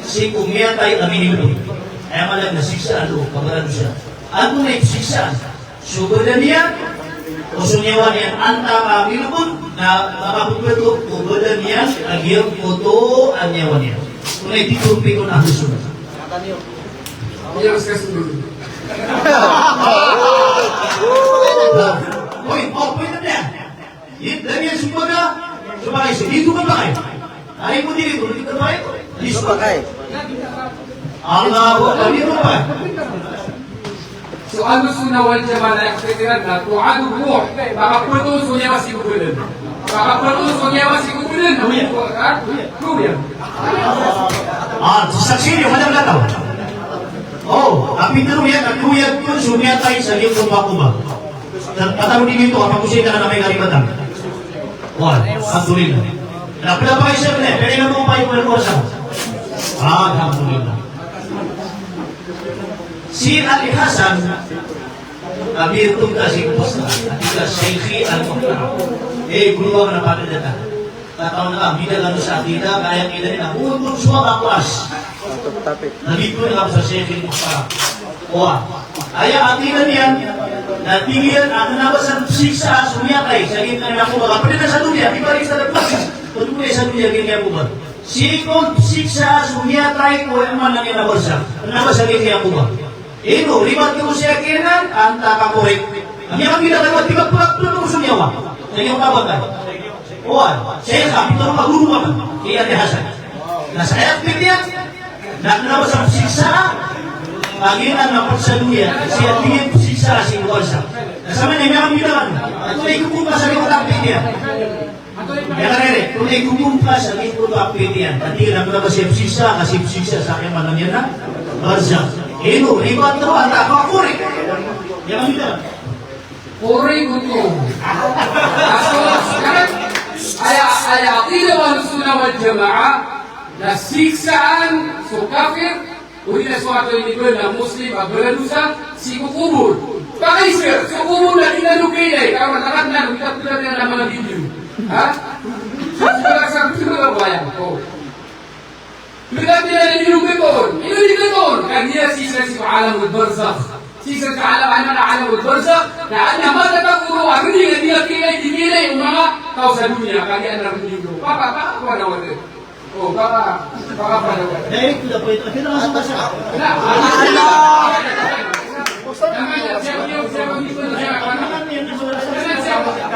sii ko miyatay a minilbod? Aya maana na siksaan o pagaradosa. Antonaa i siksaan? So badan iyan, o so niyawa niyan, antaa ka milbod, na makapepeto o badan iyan a giyangkoto a niyawa niyan. Antonaa i titho o Ahlus Sunnah? Oy, oy, oy, oy. Ito, dami iyan so baga, so pakay, so dito ka pakay. Ari mo dito, dito ka pakay. Dito ka pakay. Allahu Akbar, dito ka pakay. So Ahlus Sunnah wal Jamaah na ikhtiyaran na tu'adu ruh, makapeto so niyawa sii ko badan. Makapeto so niyawa sii ko badan, na miyako, ha? Kuya. Ah, saksi niyo, madam, na taw. O, a pitharo iyan na kuya ko so miyatay sa giyangkoto a kobor. Sa, patago di giyoto, a pagosay na ka na may karibatan. Wah, alhamdulillah. Na pila pa isa ne, pwede na mo pa yung ano sa. Alhamdulillah. Si Ali Hasan, a biyantog ka si Musa, a tig a Sheikhi al-Muhtaram. Eh, guro ako na pagkadata. Katawan ka, bida ka sa akida, kaya kida na, bukod sa makakulas. Nabito na ako sa Sheikh Mukhtar. Wa. Aya akida niyan, na tig iyan a kna ba sa siksa so miyatay sa giyangkaya a kobor. Pd na sa doniya, di ba rin sa doniya, pd na sa doniya giyangkaya a kobor. Sii ko siksa so miyatay ko aya maana niyan na barzakh. Kna ba sa giyangkaya a kobor. Ino, ribat ko siya kiran, antaa ka korek. Aya maana niyan na ribat, di ba pd na so niyawa. Sa giyangkaya a kobor. Oway, Sheikh, a pitharo a guro ka, i Ali Hasan. Na sa aya pitharo iyan, na kna ba sa siksa, a giyanan na pd sa doniya, sii a tig iyan siksa sii ko barzakh. Na sa maana niyan a miyakambida ka, antonaa i kokompasa niyan ko takpit iyan. Aya karere, antonaa i kokompasa niyan ko takpit iyan. Na tig iyan a kna ba sii siksa, ka sii siksa sa aya maana niyan na barzakh. Ino, ribat ko, antaa ka korek. Miyakambida ka. Korek oto. Aya, aya akida o Ahlus Sunnah wal Jamaah na siksaan so kafir, odi na so antonaa i ba na Muslim a baradosa sii ko kobor. Pakaiza, so kobor na di tano kailay, ka matakat na, di tano kailay na manga video. Ha? So, so, so, so, so, so, so, so, Pagari na di ron katoon, ino di katoon? Kagiya sii sa, sii sa alamul barzakh. Sii sa alam, alamul barzakh, na adn a matatago ron a rinding a di kailay, di kailay o manga taw sa doniya, kagiya adn a rinding ron. Paka, paka, paka, paka, paka, paka, paka. Direct to the point. Akhirnya langsung ke sana. Nah, Allah.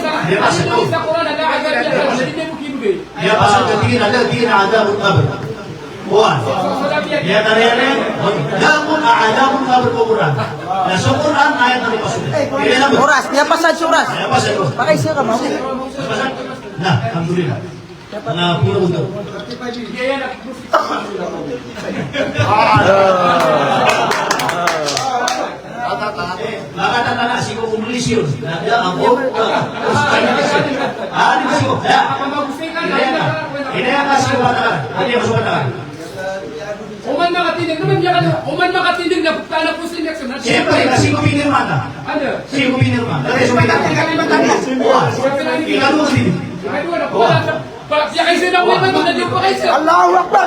Miyapasad ko. Miyapasad ko, tig iyan a da, tig iyan a adhabul qabr. Oway. Miyakariya niyan, da kon a adhabul qabr ko Qur'an. Na so Qur'an, ayat na miyapasad. Oras, miyapasad so oras. Miyapasad ko. Pakaiza ka, ma'am. Miyapasad. Na, alhamdulillah. Na polo oto. Makatatanas sii ko kombinasyon. Na da a bo, ah, ah, di ba sii ko, da. Inaya ka, inaya ka sii ko patakan. Inaya ka sii ko patakan. Oman makatindg, na miyakan, oman makatindg na pagtana po sa injection. Siyempre, na sii ko pinirma ta. Ano? Sii ko pinirma. Kasi so pinirma. Ikadowa sii. Ikadowa na po. Oway. Allahu Akbar.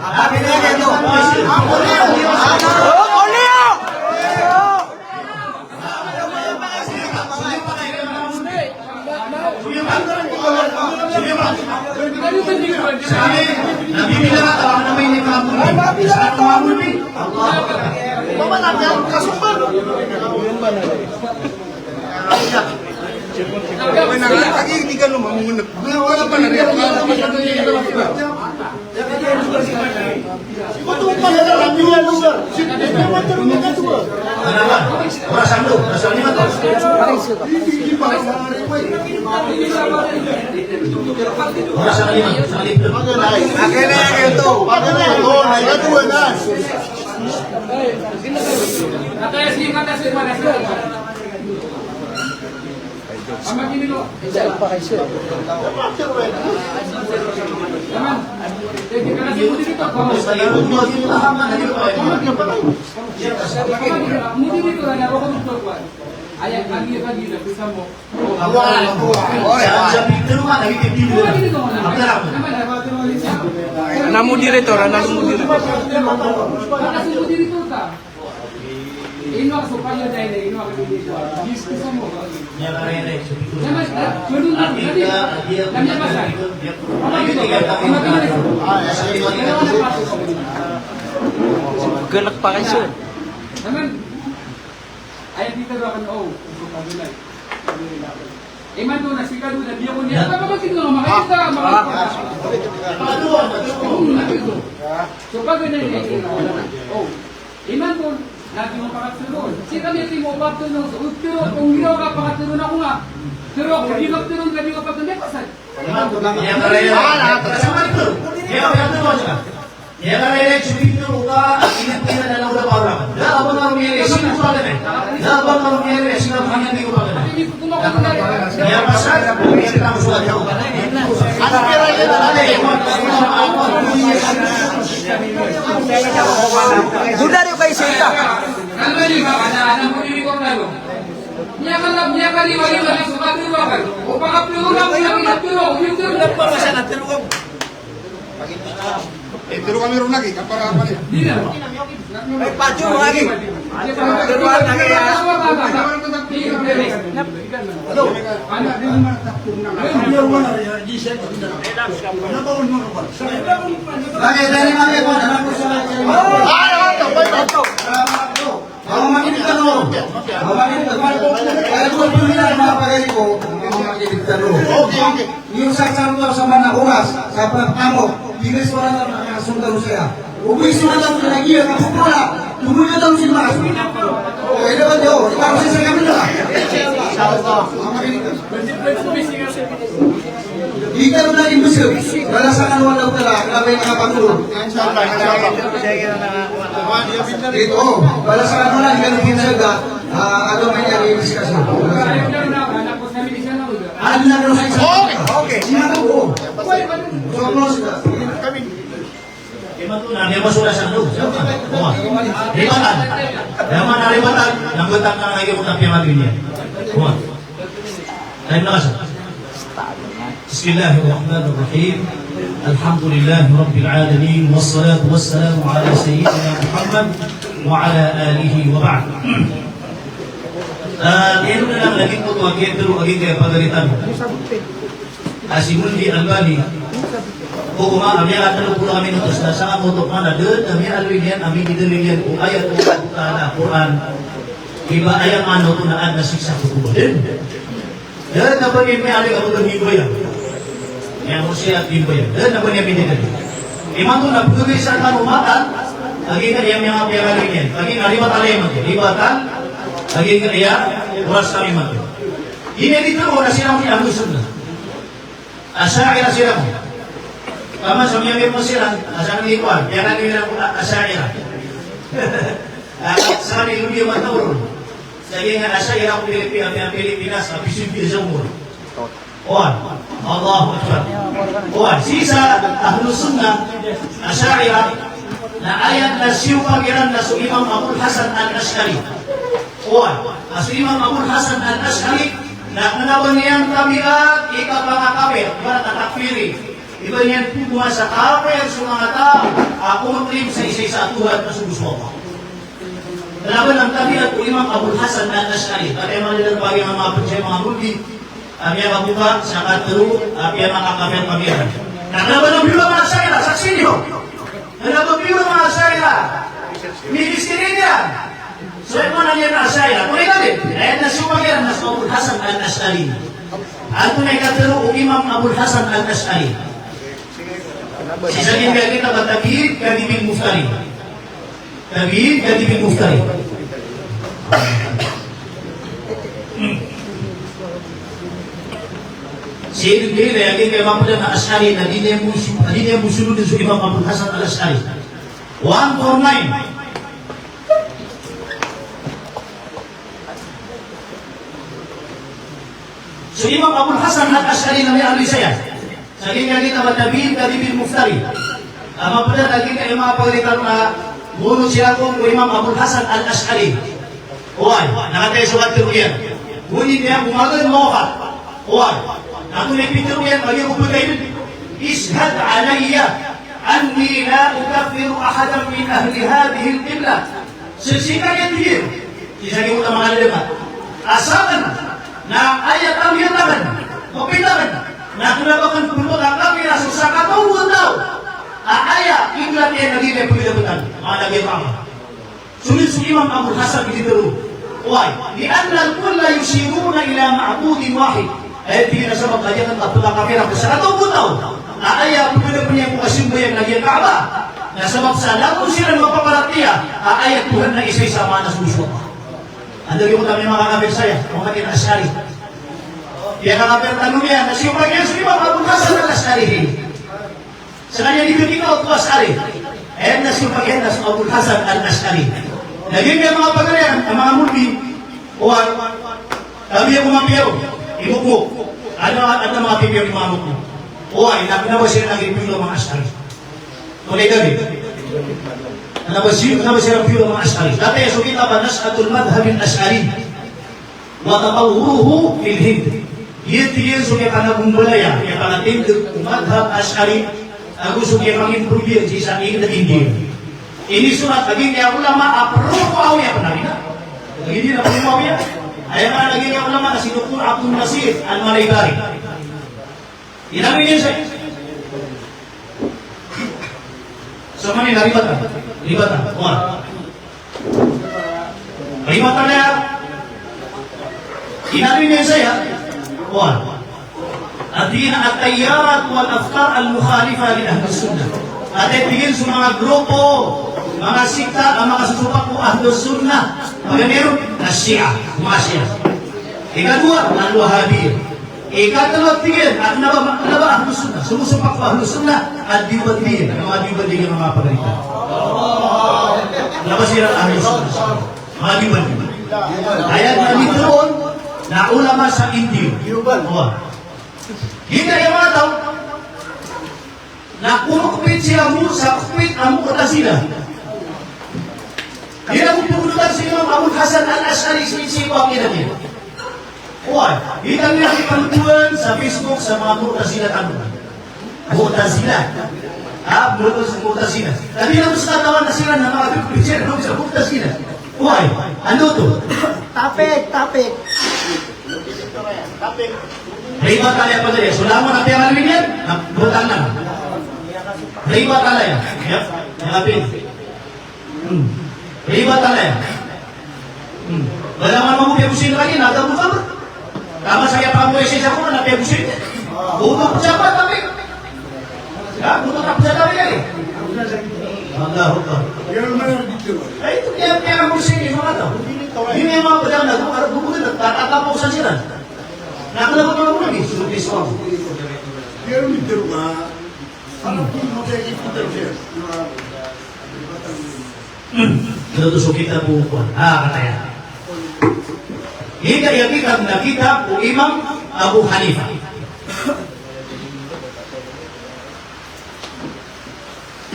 Apo niyo, apo niyo. Ana moderator, ana moderator. Galak pa kayo, sir. Imanto na sii ka dowa na biyo ko niyan. Pababagid ko, makaisa, makaisa. So, pag ganyan, eh, oh. Imanto na di mo pakatero. Sii kami di mo pakatero, so, tero, kung di ka pakatero na ko nga. Tero, kung di ka tero, di ka pakatero, may pasal. Miyakailay so pitharo o ka, init-init na lang o da pawla. Da a ba nga miyakailay, sino paganay? Da a ba nga miyakailay, sino paganay? Miyapasad, miyakailay so pitharo. Ano kaya rin na lang? Doon na rin kayo sa ita. Miyakala-, miyakaliwaliwala so pitharo. O pakapiro na, miyakapiro, miyakapiro. Eh, tero kami ron lagi, kapara apa niyan? Ay, patyo lagi. Tero lagi, ya. Hello. Lagi, dari mana, Pak? Ah, ya, Pak. Aw mangilid tano. Aw mangilid tano. Kaya ko pilihan mga pagari ko, aw mangilid tano. Okay, okay. Iyo sa santo sa mana oras, sa pagpamo, bilis wala na mga sundalo saya. Ubis wala na mga iya, kapupula. Tumuyo daw si Mas. Okay, dapat yo. Ikaw si sa kami na. Aw mangilid tano. Di ka ron lagi mbeseg. Balasan o Allah Ta'ala, kna ba aya kapangolog. Inshallah, inshallah. Ito, balasan o Allah, di ka ron mbeseg, ah, agama niyan i-discuss. Adi na ron sa isa. Okay, okay. Ina ko, o. So, close na. Imanto na, di ba, sura sa loob? Sama. Wah. Ribatan. Di ba na ribatan? Nabatan ka na lagi mo tapiya nga dunya. Wah. Tayo na ka sa. Bismillahirrahmanirrahim. Alhamdulillahi Rabbil Alamin. Wassalatu wassalamu ala Sayyidina Muhammad wa ala alihi wa ba'd. Ah, ino na lang lagi ko to, agi, pero agi kaya pagaritan. A si Muldi Albani, o koma, a miyakatlo polo a minutos na sangkoto man a da a miyaaloy niyan a miyadalil iyan ko ayat o Allah Ta'ala a Qur'an. Iba aya maana oto na adn a siksa ko kubur. Da dn a ba niyan miyaaloy a ba niyan mimbayang. Iya, mosiyat mimbayang. Da dn a ba niyan miyadalil. Imanto na pagari sa tano matan, agi ka iya miyakapiyaaloy niyan. Agi ka ribatan a lima, ribatan, agi ka iya oras kami matan. Ini dito ko na siran i Ahlus Sunnah. Asha'irah siran. Taman sa miyamir mo siran, asal ni kuwan, kaya na nila ko Asha'irah. Ah, sa ni Ludia Mataurun. Sa iya nga Asha'irah ko Pilipi-, ah, Pilipinas, ah, Pilipinas, ah, Pilipinas, ah, Oway. Allahu Akbar. Oway, sii sa Ahlus Sunnah, Asha'irah, na aya na siyopak iran na so Imam Abul Hasan Al-Ash'ari. Oway, a so Imam Abul Hasan Al-Ash'ari, na kna ba niyan tabiat i kapangakapir, ibarat a takfiri. Iba niyan pagowaan sa kapir so manga taw a komaklim sa isa-isa a Tuhan na so bo so Allah. Kna ba niyan tabiat o Imam Abul Hasan Al-Ash'ari, kna ba niyan tabiat o Imam Abul Hasan Al-Ash'ari. A miyakaboka sa katero a piyamakakapir a pamiyanan. Na kna ba niyan biyola manga Asha'irah, saksi niyo. Kna ba biyola manga Asha'irah. Miniskin iyan. So aya maana niyan a Asha'irah. Tonaa i dalil? Aya na siyopak iran na so Abul Hasan Al-Ash'ari. Antonaa i katero o Imam Abul Hasan Al-Ash'ari? Sii sa giyangkai a kitab a Tabyin Kadhibin Muftarin. Tabyin Kadhibin Muftarin. Sii dn giyangkai a mapd a Ash'ari na di niyan bo so-, di niyan bo solodn so Imam Abul Hasan Al-Ash'ari. One four nine. So Imam Abul Hasan Al-Ash'ari na miyaaloy saya. Sa giyangkai a kitab a Tabyin Kadhibin Muftarin. A mapd a giyangkai a manga pagari tano na mono siran ko Imam Abul Hasan Al-Ash'ari. Oway, na katii so katero iyan. Gowani niyan ko magaan mawafat. Oway, na antonaa i pitharo iyan, ba giya ko pitharo iyan. Ishhad alayya anni la ukaffiru ahadan min ahli hadhihil qiblah. Saksian ka, tig iyan. Sii sa giyangkoto a manga lalaman. Asal na aya tabiat akn, mapit akn, na kna ba akn pphakakapira so sakataw a taw a aya kiblat iyan na di niyan pagdabatan, maana giya Kaaba. So, so Imam Abul Hasan, tig iyan, oway, li'anna al-kulla yushiruna ila ma'budin wahid. Aya tig iyan a sabap a aya kna pphakakapira ko sakataw a taw a aya pagdabatan iyan ko kasimba iyan na giya Kaaba. Na sabap sa langon siran mapaparatiyaya a aya Tuhan na isa-isa, maana so Allah. Anda giyoto a manga kakapir saya, manga Ash'ari. Aya kakapir tano niyan, na siyopak iyan so Imam Abul Hasan Al-Ash'ari. Skaniyan di kikita o Ash'ari. Aya na siyopak iyan na so Abul Hasan Al-Ash'ari. Na giyangkai a manga pagari a manga Muldi, oway, tabiya ko mapiya ron, imokmok. Adn a, adn a manga pipiya ron a manga mokmok. Oway, na kna ba siran lagid o manga Ash'ari. Tonaa i dalil? Kna ba si-, kna ba siran pipiya ron a manga Ash'ari. Katii so kitab a Nash'atul Madhhabil Ash'ari wa Tatawwuruhu fil Hind. Giya, tig iyan, so kiyapanagombalaya, kiyapangatindg o madhhab Ash'ari, ago so kiyapangimprove iyan sii sa Ind-, India. Inisorat a giyangkai a ulama a pro Muawiyah, pn a giyangkai a pro Muawiyah. Aya maana a giyangkai a ulama na si Doktor Abdul Nasir Al-Malaybari. Inaloy niyan saya. So man i na ribatan. Ribatan. Oway. Ribatan iyan. Inaloy niyan saya. Oway. Aya tig iyan a at-tayarat wal afkar al-mukhalifa li ahli sunnah. Aya tig iyan so manga grupo, manga sekta a makasosopak ko Ahlus Sunnah. Paganay ron, Ash-Shia, manga Shia. Ikadowa, Al-Wahhabiyyah. Ikatlo, tig iyan, a kna ba, kna ba Ahlus Sunnah, somosopak ko Ahlus Sunnah, a Deobandi, a manga Deobandi a manga pagari tano. Kna ba siran Ahlus Sunnah, manga Deobandi. Aya na mitharo on na ulama sa India. Oway. Giyangkai a manga taw, Na komokpit si Abu, sa kopit a Mu'tazilah. Igira bo pagolotan si Imam Abul Hasan Al-Ash'ari sii ko aqidah iyan. Oway, igira bo pagolotan sa Facebook sa manga Mu'tazilah tano. Mu'tazilah. Ah, Mu'taz-, Mu'tazilah. Tapi na masa katawan na siran na manga Mu'tazilah, na masa Mu'tazilah. Oway, anda oto? Tapik, tapik. Ribat alaya pagari. So langon a piyangalowin iyan, na btad anan. Ribat alaya. Ya, ya, apin. Hmm. Ribat alaya. Hmm. Balaman mo piyagosayn lagi, na tabot-tabot. Tama saya pamulay sa isa ko na piyagosayn. Buto ko siya pa, tapi. Ha? Buto ka pa siya, tapi, lagi. Allahu Akbar. Ay, ito, kaya, kaya mo siya, yung mga tao. Hindi yung mga padang na, kung ano, kung ano, tatatapos sa sila. Na, ano ba, mga mga, suti sa mga. Hmm. Ito to so kitab o kuwan. Ah, kataya. Ika iya kitab na kitab o Imam Abu Hanifa.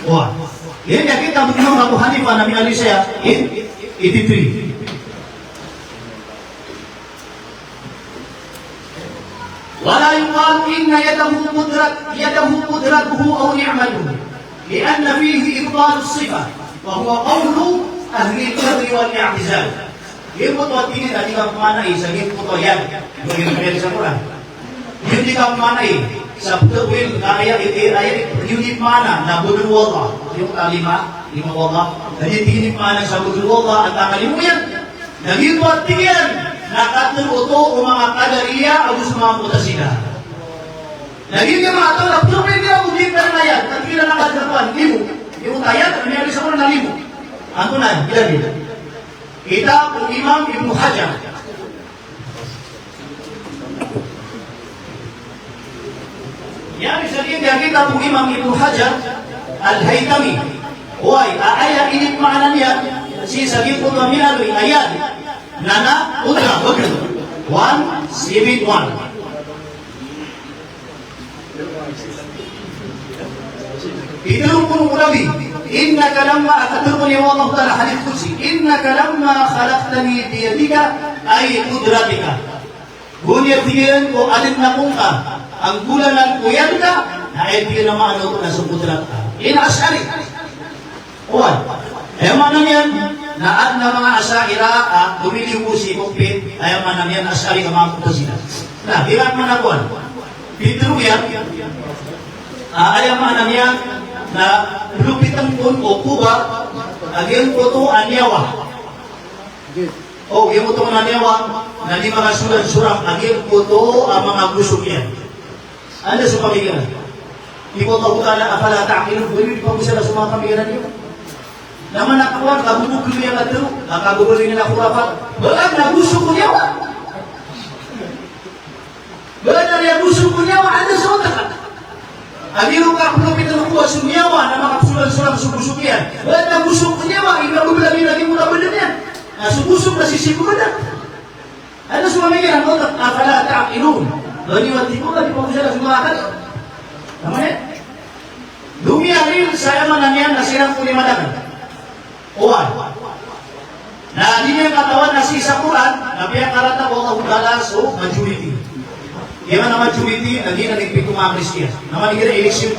Wa. Ika iya kitab o Imam Abu Hanifa na miyaaloy saya in, ito, ito. ولا يقال إن يده قدرة، يده قدرته أو نعمته، لأن فيه إبطال الصفة، وهو قول أهل الجبر والاعتزال. Giyangkoto a tig iyan a di kapmaanai sa giyangkoto a yad. Giyangkoto a yad sa Qur'an. Giyoto i di kapmaanai sa ptawil ka aya, aya, aya, giyoto i di pmaana na bgan o Allah. Giyoto a lima, lima o Allah. Na giyoto i di pmaana sa bgan o Allah, antaa ka limo iyan. Na giyoto a tig iyan na katharo oto o manga Qadariyah ago so manga Mu'tazilah. Na giyoto i manga taw na ptawil iran ko giyoto a aya, na tig iran a katharo a limo. Giyoto a aya, na miyaaloy sa Qur'an na limo. Antonaa, giyoto. Kitab o Imam Ibn Hajar. Iyan i sa giya kitab o Imam Ibn Hajar Al-Haytami. Oway, a aya inipmaana niyan sii sa giyangkoto a miyaaloy a yad na na, qudra, bgan. One seven one. Pitharo o Nabi, innaka lamma, a katharo o Allah Ta'ala, hadith qudsi, innaka lamma khalaqtani biyadika, ay qudratika. Gowani a tig iyan ko adn ako ngka a nggolalan ko yad ka, na aya tig iyan a maana oto na so qudrat ka. Ino a Ash'ari. Oway. Aya maana niyan na adn a manga Asha'irah a gomiliyo sii ko pit, aya maana niyan Ash'ari ka manga Mu'tazilah. Na, di ran maana kowan. Pitharo iyan, a, aya maana niyan na lopitn kon o koba a giyangkoto a niyawa. O giyangkoto a niyawa na di makasoran-soran a giyangkoto a manga gosok iyan. Anda so pamikiran? Tig o Allah Ta'ala, afala ta'qilun, ba niyo di pagosara so manga pamikiran iyo? Na maana kowan, kabobok iyo a katharo, a kabobok iyo a khurafat. Ba adn a gosok o niyawa? Ba adn a gosok o niyawa, anda so otak? A di ron kaplopitan o koba so niyawa na makasoran-soran so gosok iyan. Ba adn a gosok o niyawa, igira bo bolabi lagi mo na badan iyan. Na so gosok na sisii ko badan. Anda so pamikiran o otak, afala ta'qilun. Ba niyo di pagosara so manga akal? Tama niyan? Lomiyalin sa aya maana niyan na siran ko lima dagan. Oway. Na di niyan katawan na sii sa Qur'an na piyakarata o Allah Ta'ala so majority. Giya maana a majority na giyanan i pito manga Kristiyan. Na man igira election,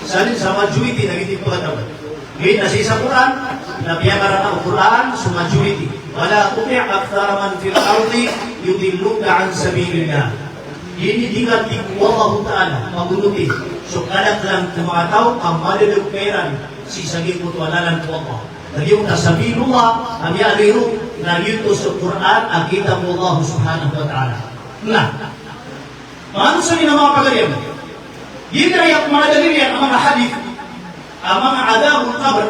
sadn sa majority na giyoto i pkataw. Giya na sii sa Qur'an, na piyakarata o Qur'an so majority. Wala tuti' akthara man fil ardi yudilluka an sabilillah. Di niyan, di ka, tig o Allah Ta'ala, pagonoti so kadaklan ko manga taw a madadg ka iran sii sa giyangkoto a lalan ko Allah. Na giyoto a sabilullah a miyaaloy ron na giyoto so Qur'an a kitab o Allah Subhanahu wa Ta'ala. Na, manga muslimiin a manga pagari, giya manga dalil iyan a manga hadith a manga adhabul qabr.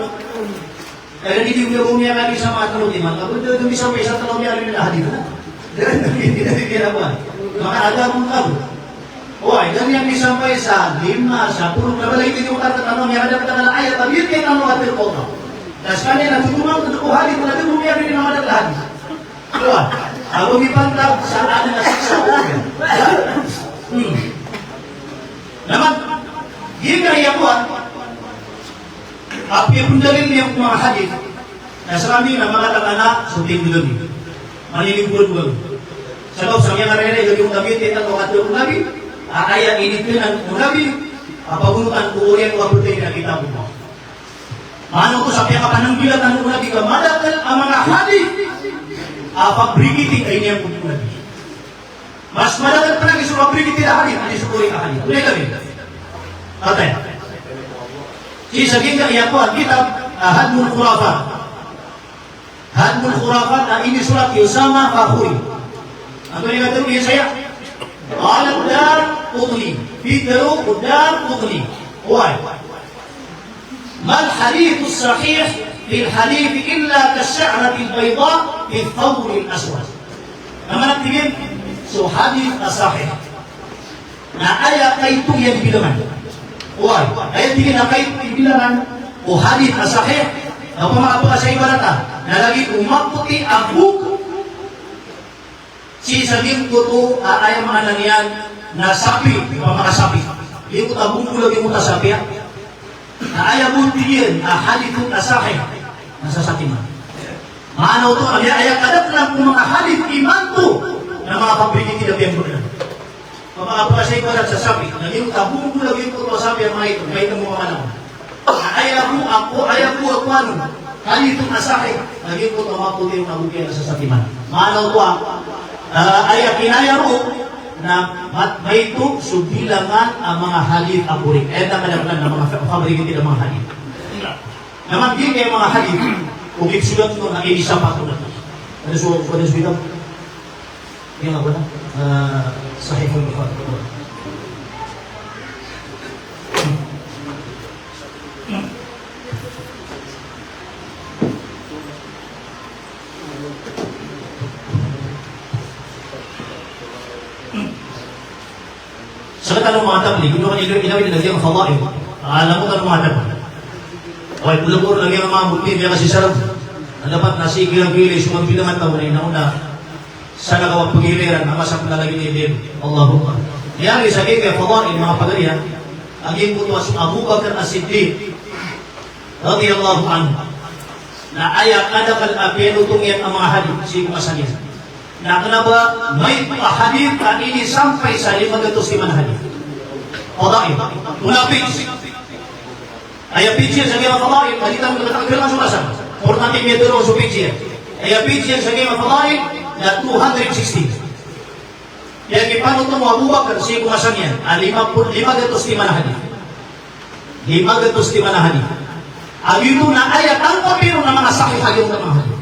Kaya di di miyakali sa manga tlo timan, ka ba da di misampay sa tlo miyaaloy a hadith na. Da di di di di di manga adhabul qabr. Oway, da di misampay sa lima, sa polo, ka ba lagid o tano miyakadakdakl a ayat, a biyatiya tano a tlo ko. Na skaniyan na tutuman ko hadith, na da di miyaaloy a madakl a hadith. Oway, ago mipantag sa adn a siksa. Hmm. Na man, Giya i kowan, apiya pn dalil iyan ko manga hadith, na skami na makatakana so tinggalami. Maninigoran ko kami. Sabap sa miyakarereya i gawii o Nabi, titano a katharo o Nabi, a aya inithanan o Nabi a pagonotan ko oriyan o kapatay na kitab o Allah. Maana oto sa piyakapananggila tano o Nabi ka madakl a manga hadith a pabrigiti a iniyangkot o Nabi. Mas madakl pn lagid so pabrigiti a hadith, odi so oriyan a hadith. Odi kami. Patay. Sii sa giyangkaya a kitab a Hadmul Khurafat. Hadmul Khurafat a inisorat i Usama Fakhuri. Antonaa i katharo iyan saya? Qala Daraqutni. Pitharo o Daraqutni. Oway. Mal hadithus sahih fil hadith illa kash-sha'ratil bayda fi thawril aswad. Na maana, tig iyan, so hadith a sahih na aya kaito iyan bilangan. Oway, aya tig iyan a kaito iyan bilangan o hadith a sahih, na opama ka pkasaibarata na lagid o mapoti a bok sii sa giyangkoto a, aya maana niyan na sapi, opama ka sapi. Giyangkoto a bok a giyangkoto a sapi, a. Na aya bo, tig iyan, a hadith a sahih na sasatiman. Maana oto na aya, aya kadaklan ko manga hadith imanto na manga pabrigiti a piyambagan. Opama ka pkasaibarat sa sapi, na giyangkoto a bok a giyangkoto a sapi a maito, maito bo a manga Na aya bo a ko, aya bo a kowan, hadith a sahih, na giyangkoto a mapoti a bok iyan na sasatiman. Maana oto a, ah, aya kinaya roo na mat-, maito so bilangan a manga hadith a korek. Aya kadaklan a manga fa-, fabricated a manga hadith. Na man giyangkaya manga hadith, o kipsogat ko na inisapat ko na. Ano so, ano so bilang? Iya nga ba na? Ah, Sahih al-Bukhari. Sa katano manga tabligh, ino kan ino, ino, ino lagid a fadail. Ah, alam mo tano manga tabligh. Okay, pula puro lagid a manga bukti, miyakasisarap. Na dapat na sii kira-kira, sumambilang a taw na inauna. Sana ka pagiriran, na masa pala lagid a ilim. Allahumma. Miyari sa giyangkaya fadail, manga pagari, ha? A giyangkoto a so Abu Bakr As-Siddiq. Radiyallahu anhu. Na aya kadakl a piyanothong iyan a manga hadith, sii ko masa niyan. Na kna ba maito a hadith a inisampay sa lima gatos timan a hadith. Fadail. Kna page. Aya page iyan sa giyangkaya fadail, hadith a manga tanggal a so masa. Importante miyatero so page iyan. Aya page iyan sa giyangkaya fadail na two hundred sixty. Aya kipanothong o Abu Bakr sii ko masa niyan, a lima polo, lima gatos timan a hadith. Lima gatos timan a hadith. A giyoto na aya tangkap iyan na manga sahih a giyoto a manga hadith.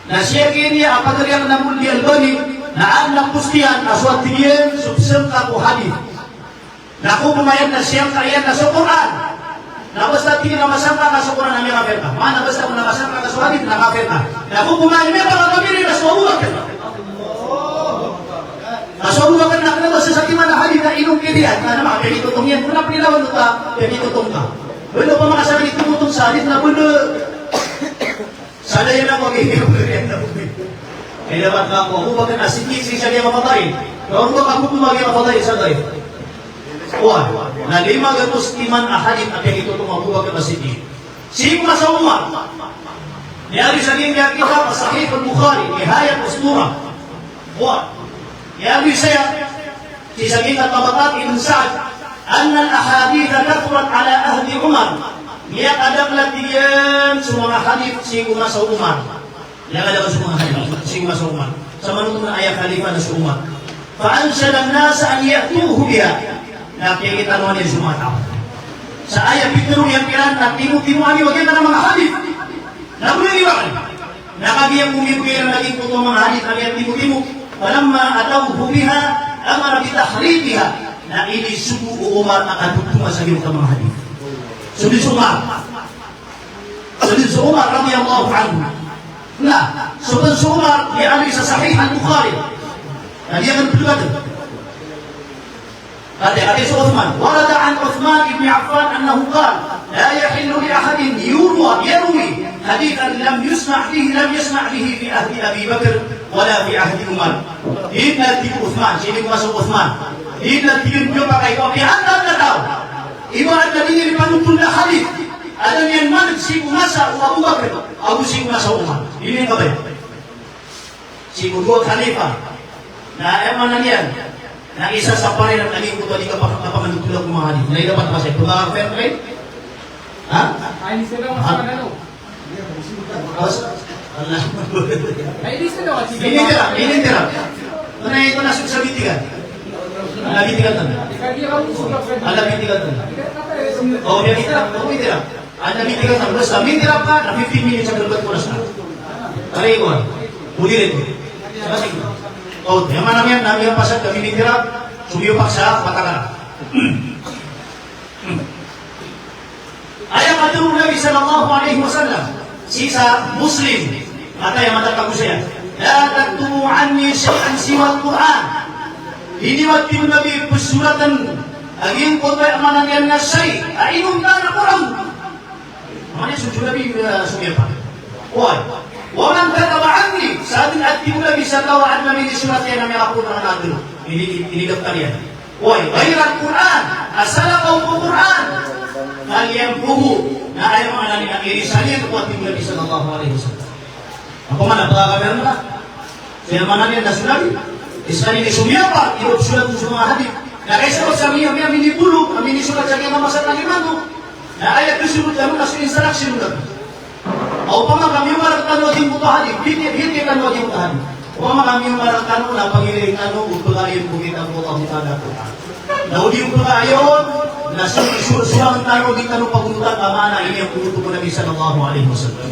Na sii kiniya a pagari akn a moli Albani, na adn a postiyan a so a tig iyan so psangka ko hadith. Na ko pman iyan na siyangka iyan na so Qur'an. Na basta tig iyan a masangka ka so Qur'an na miyakafir ka. Maana basta ko na masangka ka so hadith na kafir ka. Na ko pman iyan miyakakafir na so Abu Bakr. Na so Abu Bakr na kna ba sasatiman a hadith na inongkir iyan. Na, na makapiya giyangkoto iyan. Kna pn ilawan oto a piya giyangkoto ka. Balo pman ka sa giyangkoto sa hadith na balo. Sa daya na pag-iiyak ko rin na pag-iiyak. Kaya dapat ka ako, Abu Bakr As-Siddiq, sii sa giyangkaya mafadail. Kaya Abu Bakr, Abu Bakr, giyangkaya mafadail, sa daya. Oway, na lima gatos timan a hadith a piyakitothong o Abu Bakr As-Siddiq. Sii ko masa o Umar. Miyari sa giyangkaya kitab a Sahih al-Bukhari, Nihayat Ustura. Oway. Miyari saya, Sii sa giyangkai a Tabaqat Ibn Sa'd, "Annal ahaditha kathurat ala ahdi Umar." Miyakadakl a tig iyan so manga hadith sii ko masa o Umar. Miyakadakl so manga hadith sii ko masa o Umar. Sa manothol a aya khalifa na so Umar. Fa anshada an-nasa an ya'tuhu biha. Na piyakitanoan iyan so manga taw. Sa aya pitharo iyan kiran na timotimoa niyo giyangkanan a manga hadith. Na bolawan iyan. Na kagiya ko mibgay iran a giyangkoto a manga hadith a miyatimo-timo, falamma atawhu biha, amara bi tahrifiha. Na inisogo o Umar a kadodonga sa giyangkoto a manga hadith. So dn so Umar. So dn so Umar radiyallahu anhu. Na, so dn so Umar, miyari sa Sahih al-Bukhari. Na di akn pdgdn. Katii, katii so Uthman. Warada an Uthman ibn Affan annahu qal, "La yahillu li ahadin yurwa, yarwi hadithan lam yusma' bihi, lam yusma' bihi fi ahdi Abi Bakr, wala fi ahdi Umar." Di dn, tig o Uthman, sii ko masa o Uthman. Di dn, tig iyan, piyapakay ko apiya antaa a taw Ibarat na di niyan panothol a hadith. Aden iyan maneg sii ko masa o Abu Bakr, ago sii ko masa o Umar. Ino i kabaya? Sii ko dowa khalifa. Na aya maana niyan na isa sa parirang a giyangkoto a di kapaka-, kapakanothol ko manga hadith. Na aya dapat masa, pagkakapir kayo? Ha? Ha? Bas, Allah. Minitira, minitira. Ano ito na sa bitigan? Ala bitigan tan. Ala bitigan tan. O, minitira. O, minitira. Ala bitigan tan. Basta minitira ka, na fifteen minutes a galebet ko na sa. Tari ko. Bulirin. O, aya maana niyan na miyapasad ka minitira, sumiyopak sa patakaran. Aya katharo o Nabi sallallahu alaihi wasallam sii sa Muslim, kataya matatago saya, "La taktubu anni shay'an siwal Qur'an." Iniwan, tig o Nabi, pesoraten a giyangkoto a aya maana niyan na shay', a inonta na Qur'an. Maana niyan so Nabi, eh, so miyapa. Oway. "Wa man kataba anni," sa den a, tig o Nabi, sa taw a aden a minisorat iyan a miyakapoon a, ini, ini, inidaftar iyan. Oy, ghairal Qur'an, asal a ba ko Qur'an, falyamhuhu. Na aya maana niyan na irisan iyan ko, a tig o Nabi sallallahu alaihi wasallam. Opama na pagkakapir ka, aya maana niyan na so Nabi, isa ini so miyapa, iba ko sorat so manga hadith. Na kaisa sa miya, miya minibolog, a minisorat sa kiyamamasa tano. Na aya pesorat tano na so instruction tano. Opama ka miyomarag tano a giyangkoto a hadith, hiti, hiti tano a giyangkoto a hadith. Opama ka miyomarag tano na pagilay tano o pagari ko kitab o Allah Ta'ala. Na o di o pagari on, na so, so, so, sorangen tano, di tano pagonotan ka maana ini a pagotop o Nabi sallallahu alaihi wasallam.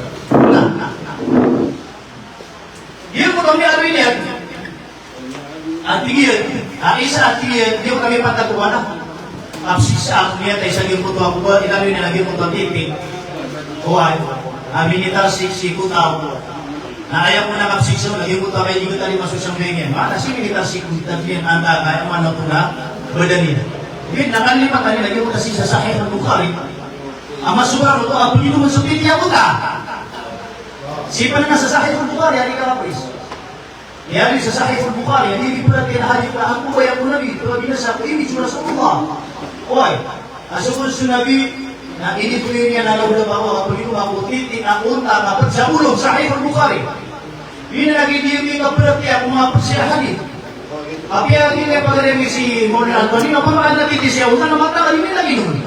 Na, na. Giyangkoto a miyaaloy niyan. A tig iyan, a isa a tig iyan, di ako kami patagoan a kapsiksa ako niyan, ta isa giyangkoto a kobor, ilaloy niyan a giyangkoto a titik. Oway, a minitarsik sii ko taw. Na aya kon a kapsiksa on a giyangkoto a kaibigan tano a masosang bengen. Maana sii minitarsik ko taw niyan, anda ka, aya maana kon a badan iyan. Iyan na kalima tano a giyangkoto sii sa Sahih al-Bukhari. A masobra oto a paginomen so titi a bota. Sii pn na sa Sahih al-Bukhari, a di ka kapris. Aya di sa Sahih al-Bukhari, aya di pn a tiyarhadi ko angkoto a aya ko Nabi, pn a binasa ko image o Rasulullah. Oway, a so kon so Nabi, na initoy iyan a lawlaw a paginomen ko titi a onta a kapd sa bolong, Sahih al-Bukhari. Ino lagid iyan di kapd a tiya ko manga pd sa hadith. Apiya di niyan pagari si Maulana Albani, na pamakan na titi sa onta, na matagal iyan lagid on.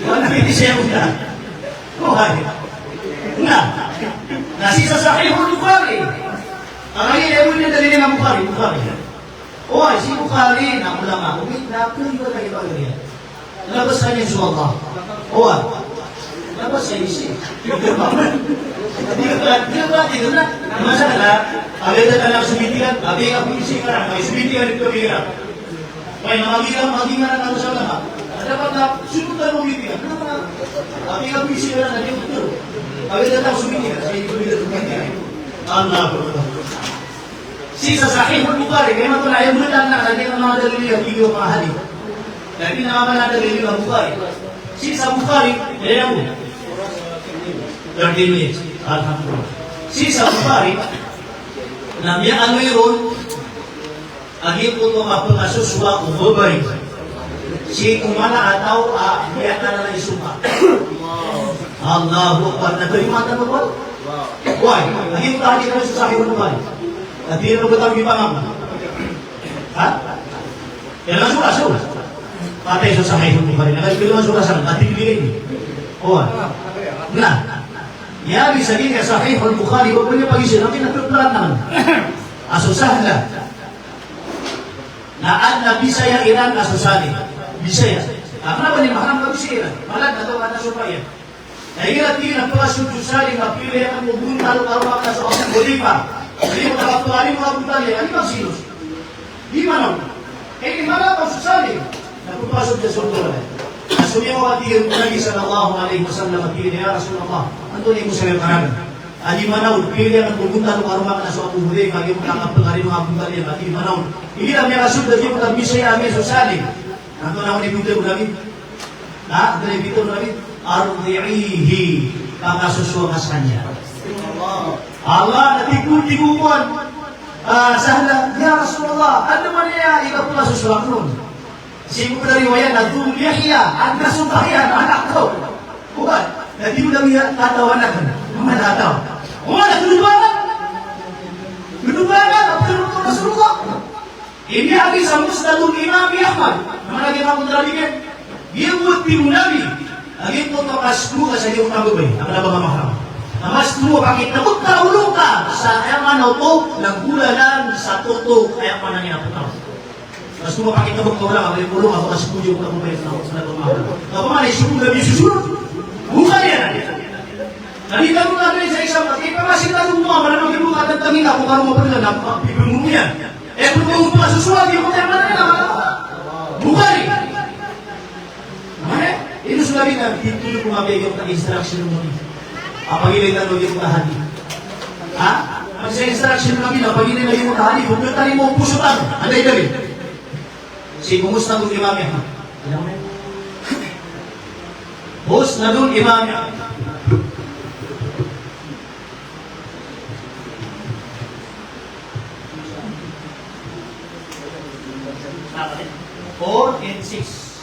Wala titi sa onta. Oway. Na, na sii sa Sahih al-Bukhari. Ang ay, ay, ay, dalil ng Bukhari, Bukhari. Oway, si Bukhari, na ulama, umit na, kung iba tayo pag-area. Labas sa niyan so Allah. Oway. Labas sa isi. Di ba, di ba, di ba, di ba? Masalah, abe da tana so bitigan, abe ako isi ka, ay so bitigan ito bira. Kaya na magi-, magi nga na tano sa ulama. Na dapat na sunod tano mitigan. Ano na? Api nga misiran na di ko turo. Kaya na tano sumitigan. Sa iyo ko nila sumitigan. Allahu Akbar. Sii sa Sahih al-Bukhari, kaya matulay, aya mula na, na di na mga dalil iyan, di ko mga hadith. Lagi na mga dalil iyan, Bukhari. Sii sa Bukhari, kaya mo. Thirty minutes. Alhamdulillah. Sii sa Bukhari, na miyaaloy ron, a giyangkoto a kapakasosowa ko babay sii ko mala a taw a miyakalala i soka. Allahu Akbar. Na kalimatan mo ba? Why? A giyangkoto a hadith a so Sahih al-Bukhari. A di na ba tayo ipangam? Ha? Kaya na so, so. Patay so Sahih al-Bukhari. Na kayo na so, so. Ati bilin. Why? Na. Aya di sa giya Sahih al-Bukhari, ba ko niyan pag-isip, na pinagpapalatan. A so Sahla. Na aden a Bisaya iran a so Salim. Bisaya. Kna ba niyan maharam ka Bisaya iran? Mala na taw a na so paya. Na igira tig iyan a pkasold so Salim a piliya ko bontal o karoma akn a so Abu Hudhayfa. Di ko kapakari ko bontal iyan, di magsilos. Di manaw. Kay di manaw so Salim. Na pkasold so bontal iyan. Na so miyawa, tig iyan ko Nabi sallallahu alaihi wasallam, tig iyan, "Ya Rasulullah, antonaa i mosawir ka rakn?" A di manaw, piliya ko bontal o karoma akn a so Abu Hudhayfa, giya ko kapakari ko bontal iyan, a di manaw. Igira miyakasold a giyangkoto a Bisaya a miya so Salim. Antonaa i pitharo o Nabi? Ha? Antonaa i pitharo o Nabi? "Ardi'ihi." Pakasosowa ka skaniyan. Allah, na tig o, tig o kowan, ah, Sahla, "Ya Rasulullah, anda man aya i kapakasosowa akn on?" Sii ko riwayat na Dhu Lihya, anas o bayan, anak ko. Oway, na di ko na miyakatawan a manga taw. Oway, na gdodoma. Gdodoma, na pd o Rasulullah. Aya miyakaisa sa Musnadul Imam Ahmad. Na manga giyangkoto a rawi, giyangkoto a tig o Nabi. Lagid oto a kasko ka sa giyangkoto a babay. Ago na ba nga mahram. Na mas tomo pakitbk ka olo ka sa aya maana oto na golalan sa toto aya maana niyan a pthaw. Mas tomo pakitbk ka olo ka, olo ka, baka sii ko giyangkoto a babay sa toto aya maana. Ka ba maana i sii ko Nabi sosorot. Bukan iyan. Na di tano na di sa isa, di pa kasi tano mo, maana niyan a giyangkoto a tangin ako, karoma pn na, pipimom iyan. Eh, pn ko pn sosorot, di ko tama na, Bukhari. Maana, ino so Nabi na, di tano ko mabigay ko instruction o Nabi. A pagilay tano giyangkoto a hadith. Ha? Sa instruction o Nabi na, pagilay na giyangkoto a hadith, o pn tano mo poso tano. Anda i dalil? Sii ko Musnadul Imam Ahmad. Musnadul Imam Ahmad. Four and six.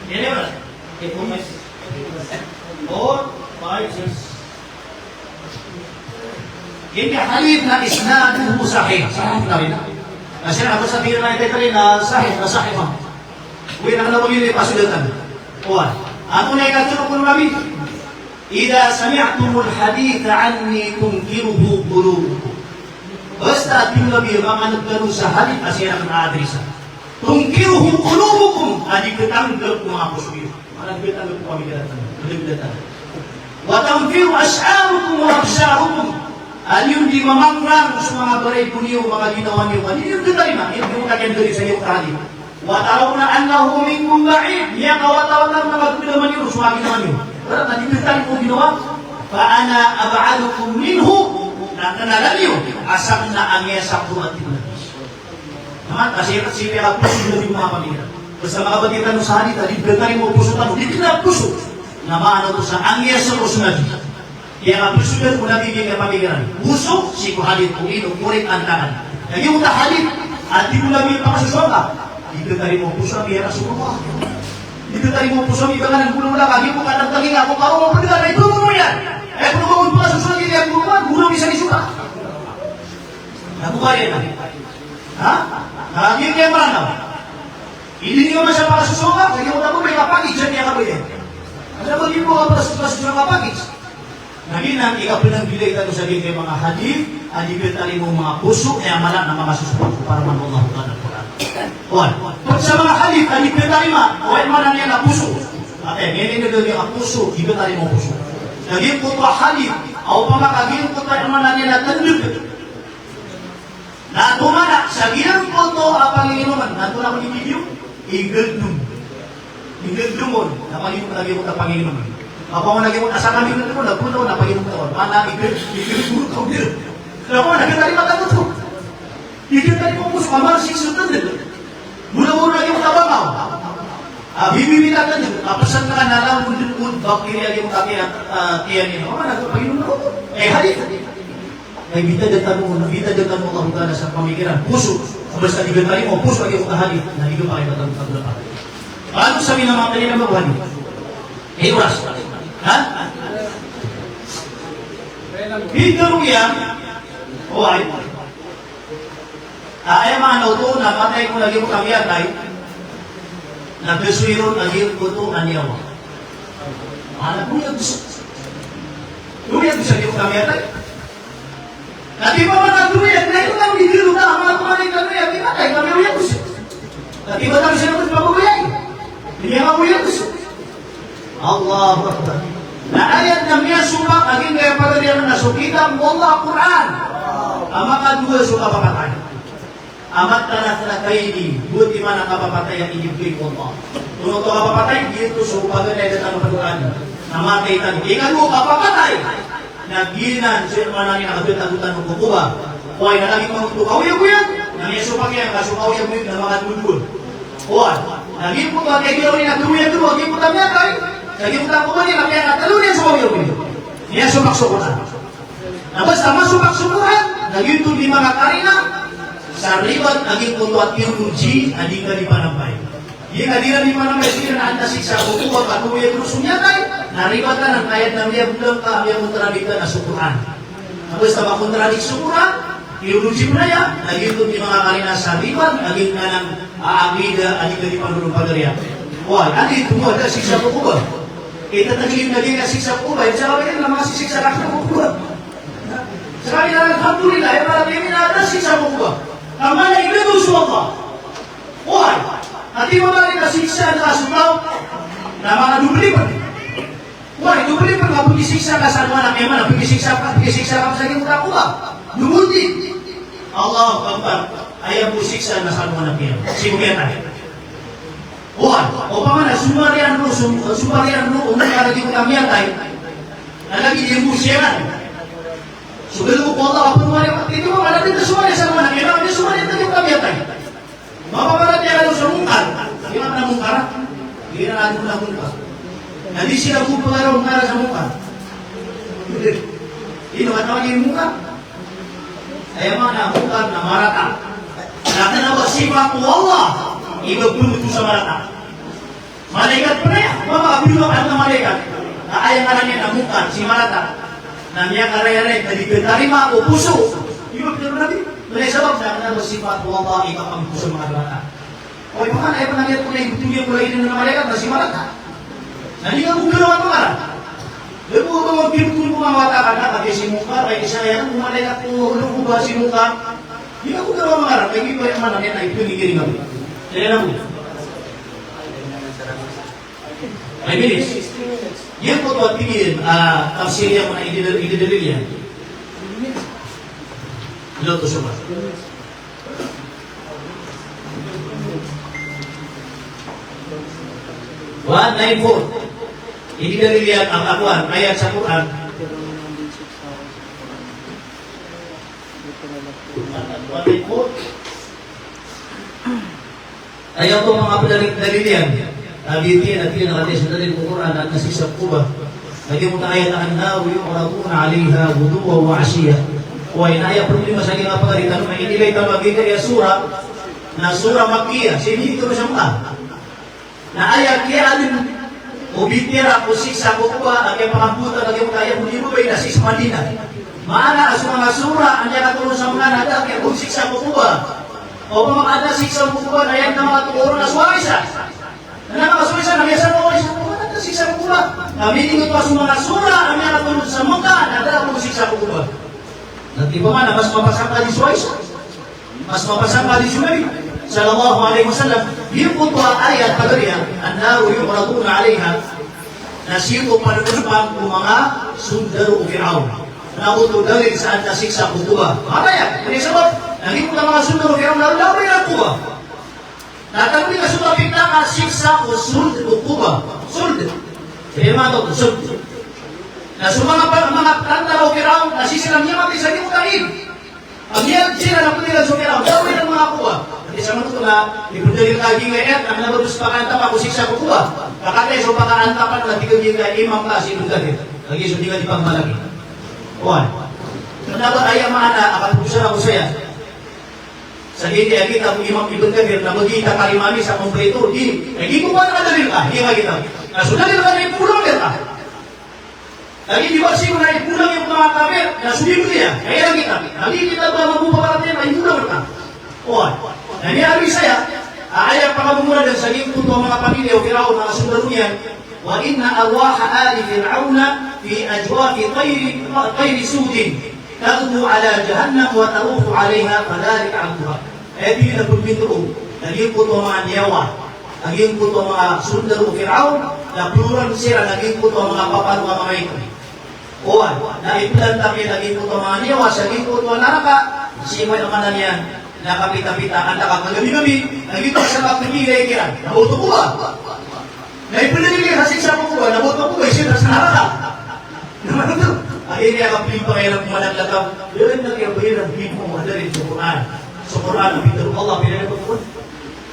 Ini, Mas. Four, five, six. Ini hadith na isnaduhu sahih. Sahih na rin. Na siya na, basta di na ito rin na sahih, na sahih, ma'am. Uwi na ka na pag-ibig, pasudatan. Kuwan. Antonaa i katharo o Nabi? "Idha sami'tumul haditha anni tunkiruhu qulubukum." Basta, tig o Nabi, makan'g kano sa hadith a siran akn a address-a. "Tunkiruhu qulubukum," a di ktanggap o manga poso iyo. Maana di ktanggap o pamikiran tano. Di ktanggap. "Wa tanfiru ash'arukum wa absharukum." A di mamanglang so manga baray bo niyo, manga ginawa niyo. A di niyo ktarima, di niyo ktarima sa iyo kali. "Wa tarawna annahu minkum ba'id." Miyakawatawata o manga ginawa niyo, so manga ginawa niyo. Ibarat na di ktarima o ginawa. "Fa ana ab'adukum minhu." Na kna niyo a sakn na angiyas ako, a tig o Nabi. Naman, kasi ikat sipiyaka poso o Nabi ko manga pamikiran. Basta makabatiya tano sa hadith a di ktarima o poso tano, di kna poso. Na maana oto sa angiyas ako so Nabi. Aya kaposoan o Nabi giyangkai a pamikiran. Poso, sii ko hadith, o ino, korek antakan. Na giyangkoto a hadith a tig o Nabi, pakasosowa ka. Di ktarima o poso ami, ya Rasulullah. Di ktarima o poso ami, ba ngka nan golalan ka, giyangkoto a tangin ako, karoma pn ka, na ipmomom iyan. Aya pn o ba ngka pakasosowa, giyangkai a golalan, golalan iyan sa isoka. Na Bukhari na. Ha? Na giyangkai a Mranaw. Ini niyo masa pakasosowa, na giyangkoto a babay a kapakit, siya niyan a kabaya. Ano ba di mo kapakasosowa, kapakit? Na giyanan i kapnanggilai tano sa giyangkai a manga hadith a di ktarima o manga poso, aya maana na makasosowa ko paraman o Allah Ta'ala Qur'an. Wan, pd sa manga hadith a di ktarima, o aya maana niyan na poso. Ati, ngini na giyangkai a poso, di ktarima o poso. Na giyangkoto a hadith a opama ka giyangkoto a aya maana niyan na tndg. Na tomana sa giyangkoto a panginginoman, na tomana ko di video, igldm. Igldm on, na panginginoman, na giyangkoto a panginginoman. Ako na giyangkoto a sakn, igldm on, na panginginoman. Mana igldm, igldm on, na ako na giyangkoto a panginginoman. Igldm on, na giyangkoto a panginginoman. Mula-mula na giyangkoto a bangaw. A, bibi, bibi, na tndg, a pzn ka na langon dn on, bakteria giyangkoto a tiyan, a, tiyan iyan. Mana panginginoman. Eh, hadith. Ay, bitadan tano, bitadan tano o Allah Ta'ala sa pamikiran. Poso, basta di ktarima o poso a giyangkoto a hadith, na di ktarima tano, tano dapat. Ano sabi ng mga kanina mo, hadith? Eh, oras. Ha? Bitaw yan. O, ay. Ah, aya maana oto na matay kon a giyangkoto a miyatay. Na besoy ron a giyangkoto a niyawa. Maana ko yan, besoy. Ko yan, besoy a giyangkoto a miyatay. Kati ba man a doyag, na ino na di dilo ta, ama ko man a ino na doyag, di matay, kami uyag ko siya. Kati ba tayo siya na pagpapabayag? Di niya mauyag ko siya. Allahu Akbar. Na ayat na miyasopak a giyangkaya pagari anan na so kitab o Allah, Qur'an. A makadowa so kapapatay. A matana tnatayni, dowa timan a kapapatay a inibgay o Allah. Kon oto a kapapatay, giyoto so pagari a da tano pagari. Na matay tano. Ikadowa a kapapatay. Na giyanan so aya maana niyan na kadowa tano ko koba. Oway, na lagid mambo oto kaoyagoyag, na miyasopak iyan ka so kaoyagoyag na makadowa. Oway, na giyoto a kagiya ron na kaoyagoyag, giyoto a miyatay, na giyoto a koba niyan na miyakatlo niyan so kaoyagoyag. Miyasopak so Qur'an. Na basta masopak so Qur'an, na giyoto i manga karina sa ribat a giyangkoto a theology a di ka di panampay. Di ka di panampay, di ka na antaa siksa ko uba, ka toya ko so miyatay, na ribat anan, kaya na miyabolang ka, miyakontradikt ka na so Qur'an. Na basta makontradikt so Qur'an, theology pn aya, na giyoto i manga karina sa ribat a giyangkanan a aqida a di ka di panampay. Wai, anda i tomo a da siksa ko uba? Itatagilid na di ka siksa ko uba, sa kaya na masisiksa ka ko uba. Sa kaya na, alhamdulillah, aya para kami na da siksa ko uba. Ka mala i gagaw so Allah. Wai, ati mala i kasiksa na so taw, na manga doble pn. Wai, doble pn, ka pgisiksa ka sa alongan a kiyamat, pgisiksa ka, pgisiksa ka sa giyangkoto a uba. Doble. Allahu Akbar. Aya bo siksa na sa alongan a kiyamat. Sii ko miyatay. Oway, opama na somariyan ron, som-, somariyan ron o Munkar a giyangkoto a miyatay. Na lagid iyan bo siran. So galbk o Allah a pnowari, tig iyan, opama na di ka somariyan sa alongan a kiyamat, di somariyan ka giyangkoto a miyatay. Mapaparatiyaya ka sa Munkar. Di ka na Munkar. Di ka na Munkar. Na di siran bo pagaraw Munkar sa Munkar. Ino, katawag iyan Munkar? Aya maana a Munkar na marata. Na kna ba sipat o Allah i ba pmbtowan sa marata. Malaikat pn aya, mama a pmbtowan a malaikat. Na aya ngaran iyan na Munkar, si marata. Na miyakarayarayag, di katarima o poso. Di ba pn aya, sabap na kna ba sipat o Allah i ba pmbtowan sa marata. Oway, manga, aya pn a miyatay ko na ibthowan ko lagid anan a malaikat na si marata. Na di ka bo garawan a marata. Di bo garawan a piyotol ko manga wata ka na, kagiya si Munkar, kagiya si aya, ko malaikat ko, ko ba si Munkar. Di ka bo garawan a marata, kagiya aya maana niyan na ipngiring ka. Kaya na bo. Five minutes. Giyangkoto a tig iyan, ah, tafsir iyan na ididal-, ididalil iyan. Ino to, sobat? One nine four. Ini dalil iyan a kowan, ayat sa Qur'an. One nine four. Aya oto manga pdalil, dalil iyan. Tig iyan, tig iyan a katii sa dalil ko Qur'an a adn a siksa ko uba. Lagid o ayat a, "An-naru yu'raduna 'alayha ghuduwwan wa 'ashiyya." Oway, na aya problema sa giyangkaya a pagari tano na inilay tano a giyangkaya a surah, na surah Makkiyah, sii ko Makkah. Na aya kiyaalin o bitiyara ko siksa ko uba, a kiyapakambota a giyangkaya a miyababay na sii sa Madinah. Maana a so manga surah a miyakatoron sa manga na da a kiyabot siksa ko uba. O ba manga da siksa ko uba, na aya na manga tokoron na so Aisha. Na manga so Aisha, na miyasa ko Aisha, o ba da siksa ko uba. Kami di ko pa so manga surah a miyakatoron sa Makkah, na da a bo siksa ko uba. Na di ba maana mas mapasang ka di so Aisha? Mas mapasang ka di so Nabi sallallahu alaihi wasallam. Giyangkoto a ayat pagari iyan, "An-naru yu'raduna 'alayha." Na sii ko panonopan ko manga sondaro o Firaun. Na oto dalil sa adn a siksa ko uba. Manga aya, ini sabap, na giyangkoto a manga sondaro o Firaun na da a ba iran ko uba. Na tanto di ka so kapita ka siksa ko sold o uba. Sold. Jadi, manga to, sold. Na so manga pa-, manga tantara o Firaun, na sii siran miyamati sa giyangkoto a id. Aya siran na pd iran so Firaun, da a ba iran manga uba. Ati sa manoto na, ipndalil ka giyangkaya a ayat, na kna ba dos pakaantapan ko siksa ko uba. Ka katii so pakaantapan na tig iyan a imam ka si Ibn Kathir. Lagid so di ka di pagmalaki. Oway. Kna ba aya maana a kapagosara ko saya. Sa giyangkaya a kitab o Imam Ibn Kathir na ba di tatarima ami sa kompleto, di. Lagid ko ba na dalil ka, di ka kitab. Na so dalil ka na ipolong ka. Lagid di ba sii ko na ipolong iyan ko manga kafir, na so di ko iya. Kaya lagid ka. Lagid kita ba mabubarat iyan, na ipolong ka. Oway. Na miyaaloy saya, a, aya pakabomoradan sa giyangkoto a manga pamilya o Firaun, manga sondaro niyan, "Wa inna arwaha ali Fir'auna fi ajwafi tayri, tayri sudin, taghdu ala jahannam wa taruhu alayha, fadhalika 'adduha." Aya tig iyan a pmbitoon, na giyangkoto a manga niyawa a giyangkoto a manga sondaro o Firaun, na pororan siran a giyangkoto a manga paparoka a manga ito. Oway, na iplantar iyan a giyangkoto a manga niyawa sa giyangkoto a naraka, sii ko aya maana niyan, na kapitapita, antaa ka kagabi-gabi, na giyangkoto a sakap na giyangkaya kiran, na ba oto ko uba. Na ipndalil iyan sa siksa ko uba, na ba oto ko uba, isiran sa naraka. Na manoto, aya ini a kapipangairan ko managlakaw, da a kiyabayaran, di ko madalil sa Qur'an. Sa Qur'an, a pitharo o Allah, pinanay ko Qur'an.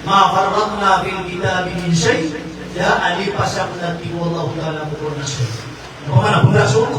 "Ma farratna fil kitabi min shay'," da a lipasakn, tig o Allahu Ta'ala, ko Qur'an a shay'. Opama na pnggaraso ko.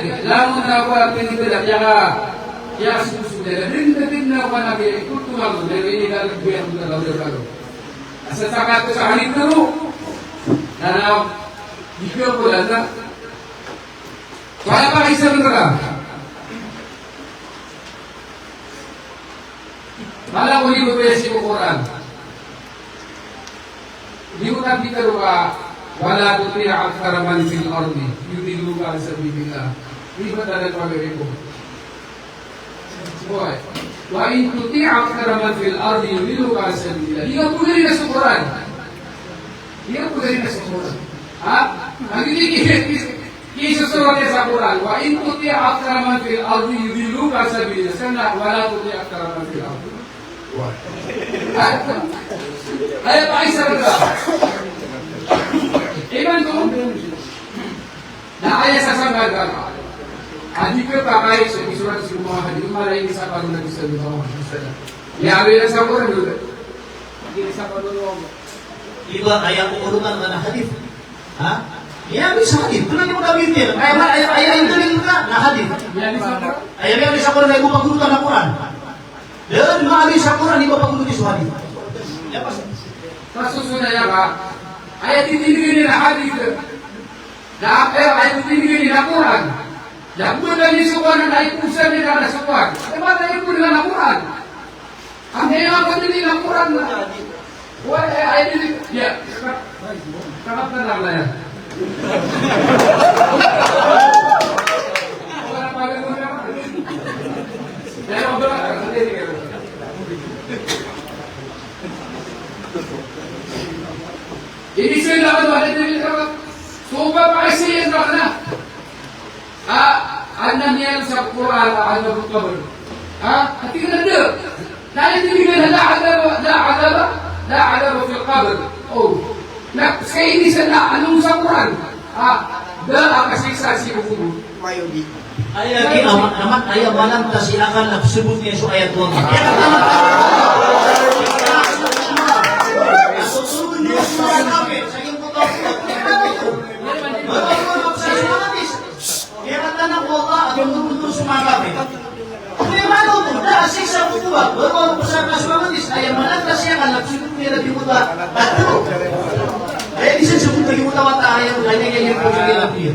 Langon na ba pinipila, kiyaka, kiyakasosold iyan, na dn, na dn na ba na kiyakotol iyan, na inigalbk iyan ko Tagalog. Asar sa kato sa halintero. Na, na, di ko ko landa. Para pa isa rka. Mala ko di ko biyasi ko Qur'an. Di ko kapita rka, "Wala tuti' akthara man fil ardi yudilluka an sabilillah." Di ba talaga pagari ko? Boy. "Wa in tuti' akthara man fil ardi yudilluka an sabilillah." Di ka pagari na sa Qur'an. Di ka pagari na sa Qur'an. Ha? Ang hindi, Isosorat iyan sa Qur'an, "Wa in tuti' akthara man fil ardi yudilluka an sabilillah." Sa na, "Wala tuti' akthara man fil ardi." Aya pa isa rka. Imanto na aya sa sangkad ka. Adi ka pakay so isorat so manga hadith, mala inisapar o Nabi sallallahu alaihi wasallam. Aya aya sa Qur'an dn. Inisapar o Nabi. Iba aya ko orongan na hadith. Ha? Aya miyabisa hadith. Tonaa i miyabisa hadith? Aya, aya, aya, aya, aya, na hadith. Aya miyabisa ko na ibo pagolotan a Qur'an. Dan miyabisa Qur'an ibo pagolotan so hadith. Aya pas. Kasosold iyan ka. Aya titindgn iyan na hadith. Na, aya, aya titindgn iyan na Qur'an. Na, buwan na isosold iyan na ipogsan iyan na sold iyan. Aya mala iyan na Qur'an. Anda iyan a pagari na Qur'an na. Wa, eh, ay, di, ya. Kakap na lang na yan. Ini sila ano, ano din yung kakap? So, ba, ba, siya yung kakap na. A, adn a miyaaloy sa Qur'an a adhabul qabr. Ha? Ati ka na da. Na aya tig iyan a la adhaba, la adhaba, la adhaba fil qabr. O. Na, ska ini sa na, ano sa Qur'an? Ha? Da a kasiksa sii ko kobor. Aya ki ama, ama, aya malantas i akal na psbot iyan so ayat o Allah. Kiyaratan ako Allah a totol so manga kafir. Kaya maana oto, da a siksa ko Allah, ba maana ko sa kasolamat is, aya maana ta siya ka nagsulit niya na di mo ta, tato. Aya di siya sabot lagi mo ta wata, aya, aya, aya, aya, aya, aya.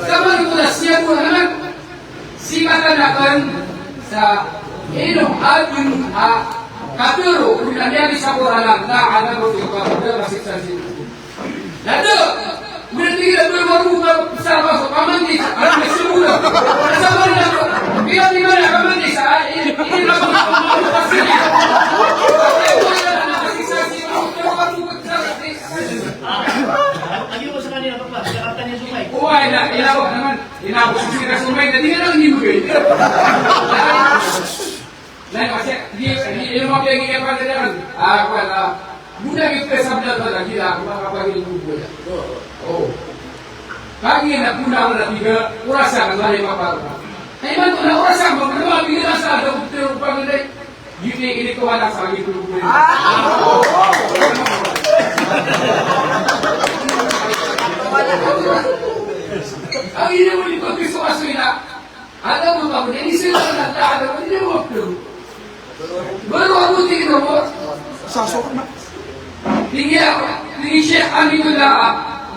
Kaman ko na siya ko naman, sii matan akn sa ino adn a katharo, odi na miyabisa ko Qur'an, na adn a katharo, da a siksa sii. Na da, berarti da ba maana ko sa kaso, kaman di sa, ano, na siguro. Sa ba na, di ba, di ba na kaman di sa, ini, ini na ko, Agi mo sa kanila, Papa, sa kanta niya Sumay. Oway, na, inabot naman. Inabot sa sila Sumay, na di na lang inibigay. Na, kasi, di, di, yung mga pinag-iiyapan na naman. Ah, kuwan, ah, muna kita sa mga talaga, di na, makapagin ko po yan. Oo. Pagi na, muna ako na tiga, orasan, ang lari maparo. Ay, man, na orasan, magkano mga pinag-asa, ada ko, pero pag hindi, yun yung inikuha na sa akin, pero po yan. Ang ina mo, di ko gusto kaso ina. Ano mo ba, hindi sila na tayo, hindi mo, pero. Baru ako tingin mo. Sa so na. Tingin ako, tingin siya, ano yun na,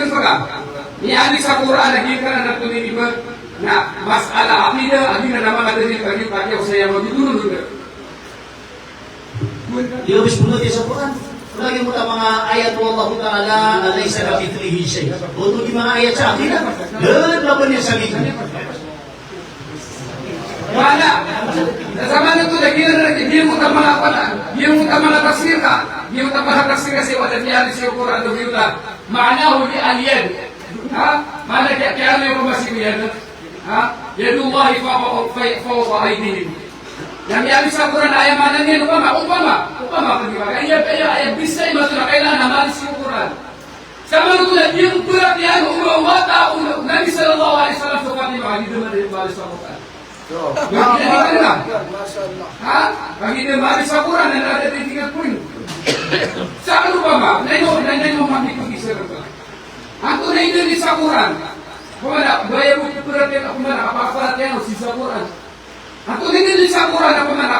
sii ko Qur'an. Miyaaloy sa Qur'an a giyangkanan a tonaa niyan ba na mas'ala aqidah, a giyanan a manga dalil a giya, a giya osaya a madudunon on. Di ka bes pnoti sa Qur'an. Lagid oto a manga ayat o Allahu Ta'ala a laysa kamithlihi shay'. Oto di manga ayat sa aqidah. Dn laban iyan sa aqidah. Maana, na sa maana oto na giyanan, giyoto a manga, giyoto a manga tafsir ka, giyoto a manga tafsir ka sii ko, wata, miyaaloy sii ko Qur'an, giyoto a ma'nahu bi al-yad. Ha? Maana kiya, kiyaaloy ko masii ko yad. Ha? Yadullahi fawqa, fawqa aydihim. Na miyaaloy sa Qur'an a aya maana niyan opama, opama, opama, kagiya, aya, aya, aya bisa imanto na kailangan a maaloy sii ko Qur'an. Sa maana oto na di mbaratiyaya o, o wata o Nabi sallallahu alaihi wasallam so Fatima, a di dn maaloy sa Qur'an. Masha Allah. Ha? Kagiya di maaloy sa Qur'an, na da a di tingkad poon. Sa ano ba ma? Na ino, na ino makikipag-isa ka. Antonaa i dn sa Qur'an? Opama na, ba aya bo mbaratiyaya, opama na, kaparatiyaya sii sa Qur'an. Antonaa i dn sa Qur'an, opama na,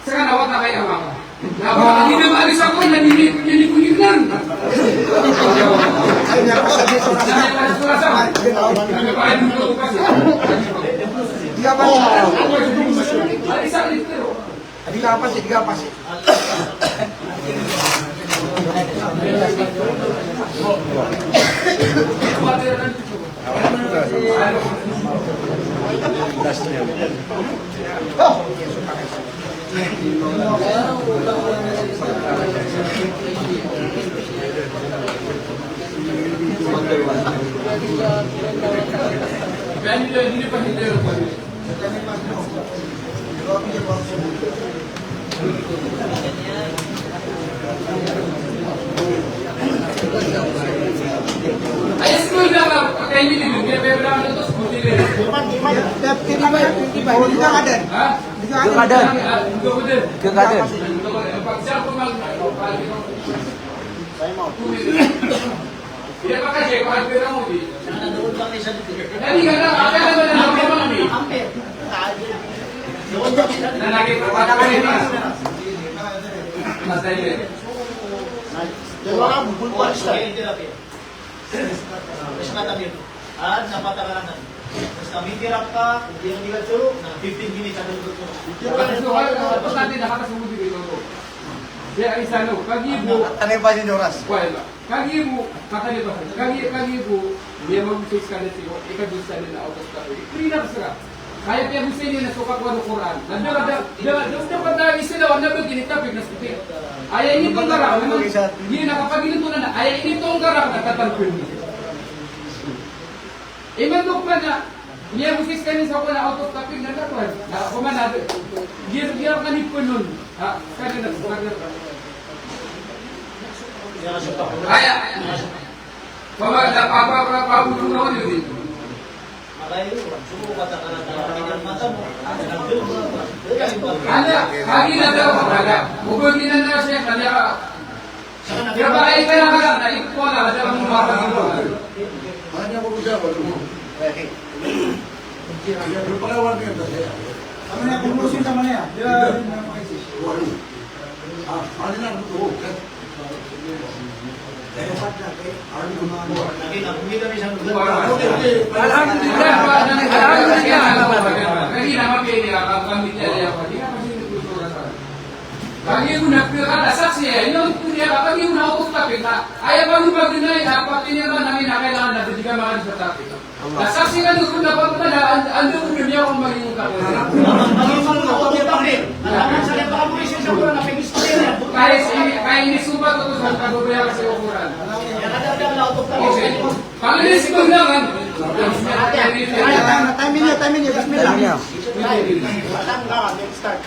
sangkanan a wata ka aya mama. Na opama na di dn maaloy sa Qur'an, na di, di, di, di, di, Di ka pasi, di ka pasi. Kagiya bo, kagiya, kagiya bo, miyamagosay skaniyan sii ko ikadowa skaniyan na out of topic. Free na psaka. Kaya piyagosay niyan na so kakowa o Qur'an. Na da, da, da, da, da, da, isa daw, na ba gini topic na sii. Aya initongkar, iyan na kapaginitonan na, aya initongkar na katanggol. Imanto pman na miyagosay skaniyan sii ko na out of topic na katawan. Na koman na, giya, giya kani pn on. Ha, skaniyan na, skaniyan. Aya. Pama, na, apa, apa, apa, apa, Anda, kami na daw, anda. Bukun din na siya, kanya ka. Kaya ba ay kaya ka, na ito na, ada ang mga pagkakas. Ano niya, conclusion naman niya. Di ba? Alhamdulillah, alhamdulillah. Kami na pira ka saksi, eh, ino pira ka, kami na ako sa tapik na, aya pa mo ba din ay, dapat ini ba namin na kailangan na bigyan mga sa tapik. Na saksi ka doon na pagmana, an-, anda ko niya akong maging kapatid. Kaya sa ini, kaya ini sumpah ko sa kagubayaan sa ukuran. Okay. Pangilin si Bangdangan. Time niyo, time niyo, bismillah. Start.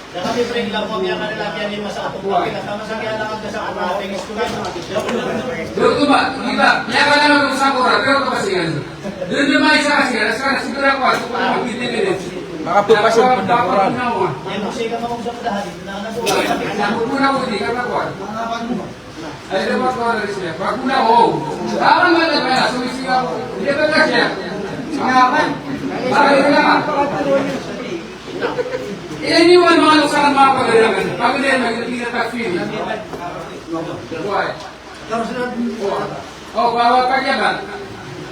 Doon ba, di ba? Kaya ka naman sa Quran, pero kapasigan. Doon naman isa kasi, alas ka na siguro ako, ako na mag-fifteen minutes. Makapagpasok po ng Quran. Yan po siya ka mausap na hadith, na ano po. Yan po na po, di ka na Quran. Ay, dapat Quran na rin siya. Pag una, oh. Tama naman na kaya, sumisigaw. Hindi ka na siya. Singawan. Parang yun na. Iniwan mga lusakan, mga pagalaman. Pagalaman, hindi na takfiri. Why? O, bawa ka dyan, ha?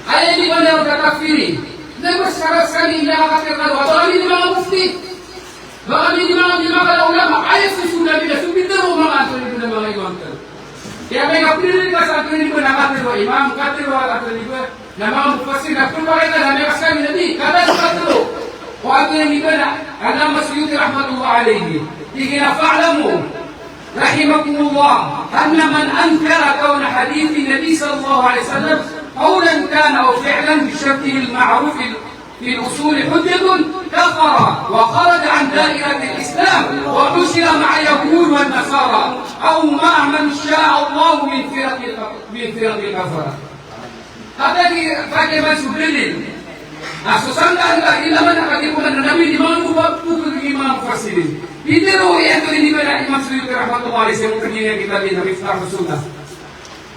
Aya di ba na katakfiri? Na mas karas kami na katakfir na, baka di mga mufti. Baka di mga, di mga ulama. Aya susunod nila, sumbit na mga anto nila mga imam ka. Kaya may kapilin ka sa anto nila na katakfir wa imam, katakfir wa anto nila. Na mga mufassir na pagpakita na may kasami na di, kada sa katlo. O anto nila na, Allama Suyuti rahmatullah alayhi. Tig iyan a fa'lamu رحمكم الله أن من أنكر كون حديث النبي صلى الله عليه وسلم قولا كان أو فعلا بشرطه المعروف في الأصول حجة كفر وخرج عن دائرة الإسلام وحشر مع اليهود والنصارى أو مع من شاء الله من فرق، من فرق الكفرة. Kagiya, kagiya man so dalil. Na so sangkaan ka, illa man, kagiya ko man na namin di manga mubabtog, kagiya manga mufassirin. Pitharo iyan ko di ba na Imam Suyuti rahmatullahi alayhi, sa kagiya kitab iyan na Miftahus Sunnah.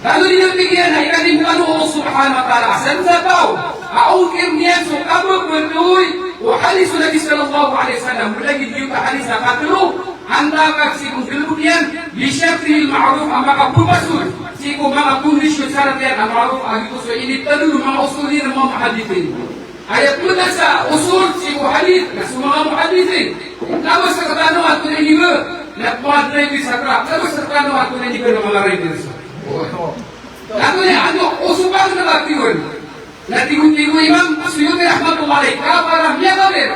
Lalo di na pigiyan na ikalimo o Allah subhanahu wa ta'ala. Asal sa taw a ongkir niyan so kababatoy o hadith o Nabi sallallahu alayhi wasallam. Lagid giyoto a hadith a katharo. Antaa ka sii ko nggalbk iyan, bi shartihil ma'ruf, a makapapasod sii ko manga kondisyon, sarat iyan a ma'ruf, a giyoto so initadod o manga usuliyin, manga muhaddithin. Aya pd sa usul sii ko hadith, na so manga muhaddithin. Kna ba sktano a tonaa i ba, na pd sa kra, kna ba sktano a tonaa i ba na manga riders. Na tonaa i anto, o so ba na ba tiyon. Na tig o, tig o Imam Suyuti rahmatullahi alayhi, kafara, miyakafir.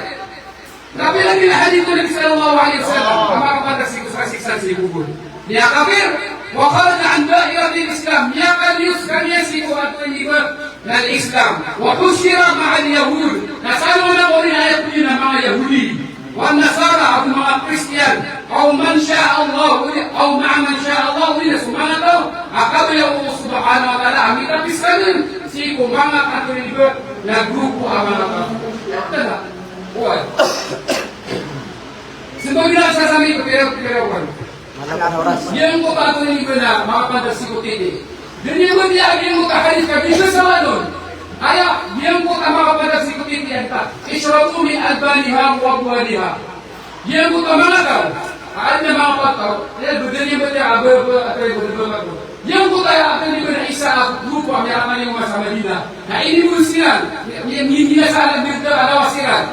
Kagiya lagid a hadith o Nabi sallallahu alayhi wasallam, a makapatas sii ko kasiksa sii ko kobor. Miyakafir, wa kharaja an da'iratil Islam, miyakaliyo skaniyan sii ko antonaa i ba na Islam, wa hushira ma'al yahud, na salongan on a aya pd iyan a manga Yahudi, wan nasara, ago manga Sii ko manga antonaa niyan ba na grupo a manga kafir. Oway. Sii ko manga sasami ko pira, pira oway. Giyangkoto a antonaa niyan ba na makapandag sii ko titi. Dn iyan ba di a giyangkoto a hadith ka di ba sa wanon. Aya, giyangkoto a makapandag sii ko titi aya ta, "Ishrabu min albaniha wa abwaliha." Giyangkoto a manga taw a adn a manga pataw, aya, bdn iyan ba di a ba, ba, a, ba, ba, ba, ba. Giyangkoto a, a, antonaa niyan ba na isa a grupo a miyakapanay ko masa Madina. Na inimon siran, mi-, mi-, mi-, minasala a bida a lawas iran.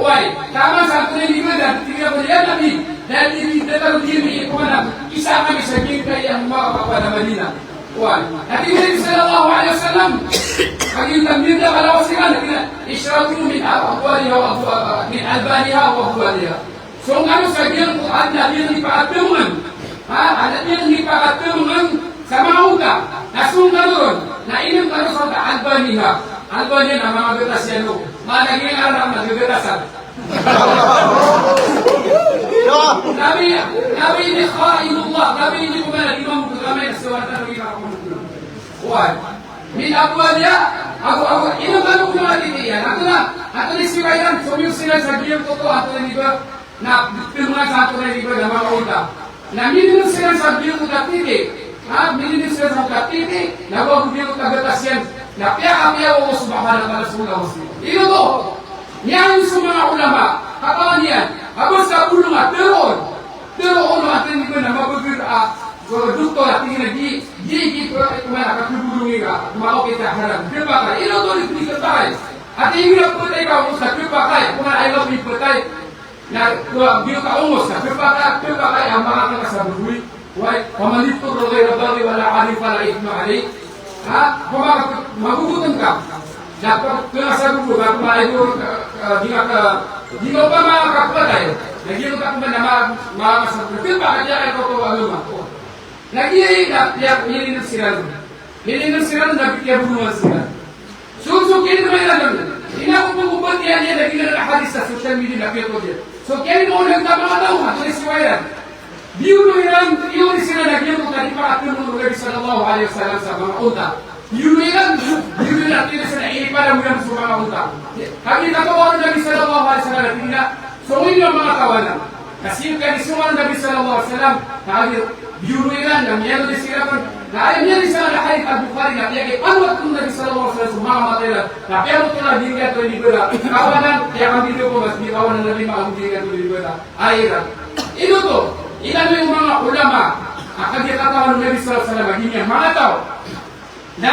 Oway, taman sa antonaa niyan ba na tig iran ko, "Ya Nabi, na di, di, di, di, di, di, di, di, di, isa kami sa giyangkaya a manga pataw a Madina." Oway. Na tig o Nabi sallallahu alaihi wasallam, kagiya taman a bida a lawas iran, na tig iyan, "Ishrabu min abwaliha wa abwa-, min albaniha wa abwaliha." Song kano sa giyangkoto a adn a di niyan pakatmngan. Ha? Adn a di niyan pakatmngan sa manga onta. Na song kano ron. Na inom kano sa onta albaniha. Albaniha na manga gatas iyan o. Maana giyanan na manga gagatas. Nabi, Nabi ini khalimullah. Nabi ini pemana di mambo kami na sewatan lagi ka pemana. Oway. Min abwaliha, ago, ago, inom kano ko manga titi iyan. Antonaa, antonaa i siyowa iran, somiyong siran sa giyangkoto a antonaa niyan ba na, pmngan sa antonaa niyan ba na manga onta. Na mininom siran sa giyangkoto a titi. Ha, mininom siran sa giyangkoto a titi, na go ago giyangkoto a gatas iyan. Na piyakapiya o Allah subhanahu wa ta'ala so lawas iyan. Ino oto? Niyan so manga ulama, katawan iyan a ba sa bolong a tharoon. Tharoon o antonaa niyan ba na mabagr a, so doktor a tig iyan a di, di, di, pmana ka pbolong iyan ka, makaokit a haram. Khapakay. Ino oto di, di khapakay. Ati igira phatay ka, o sa khapakay, pmana ay lagi phatay. Na, kna, giyoto a ongos na khapakay, khapakay a manga kna sa baboy. Oway, faman idturra ghayra baghin wala 'adin fala ithma alayh. Ha? Opama ka magogoton ka. Na kna sa baboy, na kna, eh, di ka, di ka opama ka phatay. Na giyoto a kna na ma-, manga sa baboy. Khapakay, aya ka oto a agama. Na giya, na, ya, ya, ino siran. Mininom siran na kiyabolongan siran. So, so kiyabolongan iran. Ino ko pn ko batiya niyan na giyanan a hadis sa social media na piyatold iyan. So kiyabolongan iran a manga taw, antonaa i siyowa iran. Biyolo iran, biyolo siran na giyangkoto a di pakatmngan o Nabi sallallahu alaihi wasallam sa manga onta. Biyolo iran, biyolo iran, tig iran a iniparam iran so manga onta. Kagiya katawan o Nabi sallallahu alaihi wasallam na tig iyan a, so ino a manga taw anan. Kasi kagiya so manga Nabi sallallahu alaihi wasallam, kagiya biyolo iran, na miyaaloy siran, na aya miyaaloy sa hadith al-Bukhari, na piyakipanowa o Nabi sallallahu alaihi wasallam so manga mata iran, na piyanotolan iyan giya antonaa niyan ba na kawanan, piyakambideo ko mas di kawanan na lima, ago giya antonaa niyan ba na aya iran. Ino oto, inaloy o manga ulama a kagiya katawan o Nabi sallallahu alaihi wasallam a giya manga taw. Na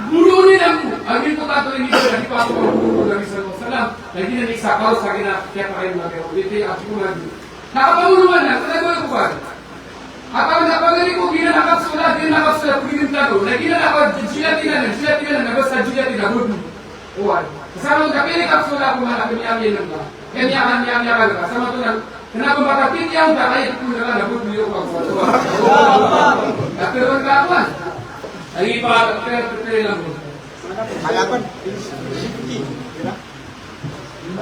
bolongan iran bo, a giyoto a antonaa niyan ba na di pakabolong o Nabi sallallahu alaihi wasallam, na giyanan i isa kano sa giya na kiyapakay o Nabi, iti a tiko na di. Na kapabolongan na, kna ba ko ba? Katawan na pagari ko giyanan a kapsula, giyanan a kapsula, pwede tano. Na giyanan a kapsula, gelatina, na gelatina, na basta gelatina, bo di. Oway. Sa manga kapili kapsula ko man a kami a miyanom ka. Kami a, kami a, kami a, kami a. Sa manga to na, kna ba makapili ako, na kaya ko na, na bo di ako. Kapili ka ako, ah. Ay, pa, kapili, kapili lang po. Malapan.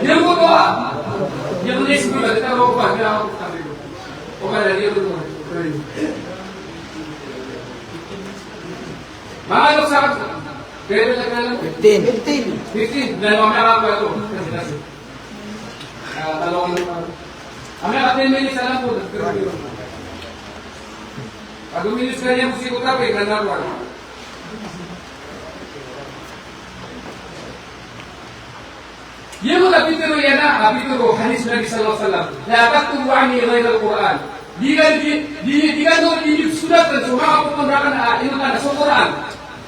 Giyangkoto a, giyangkoto a inisip ko na, di taro ko pa, di ako kapili. O ba, di ako kapili. Manga lokes a, fifteen. Fifteen. Fifteen. Na miyakapito. Ah, talo. Ami a ten minutes a lang po. Pag minutes ka niya, musiko ka, pwede na po. Giyoto a pitharo iyan a, a pitharo o hadith o Nabi sallallahu alaihi wasallam. "La taktubu anni ghayral Qur'an." Di ka, di, di, di ka do, di, di surat so manga photo rakn a, ino ka na so Qur'an.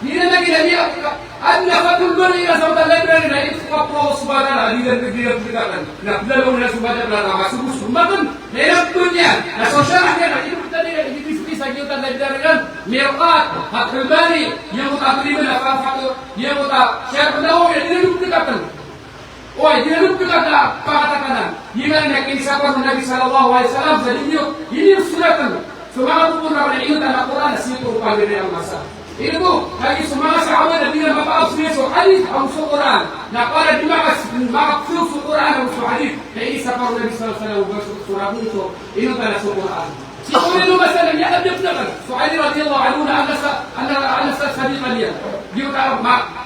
Di na lagi na di, adn a Fathul Bari na sa library na ino ka photo so Qur'an, di na, di na, di na, na pdalo na so Qur'an na, na so, so, so, na ino ka photo niyan, na so sharah niyan, na ino ka photo niyan, di, di, di, sa giyoto a library na, Mirqat, Fathul Bari, giyoto a photo niyan, na Fath-, Fath-, giyoto a Sharh Nawawi, di na, di na, di na, Oway, di na pkhaada a pakatatanan. Giyanan i kinisapar o Nabi sallallahu alaihi wasallam sa di niyo, di niyo suratn. So manga photo na ino tano a Qur'an na sii ko pagari a masa. Ino to, kagiya so manga sahaba na di na makaabsorb so hadith ago so Qur'an. Na para di maka-, makaabsorb so Qur'an ago so hadith. Na inisapar o Nabi sallallahu alaihi wasallam so, so ragon so, ino tano so Qur'an. Sii ko ino masa na miyakadapdakan so Ali radiyallahu anhu na adn a sa-, adn a, adn a sa-, sadiqan iyan. Di ko tano ma-,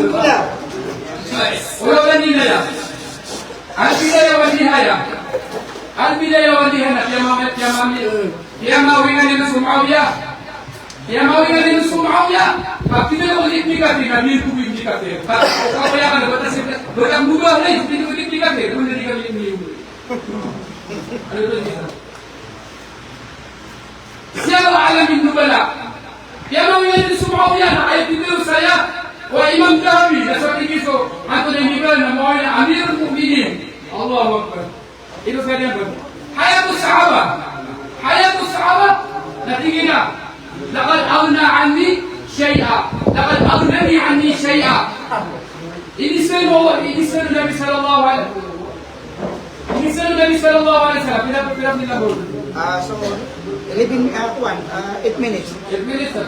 Ulawan iyan aya. Al-Bidayah wan Nihayah. Al-Bidayah wan Nihayah, na piyama-, piyama-, piyamawian iyan so Muawiyah. Piyamawian iyan so Muawiyah. Pagtindg o Ibn Kathir, na miyog ko Ibn Kathir. Pag, o kapaya ka na batas, batas mubah na, pagtindg o Ibn Kathir, na di ka miyog. Ano to, di ba? Siyar A'lam an-Nubala. Piyamawian iyan so Muawiyah na aya pitharo saya o Imam Dhahabi, na so tig iyan so, antonaa i mimbaloy na Muawiyah Amirul Mu'minin. Allahu Akbar. Ino sa iyan ba? Hayatus Sahabah. Hayatus Sahabah. Na tig iyan a, Laqad aghna anni shay'a. Laqad aghnani anni shay'a. Iniiza o, iniiza o Nabi sallallahu alaihi, iniiza o Nabi sallallahu alaihi wasallam. Pira, pira minit na bo? Ah, so, eleven, ah, kuwan, ah, eight minutes. Eight minutes, sir.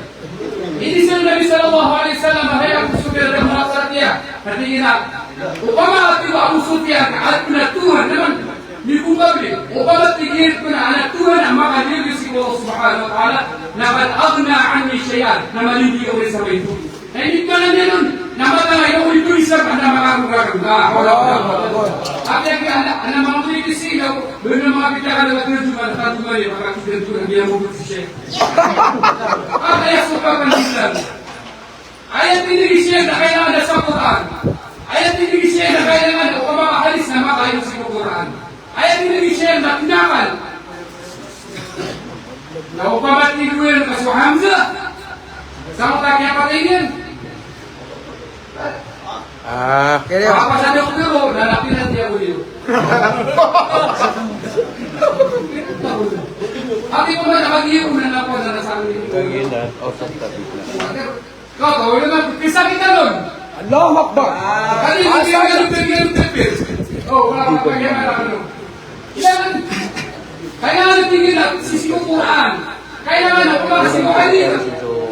Iniiza o Nabi sallallahu alaihi wasallam, hay ako so kiyadama a paratiyaya. Katii niyan, opama a tig o Abu Sufyan, aden a Tuhan, naman, mikombabli, opama tig iyan ko na aden a Tuhan a makaliyo sii ko Allah subhanahu wa ta'ala, laqad aghna anni shay'an, na maliyo ko sa maito. Na inipmanan iyan on, na matangay na oy, oy, sa, na makakukurang. La hawla wala quwwata illa billah. Apiya ki anda, anda mangkuri kisi, na, bena makapiya ka na katerjuma, katerjuma iyan, makakitan ko na iyan mo ko si Sheikh. Aya sopak a Islam. Aya tindg i Sheikh na kailangan da sa Qur'an. Aya tindg i Sheikh na kailangan da opama ka hadis na makaayon sii ko Qur'an. Aya tindg i Sheikh na tinakal. Na opama tig iyan ka so Hamza, sa mata kiyapatay niyan. Ah. Kaya apa sa doktor, na lapin na tiya ko dito. Abi ko man, nakagiro na na po na nasa amin. Kagina, o sa tabi na. Katawan na, kisakitan on. Allahu Akbar. Kadi, kadi, kadi, kadi, kadi. O, wala pa kaya na ano. Kailangan, kailangan tig iyan na sii ko Qur'an. Kailangan na opama sii ko hadith.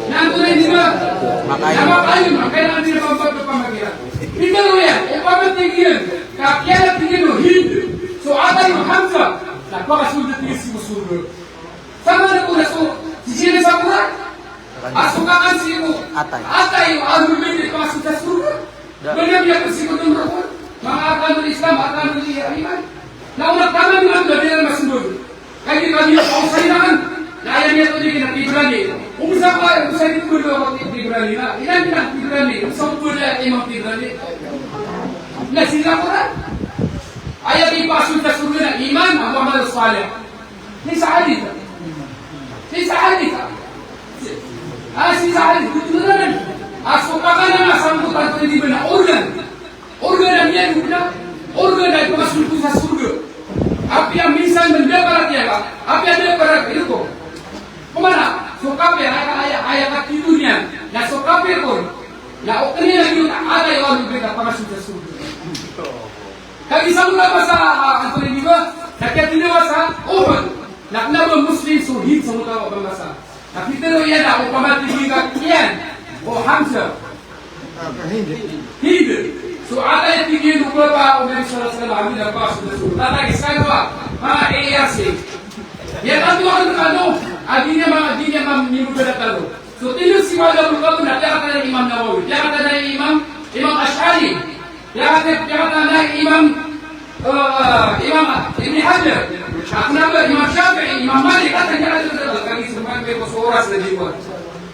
Na antonaa i di ba? Na makaayon, kailangan di na pamagpamagiya. Pitharo iyan, opama tig iyan, ka kiyatig iyan o Hind. So atay o Hamza, na pakasold tig iyan sii ko sorga. Sa maana ko na so, sii sa Qur'an. A so kakan sii ko atay, atay o Ahlul Bayt, pakasold sa sorga. Bnar a miyakasikoto roo ko manga arkanul Islam, arkanul iman. Na o manga taman iman, bnar a masmbag. Kagiya kagiya o sa Iran, na aya miyatoon iyan na Tibrani. O manga sa, o manga sa di ko bnar a Tibrani na, iran iran Tibrani, o manga sa ko bnar a Imam Tibrani. Na sii sa Qur'an. Aya di pakasold sa sorga na iman, ago amal salih. Sii sa hadith. Sii sa hadith. Ah, sii sa hadith. Betul kan? Ah, so kakan a sangkotan ko di ba na organ. Organ a miyadok na. Organ a ipakasold ko sa sorga. Apiya minsan man da paratiyaya ka. Apiya da paratiyaya ka. Opama na so kapir, aya, aya, aya katito niyan. Na so kapir ko. Na o kaniyan na giyoto a atay o Ahlul Bayt a pakasold sa sorga. Kagiya sa manga basa, ah, antonaa i di ba? Sa kiyatindg a basa, Uhud. Na kna ba Muslim so Hind sa manga basa. Na pitharo iyan a opama tig iyan ka kiyan o Hamza. Hind. So atay tig iyan o kalpa o Nabi sallallahu alaihi wasallam, a miyapakasold sa sorga. Tatag i skano a manga A R C. Aya tanto a kano, a di niyan ma, a di niyan ma, mimogad a tano. So tindg sii ko Adabul Qabr na piyakatanda i Imam Nawawi, piyakatanda i Imam, Imam Ash'ari, piyakatanda, piyakatanda i Imam, eh, Imam Ibn Hajar, a kna ba Imam Shafi'i, Imam Malik, a kna ba, kagiya so manga ko so oras na di ko.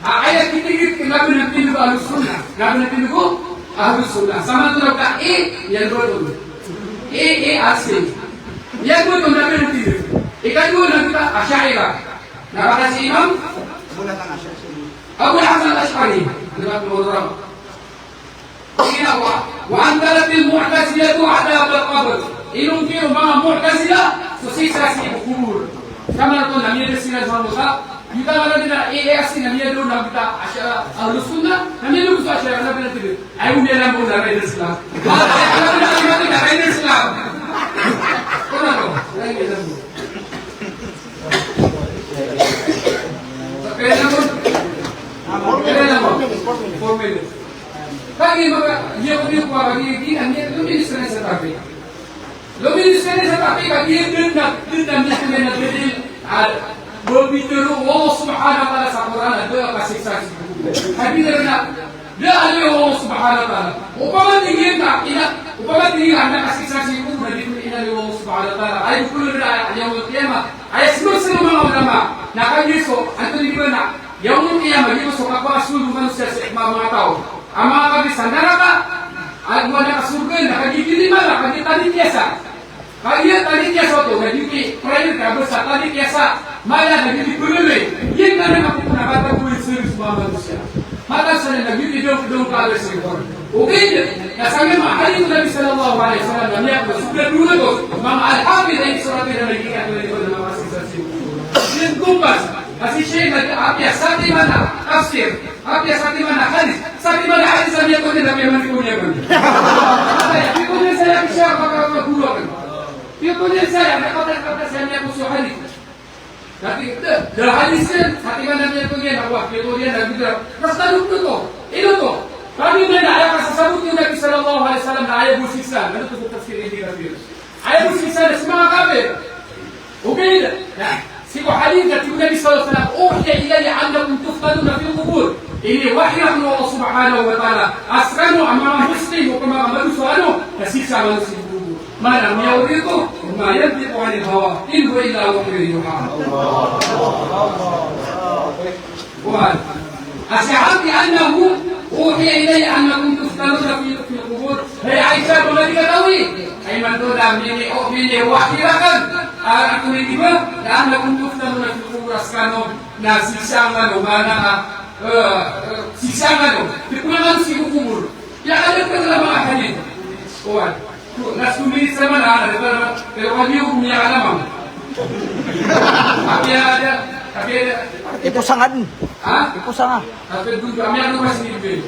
A, aya kitigit kna ba na tindg o Ahlus Sunnah, kna ba na tindg o Ahlus Sunnah. Sa maana oto na ka A, iyan bo oto. A, A R C. Iyan bo oto na kna ba na tindg. Ikadowa na kita Asha'irah. Na ba ka si Imam Abul Hasan Al-Ash'ari, na ba ka si Imam. Aya na, wa, wa ankaratil Mu'tazilatu adhabal qabr. Inongkir o manga Mu'tazilah so siksa sii ko kobor. Sa maana oto na miyada siran sa manga, kita mala di na A R C na miyada on na kita Ash'a-, Ahlus Sunnah, na miyada on so Asha'irah na ba na tindg. Ay, o miyada on na ba na Islam. Ay, o miyada on na ba na Islam. Kono to, ay, miyada on. Kagiya maka, iya ko di ko kagiya, di na, di na, luminis ka na sa tabi. Luminis ka na sa tabi, kagiya dn na, dn na, dn na, dn na, dn na, dn na, dn na, dn na, dn na, dn na, dn na, dn na, dn na, dn na, dn na, dn na, Da a lagid o Allah subhanahu wa ta'ala. Opama tig iyan ka, ina, opama tig iyan ka, na kasiksa sii ko kobor na di ko ina lagid o Allah subhanahu wa ta'ala. Aya di ko lagid a yawmul qiyamah. Aya sii ko manga ulama na kagiya so, antonaa i di ba na yawmul qiyamah, di ba so kapakasold o manosiya sii ko manga taw a manga kagiya sa naraka, ago manga kasorga, na kagiya di mala, kagiya tani tiyasa. Kagiya tani tiyasa oto, na giyoto i prayer ka, basta tani tiyasa, mala na giyoto i pagaloy. Giyanan a kapokona a katagoan sa manga manosiya. Mataan sa na giyoto i dongkadong ka a lagid sa Qur'an. Ogaid na sa manga hadith o Nabi sallallahu alaihi wasallam na miyakowa so kadowa oto, manga al-hafidh, a isorat iran na giyoto i manga kasiksa sii ko kobor. Giyanan kompas. Kasi Sheikh na apiya satiman a tafsir, apiya satiman a hadith, satiman a hadith a miyakowa niyan na miyaman ko niyan. Aya, miyakowa niyan sa iya, siya makakaguro. Miyakowa niyan sa iya, na kapatid, kapatid, sa iya miyakowa so hadith. Dati, da, da hadith iyan, satiman a miyakowa niyan, na wa, miyakowa niyan, na bida. Mas tanong ko to, ino to? Kami na aya kasasabot o Nabi sallallahu alaihi wasallam na aya bo siksa, ano to sa tafsir ini kafir? Aya bo siksa na so manga kafir. Ogaid na sii ko hadith na tig o Nabi sallallahu alaihi wasallam, "Uhiya ilayya annakum tuftanuna fil qubur." Iniwahi rakn o Allah subhanahu wa ta'ala a skano a manga Muslim o manga madosa a ano, na siksa kano sii ko kobor. Maana, miyaori oto, "Ma yantiqu anil hawa, in huwa illa wahyun yuha." Oway. Asha'a bi annahu uhiya ilayya annakum tuftanuna fi, fil qubur. Hay Aisha, ba ngka di katawi a imanto na mini, o, miniwahi rakn, a, antonaa i di ba, na annakum tuftanuna fil qubur, a skano na siksaan kano, maana, e, e, siksaan kano. Di ko na kano sii ko kobor. Aya kano kano manga hadith. Oway. Na so minit sa man, a, pero, pero kami o miyakalama. Apiya da, apiya da. Iposanga dn. Ha? Iposanga. Apiya dn, kami ano mas ni Ibrahim.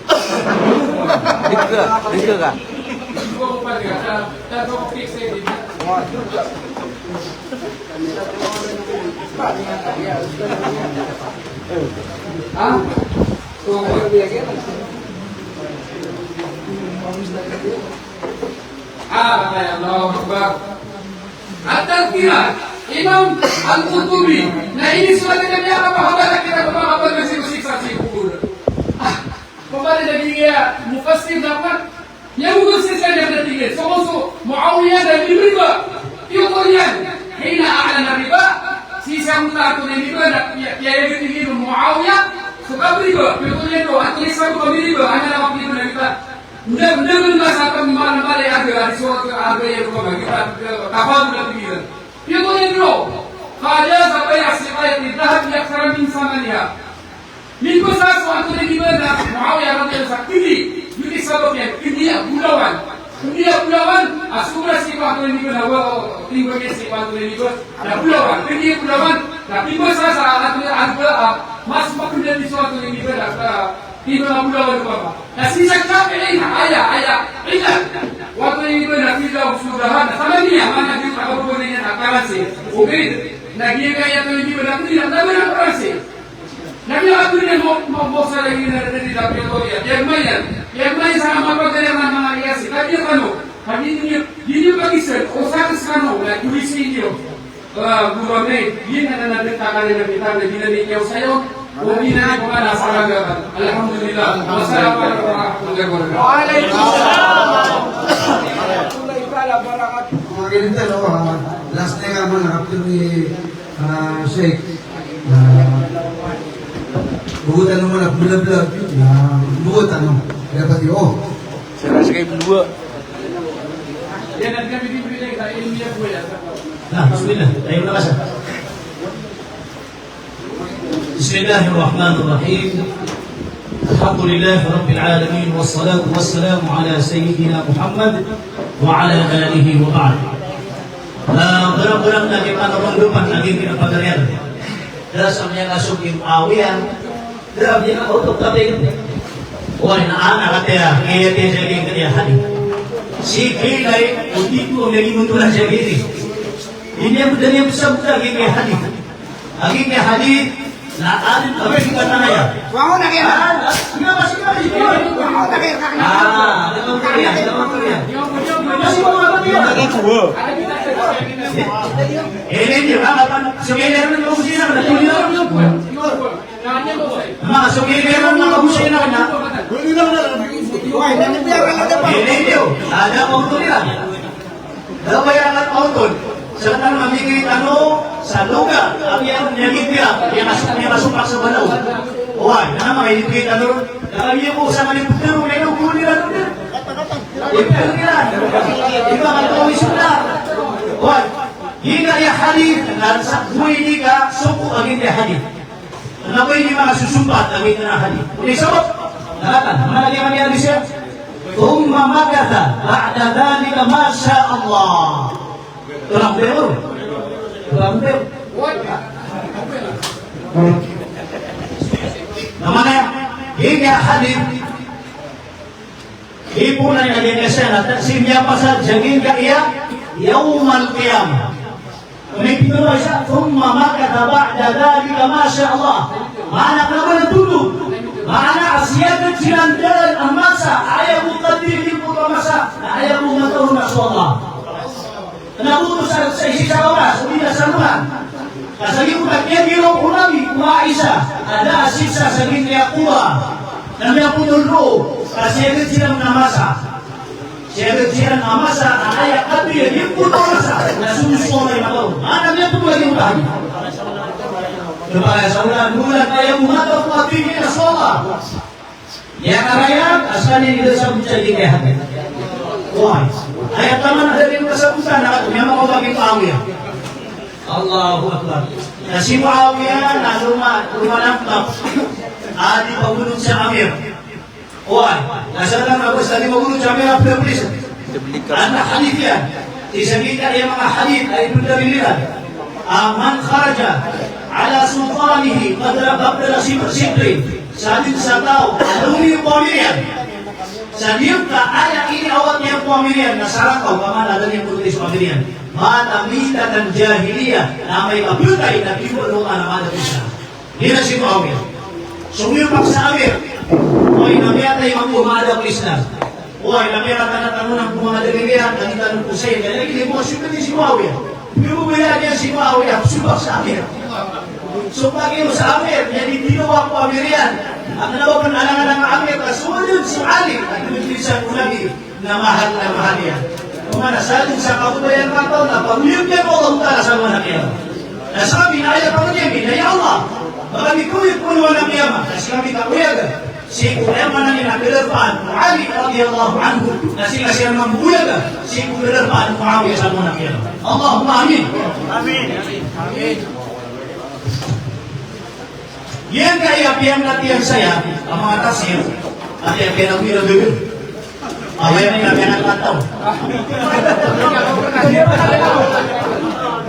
Dito ka, dito ka. Ha? Ah, Allahu Akbar. At-Tadhkirah, Imam Al-Qurtubi, na inisolat iyan a miyakapahaba a kitab a miyakapagmasa sii ko siksa sii ko kobor. Ah, pamana na giya mufassir na pman, iyan bo siksa niyan na tig iyan, so, so Muawiyah na miriba. Iyo ko niyan, hina a'lana riba, sii sa mota antonaa i riba, na piya, piya, tig iyan o Muawiyah so kapriba, iyo ko niyan oto, antonaa i sabap a miriba, anda na kapriba na kita. Nda, nda, nda, sa pagmamahal a arga, a di so arga iyan ko ba, kita, eh, tafadul na pigilan. Piyagoyan iyo, fa ajaza bay'a siqayati dhahab bi akthara min thamaniha. Mimbasa so antonaa i riba na Muawiyah radiyallahu anhu sa kindi, giyoto i sabap iyan, kindi a bolawan. Kindi a bolawan, a sobra sii ko antonaa i riba na wa, o, tinggi sii ko antonaa i riba na bolawan. Kindi a bolawan, na mimbasa sa antonaa i riba, a, mas makndati so antonaa i riba na, a, Iba nga bolawan o baba. Na sii sa Shafi'i na aya, aya, illa. Wa antonaa i riba na fidda, so dahaban na thamaniya, maana giyoto a kababaloy niyan a karansi. Ogaid na giyangkaya antonaa i riba na kndi na kna a karansi. Na giya antonaa i riba mo, mo, mo sa lagi na dadi na piyoto iyan. Piyagmay iyan. Piyagmay sa mapagari a manga iyasi. Kagiya kano, kagiya niyo, di niyo pagisan, o sakit kano, na juwisi niyo. Ah, guro ami, giyanan a dn a takalin a kitab na giyanan i kiyaosay on, o giyanan i pman a salagapan. Alhamdulillah. Wassalamu alaikum warahmatullahi wabarakatuh. Wa alaikum salam warahmatullahi taala wabarakatuh. Mga ganito, no, ah, last na nga man, after ni, ah, Sheikh, ah, bugotan mo na, bula-bula, ah, bugotan mo. Dapat yun, oh. Sarap sa kayo, bula. Yan, ang kami din, pinag-, Na, bismillah. Tayo na ka sa. Bismillahirrahmanirrahim. Alhamdulillahi rabbil alamin, wassalatu wassalamu ala sayyidina Muhammad wa ala alihi wa ba'd. Na, barang-barang na di panarondopan na di pinapagarian. Da sa miyakasok i Muawiyah, Grabe na, o, to, tabi. Oway, na, ana, kataya, kaya, kaya, kaya, kaya, hadith. Sige, kaya, o, di ko, lagi mo to na siya, gini. Hindi ako dali ang sabta, gini, hadith. Lagi niya, hadith, na, ano, ano, hindi ka na kaya. Wow, na kaya. Ah, hindi na, kasi ka, hindi na. Wow, na kaya, na kaya. Ah, ano, ano, ano, ano, ano. Kasi mo, ano, ano, ano. Eh, hindi, ah, ano, so, kaya, ano, ano, ano, ano, ano, ano, ano, ano, Manga so kinikiran na kabusay na kanya. Hindi, hindi, o. Ada ko ito nila. Dapat yan ang auton. Sa tanong na migay tano sa lugar, ang yan, yan, yan, yan, yan, mas, yan, masupak sa balaw. Oway, na mga ibigay tano ron. Kami po sa mga ibigay tano, may lugar nila ron. Ibigay nila. Iba ka ito, isip na. Oway, hindi ka iya hadith, na sa buhay hindi ka, suko ang hindi hadith. Na ba ini manga sosompat a giyoto a hadith? Odi sabap, na katawan, mana di kami hadith iyan. Thumma makatha ba'da dhalika ma sha Allah. Terang beru. Terang beru. Na mana, giya hadith, ipoon iyan a giya siya na, si miyapasad sa giya yawmal qiyamah. Aya pitharo iyan, "Thumma makatha ba'da dhalika ma sha Allah." Maana kna ba na tondog. Maana a siyagad siran dn a masa, aya bo katharo a masa, na aya bo matao na so Allah. Kna bo oto sa, sa isa ka oras, o di na sa rohan. Ka sa giyangkoto a kiyagiraw o Nabi ko Aisha, a da a siksa sa giyangkaya a kobor. Na miyapotol roo, ka siyagad siran a masa. Siyagad siran a masa, na aya katharo a giyangkoto a masa, na so, so Allah i matao. Maana miyapotol a giyangkoto a hadith. Kna ba sa olan, olan, aya bo matao ko katharo a so Allah. Aya karayag, asal iyan i da sabot sa di kaya hadith. Wah. Aya taman a da niyan kasabotan, na kato, miyamakaoma ki Muawiyah. Allahu Akbar. Na si Muawiyah na loma, lomalangkap a di pagonot sa amir. Wah. Na sa taman a basta di pagonot sa amir, a pd a polis. Adn a hadith iyan. Isa giya manga hadith a ipndalil iran. A man kharaja ala sultanihi qadra, qadra shibrin. Sadn sa taw a lomiyog ko amir iyan. Sa giyangkaya iniawat iyan ko amir iyan na sarakaw, ka maana da niyan porotehi so amir iyan. Mata mitatan jahiliyyah, na amay ka btad na di bo loka na mada bisa. Giyanan si Muawiyah. Somiyong pa sa amir. Oway, na miyatay mambo, mada ko Islam. Oway, na miyatay tano, tano na ko manga dalil iyan, na di tano ko saya, na lagid iyan ko siyong si Muawiyah. Piyobobaya niyan si Muawiyah, somiyong pa sa amir. Somiyong pa sa amir, na di tinawa ko amir iyan. Kna ba pn alangan a amir, na somiyong si Ali, na di tinawa ko Nabi. Na mahal na mahal iyan. Oway, na sadn sa kababayaan a taw na pagoyag iyan ko Allah Ta'ala sa alongan a qiyamah. Na sabi na aya pangni ami na, "Ya Allah, ba kami koyag ko alongan a qiyamah." Na sii kami kaoyaga sii ko, aya maana niyan na kadarpaan o Ali radiyallahu anhu. Na sii ka siran mambo oyaga sii ko kadarpaan o Muawiyah sa alongan a qiyamah. Allahumma amin. Amin. Amin. Giyangkaya piyangnatiyan saya a manga tafsir, a piyangnatiyan saya a gagawii. Away, may kami anak taw.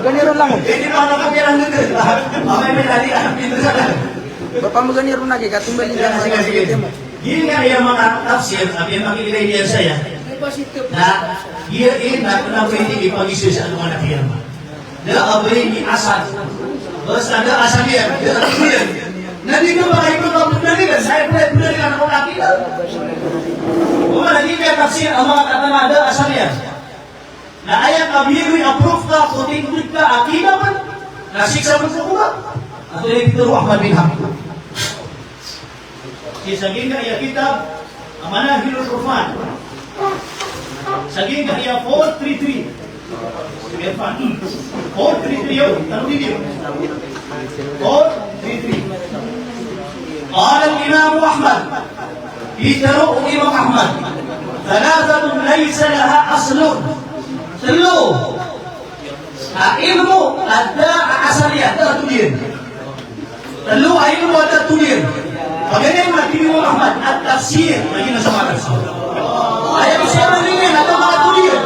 Ganyan lang. Hindi pa ako kami anak gagawii. Away, may nadi anak pinto sa akin. Bapak mo ganyan lagi, katimbali niya. Sige, sige. Giyangkaya manga tafsir a piyangnatiyan saya. Na, giya i, na, na pwede ipag-issue sa alongan a qiyamah. Da a ba ini asal. Basta da a asal iyan, da a tolo iyan. Na di ka makaipag a pndalilan, na aya pndalilan ko na akida. Oway, na di ka tafsir a manga katharo a da a asal iyan. Na aya kabiyagoy a proof ka, ko tindg ka, akida pn. Na siksa pn ko kobor. Ato ini pitharo o Ahmad bin Hanbal. Sii sa giyangkaya kitab a Manahilul Irfan. Sa giyangkaya four three three. Irfan. Four three three, yo. Talo dito. Four three three. Qala al-Imam Ahmad. Pitharo o Imam Ahmad. Thalathatun laysa laha aslun. Tlo a ilmo a da a asal iyan, da a tolo iyan. Tlo a ilmo a da a tolo iyan. Paganay man a tig o Imam Ahmad, at-tafsir. Lagid na so manga tafsir. Aya miyasabaad iyan a da a tolo iyan.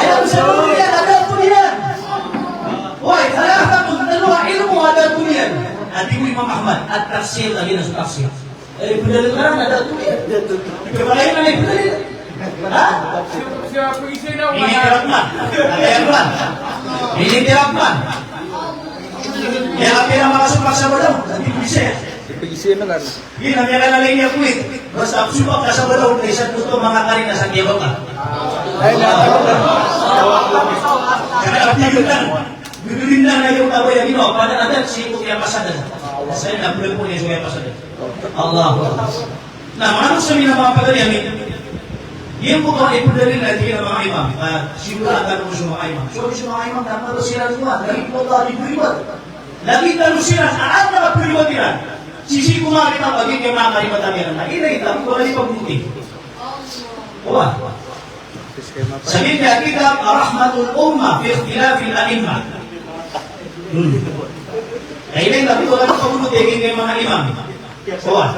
Aya miyasabaad iyan a da a tolo iyan. Oway, thalathatun, tlo a ilmo a da a tolo iyan. A tig o Imam Ahmad, at-tafsir, lagid na so tafsir. Eh, pndalilan na da a tolo iyan. Ipapalaya na ipndalilan. Ha? Ini tiraman. Ini tiraman. Aya pira makasompa sa Sabado, di bisa. Di bisa na kan. Di na miyakala lagi niya kuwit. Basta sompa ka sa Sabado, di sa gusto manga kari na sa kiyabaka. Ay, na. Kaya pilitan. Bibili na na yung tawa yung ino, pada adat si Kuya Pasadan. Saya na belum punya Kuya Pasadan. Allahu Akbar. Na manga tafsir a manga pagari ami. Giya bo a ipndalil na tig iyan a manga imam. Ah, sigurado ko so manga imam. So, so manga imam, tama ba sila semua? Lagid ko ba di beribat? Lagid tano sila, saan na beribat iran? Sii ko manga kitab a giyangkai a manga karibat iran. Na ina ita, ko na di pagbuti. Oway. Sa giyangkai a kitab, Rahmatul Ummah fi Ikhtilafil A'immah. Hmm. Kaya ini, tapi ko na di pagbuti a giyangkai a manga imam. Oway.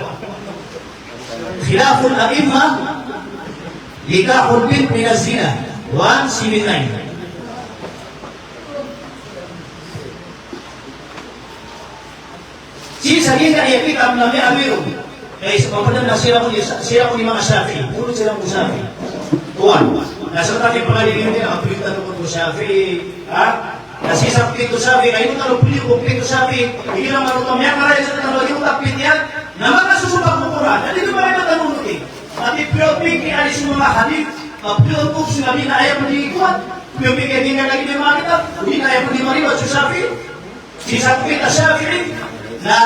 Khilaful A'immah, nikahul bint minaz zina, one seven nine. Sii sa giyangkaya kitab na miyaaloy ron. Kay sa papadalm na siran ko, siran ko manga Shafi'i. Polo siran ko Shafi'i. Kowan. Na sa taw a pagari niyan, a pagari tano ko Shafi'i. Ha? Na sii sa fiqh Shafi'i, kay ino tano polo ko fiqh Shafi'i. Igira man oto miyakaraya sa tano a fiqh iyan. Na makasosopak ko Qur'an. Na di ko makita tano oto. Ati piyopiki a di so manga hadith. A piyopiki so Nabi na aya pn di kowan. Piyopiki a di nga lagi di manga kitab. Di na aya pn di mariwayat so Shafi'i. Sii sa fiqh Shafi'i na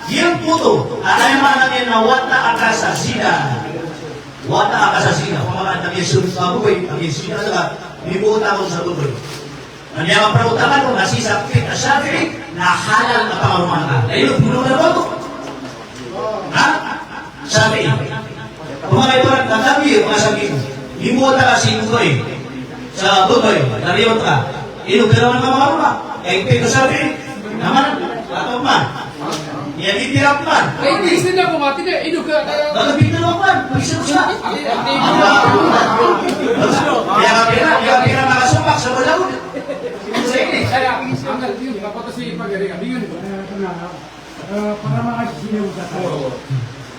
giyangkoto a aya maana niyan na wata aka sa zina. Wata aka sa zina. Pamana niyan so babay, a zina ka, mimbota ko sa babay. Na miyakaparotakan ko na sii sa fiqh Shafi'i na halal a pangaroman ka. Na ino polo na oto? Ha? Shafi'i. Pamana ibarat na tabi, manga Shafi'i. Mimbota ka si babay. Sa babay, na riwayat ka. Ino karawan ka makaroma? Kay fiqh Shafi'i. Naman, atau man. Iya, di tirap man. Ay, di sila ko mati na, ino ka, ka- Bakit di tirap man? Bisa, bisa. Iya, di. Iya, pira, iya, pira, makasopak sa balaod. Sa ini. Kaya, ang, ang, yun, kapag kasi pag-ari ka, bingan ko. Eh, para makasisilaw ka tayo. Oo.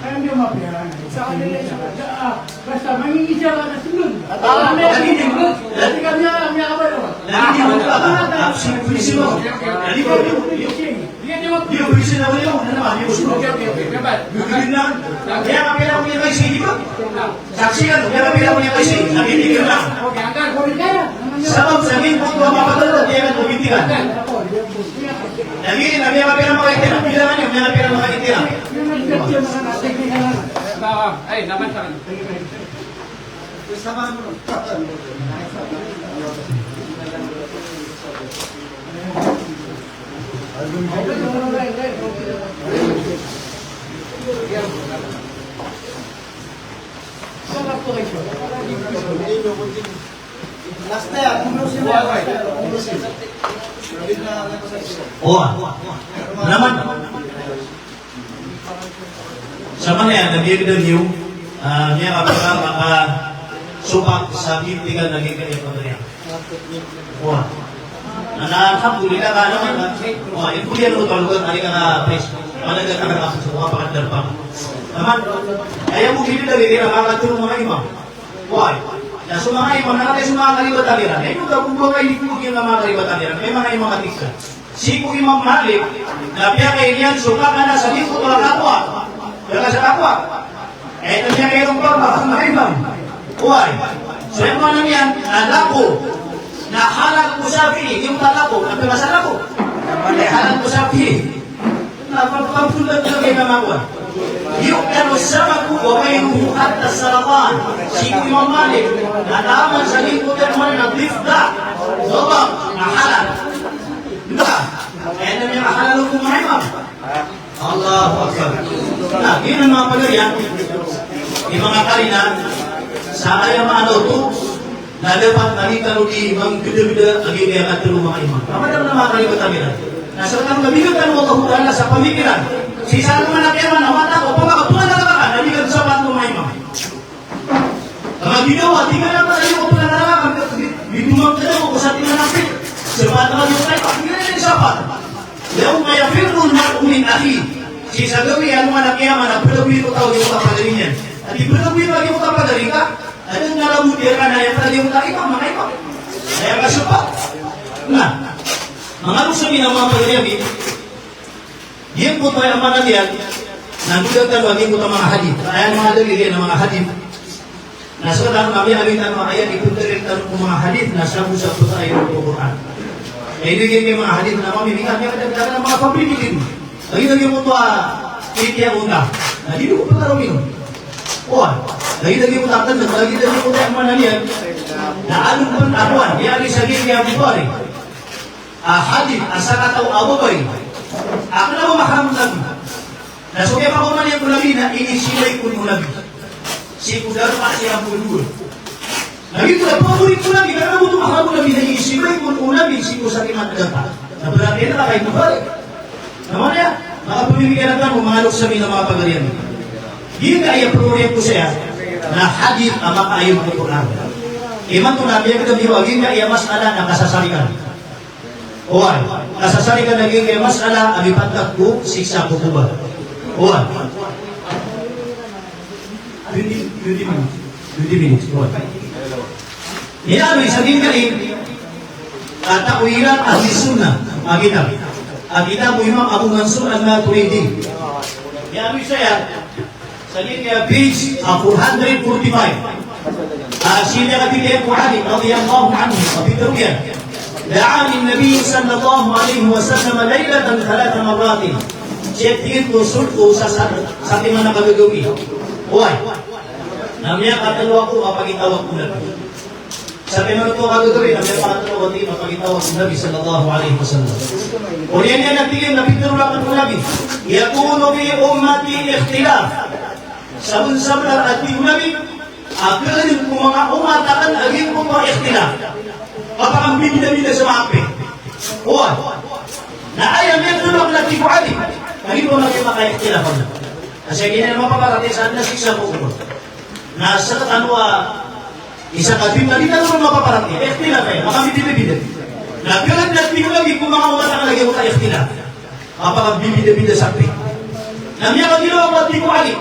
Kaya hindi mo mapiyaran. Sa kanila yung sagot. Ah, basta mangingisya ka na sunod. Ah, hindi mo. Hindi ka niya, niya ka ba naman? Hindi mo. Ah, ah, sino, sino? Hindi mo, hindi mo. Hindi mo. Hindi mo, hindi mo. Hindi mo. Okay, okay, okay. Dapat. Hindi mo. Kaya kapila ko niya kayo, sige ba? Saksian, kaya kapila ko niya kayo, sige. Hindi mo. Sabap sa amin, kung tuwa mapagal, hindi yan ang pumitikan. Lagi, lagi ang kapira mga itinap. Bilangan niyo, may kapira mga itinap. Ay, naman sa akin. Oway. Naman. Sa manaya na miyagda niyo, ah, miyakapira makasopak sa bintigan na giyangkaya pagariya. Oway. Na, na, alhamdulillah, ka naman. Oway, ino ko diyan o talogan, ari ka na, please. Malaga ka na, so, kapakadarpa. Naman, aya ko gini lagi, di na makatulong mga imam. Oway. Na so manga imam, na kati so manga kalibatan iran. Na ino ka bumbawa ini ko gini na manga kalibatan iran. May manga imam a tig ka. Sii ko Imam Malik, na piyakainiyan so kakana sa lingkot a kakowa. Kakana sa kakowa. Eh, ito niya kayo ng pagmamahal, imam. Oway. So, aya maana niyan, na lako. Na halal ko Shafi'i, ino ka lako, na piyakasa lako. Eh, halal ko Shafi'i. Na pag-, pagtulad na kayo na makuha. Yu'kalu samaku wa ghayruhu hatta saratan. Sii ko Imam Malik, na taman sa lingkot iyan man na difda. Sabap na halal. Di ba? Kaya na niya halal ko mga imam. Allahu Akbar. Na, giyanan manga pagari, di manga karina, sa aya maana oto, na dapat na di tano di manggdagda a giyangkaya katlo manga imam. Kamadam na manga kalibatan iran. Na sa tano na bigyan tano o Allahu Ta'ala sa pamikiran. Sii sa alongan a kiyamat na wata ko, pamakapungan na talaga, na bigyan sa patlo manga imam. Ka maginawa, di ka dapat a di ko pala nalalaman, di, di dumang ka daw ko sa tingnan natin. Sapat na yung tayo, di ka na yung sapat. Yawma yafirrul mar'u min akhihi. Sii sa gawii a alongan a kiyamat na palagoy ko taw a giyangkoto a pagari niyan. Ati palagoy ko a giyangkoto a pagari ka, adn a lagod iyan a aya pala giyangkoto a imam, manga imam. Aya kasapat. Na, manga loks ami na manga pagari ami. Giyangkoto aya maana niyan, na goda tano a giyangkoto a manga hadith. Aya manga dalil iyan a manga hadith. Na so tano na miyaaloy tano a aya di pndalil tano ko manga hadith, na sabot sa pota aya ko Qur'an. Kay di giyangkaya manga hadith na mami, di kami ada, ada manga public din. Lagi lagi mo to a, titiya ko na. Na di ko pagkaroon. Oway. Lagi lagi mo to a tanda, lagi lagi mo to a aya maana niyan. Na ano pn a kowan, ya, di sa giyangkaya Bukhari. A hadith a sakataw a babay a kna o mahram o Nabi. Na so kiyapakoman iyan ko Nabi na inisibay kon o Nabi. Sii ko darpa a sii ko dowa. Na giyoto na pagori ko Nabi, na kna o mahram o Nabi na inisibay kon o Nabi sii ko sakataw a darpa. Na berarti na kay Bukhari. Na maana niyan, manga pamimikiran tano, manga loks ami na manga pagari ami. Giyangkaya pagori ko saya, na hadith a makaayon ko Qur'an. Imanto na biyagdam iyo a giyangkaya mas'ala na kasasarikan. Oway. Kasasarikan lagid a masalah a mipatak ko siksa ko koba. Oway. Twenty, twenty minutes. Twenty minutes. Oway. Aya miyaaloy sa giyangkai a katao iran a Ahli Sunnah a kitab. A kitab o Imam Abu Mansur Al-Maturidi. Aya miyaaloy saya sa giyangkai a page a four hundred forty-five. A sii niyan a pitharo ko Ali radiyallahu anhu, a pitharo iyan: Da'ani an-Nabi sallallahu alaihi wasallam laylatan thalatha marratin. Sii, tig iyan, ko sold ko sa, sa, sa timan a kagagawii. Oway. Na miyakatlo ako a pagitawag ko Nabi. Sa timan oto a kagagawii, na miyakatlo ako a pagitawag ko Nabi sallallahu alaihi wasallam. Odi niyan a tig iyan a pitharo akn ko Nabi: Yakunu fi ummati ikhtilaf. Sabnsabnar a tig o Nabi, a khaadn ko manga omat akn a giyangkoto a ikhtilaf. Kapakambibidabida sa mapiya. Oway. Na aya miyatharo akn a tig o Ali, kagiya na miyakaikhtilaf akn. Ka sii giyanan mapaparatiyaya sa adn a siksa ko koba. Na sa katano a isa ka tig o Nabi, na ron mapaparatiyaya. Ikhtilaf aya, makambibidabida. Na khaadn a tig o Nabi ko manga omat akn a giyangkoto a ikhtilaf. Kapakambibidabida sa mapiya. Na miyakagiraw ako a tig o Ali: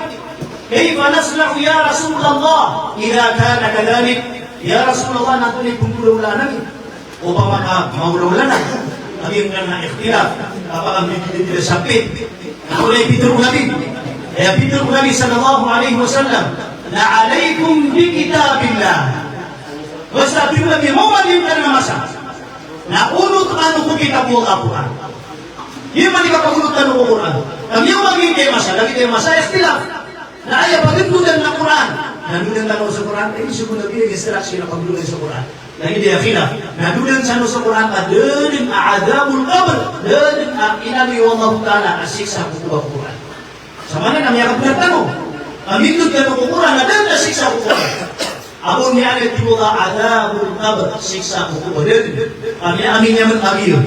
Kayfa nasna'u ya Rasulallah idha kana kadhalik? Ya Rasulallah, na antonaa i pnggolawlaan ami opama ka maolaola na a giyangkanan a ikhtilaf, kapakambibidabida sa mapiya? Na antonaa i pitharo o Nabi? Aya pitharo o Nabi sallallahu alaihi wasallam na: Alaykum bi kitabillah. Basta, tig o Nabi, miyaoma giyangkanan a masa, na onot kano ko kitab o Allah, Qur'an. Di man i kapagonot tano ko Qur'an. Ka miyaoma giyangkai a masa, lagid a masa a ikhtilaf. Na aya pagandodan na Qur'an. Na dodan tano so Qur'an, aya inisog o Nabi a instruction na pagandodan so Qur'an. Lagid a khilaf. Na dodan tano so Qur'an ka da dn a adhabul qabr, da dn a inaloy o Allahu Ta'ala a siksa ko koba ko Qur'an. Sa maana na miyakabnar tano a mindod tano ko Qur'an a da dn a siksa ko koba. Ago niyan, tig o Allah, adhabul qabr, siksa ko koba. Da dn a miyaamini niyan a giya,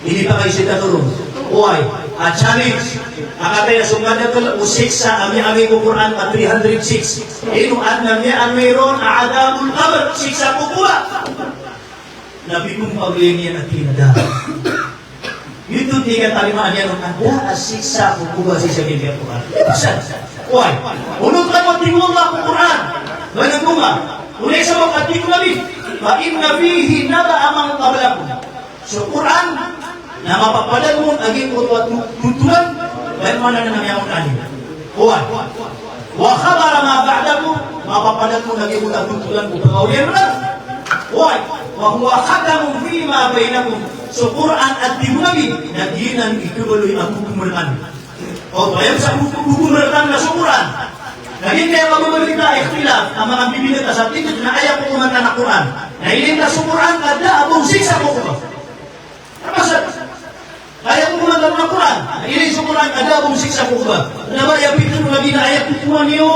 inipakay sii tano ron, oway, a challenge a kataya so madakl o siksa a miyaamini ko Qur'an a three hundred six. Ino adn a miyaamini ron a adhabul qabr, siksa ko koba? Na pipon paglayin iyan a tig iyan a da. Giyoto i katarimaan iyan on a da a siksa ko koba sii sa giyangkai a Qur'an. Oway. Onot kano, tig o Allah, ko Qur'an. Ba na ko nga. Oway, sabap a tig o Nabi, fa inna fihi naba'a man qablakum. So Qur'an na mapapadalm on a giyangkoto a tu-, tutulan, ba aya maana na miyaona niyo. Oway. Wa khabara ma ba'dakum, mapapadalm on a giyangkoto a tutulan ko pkaoriyan iran. Oway. Wa huwa khatamun fima bainakum. So Qur'an, a tig o Nabi, na giyanan i kabaloy a kokoman rkano. O, ba aya sa kokoman rkano na so Qur'an. Na giyangkai a kababaloy a ikhtilaf a makambibida sa tig na aya kokoman rkano na Qur'an. Na ilay ngka so Qur'an ka da a ba on siksa ko koba. Aya kokoman rkano na Qur'an, ilay so Qur'an ka da a ba on siksa ko koba. Na ba aya pitharo o Nabi na aya kokoman iyo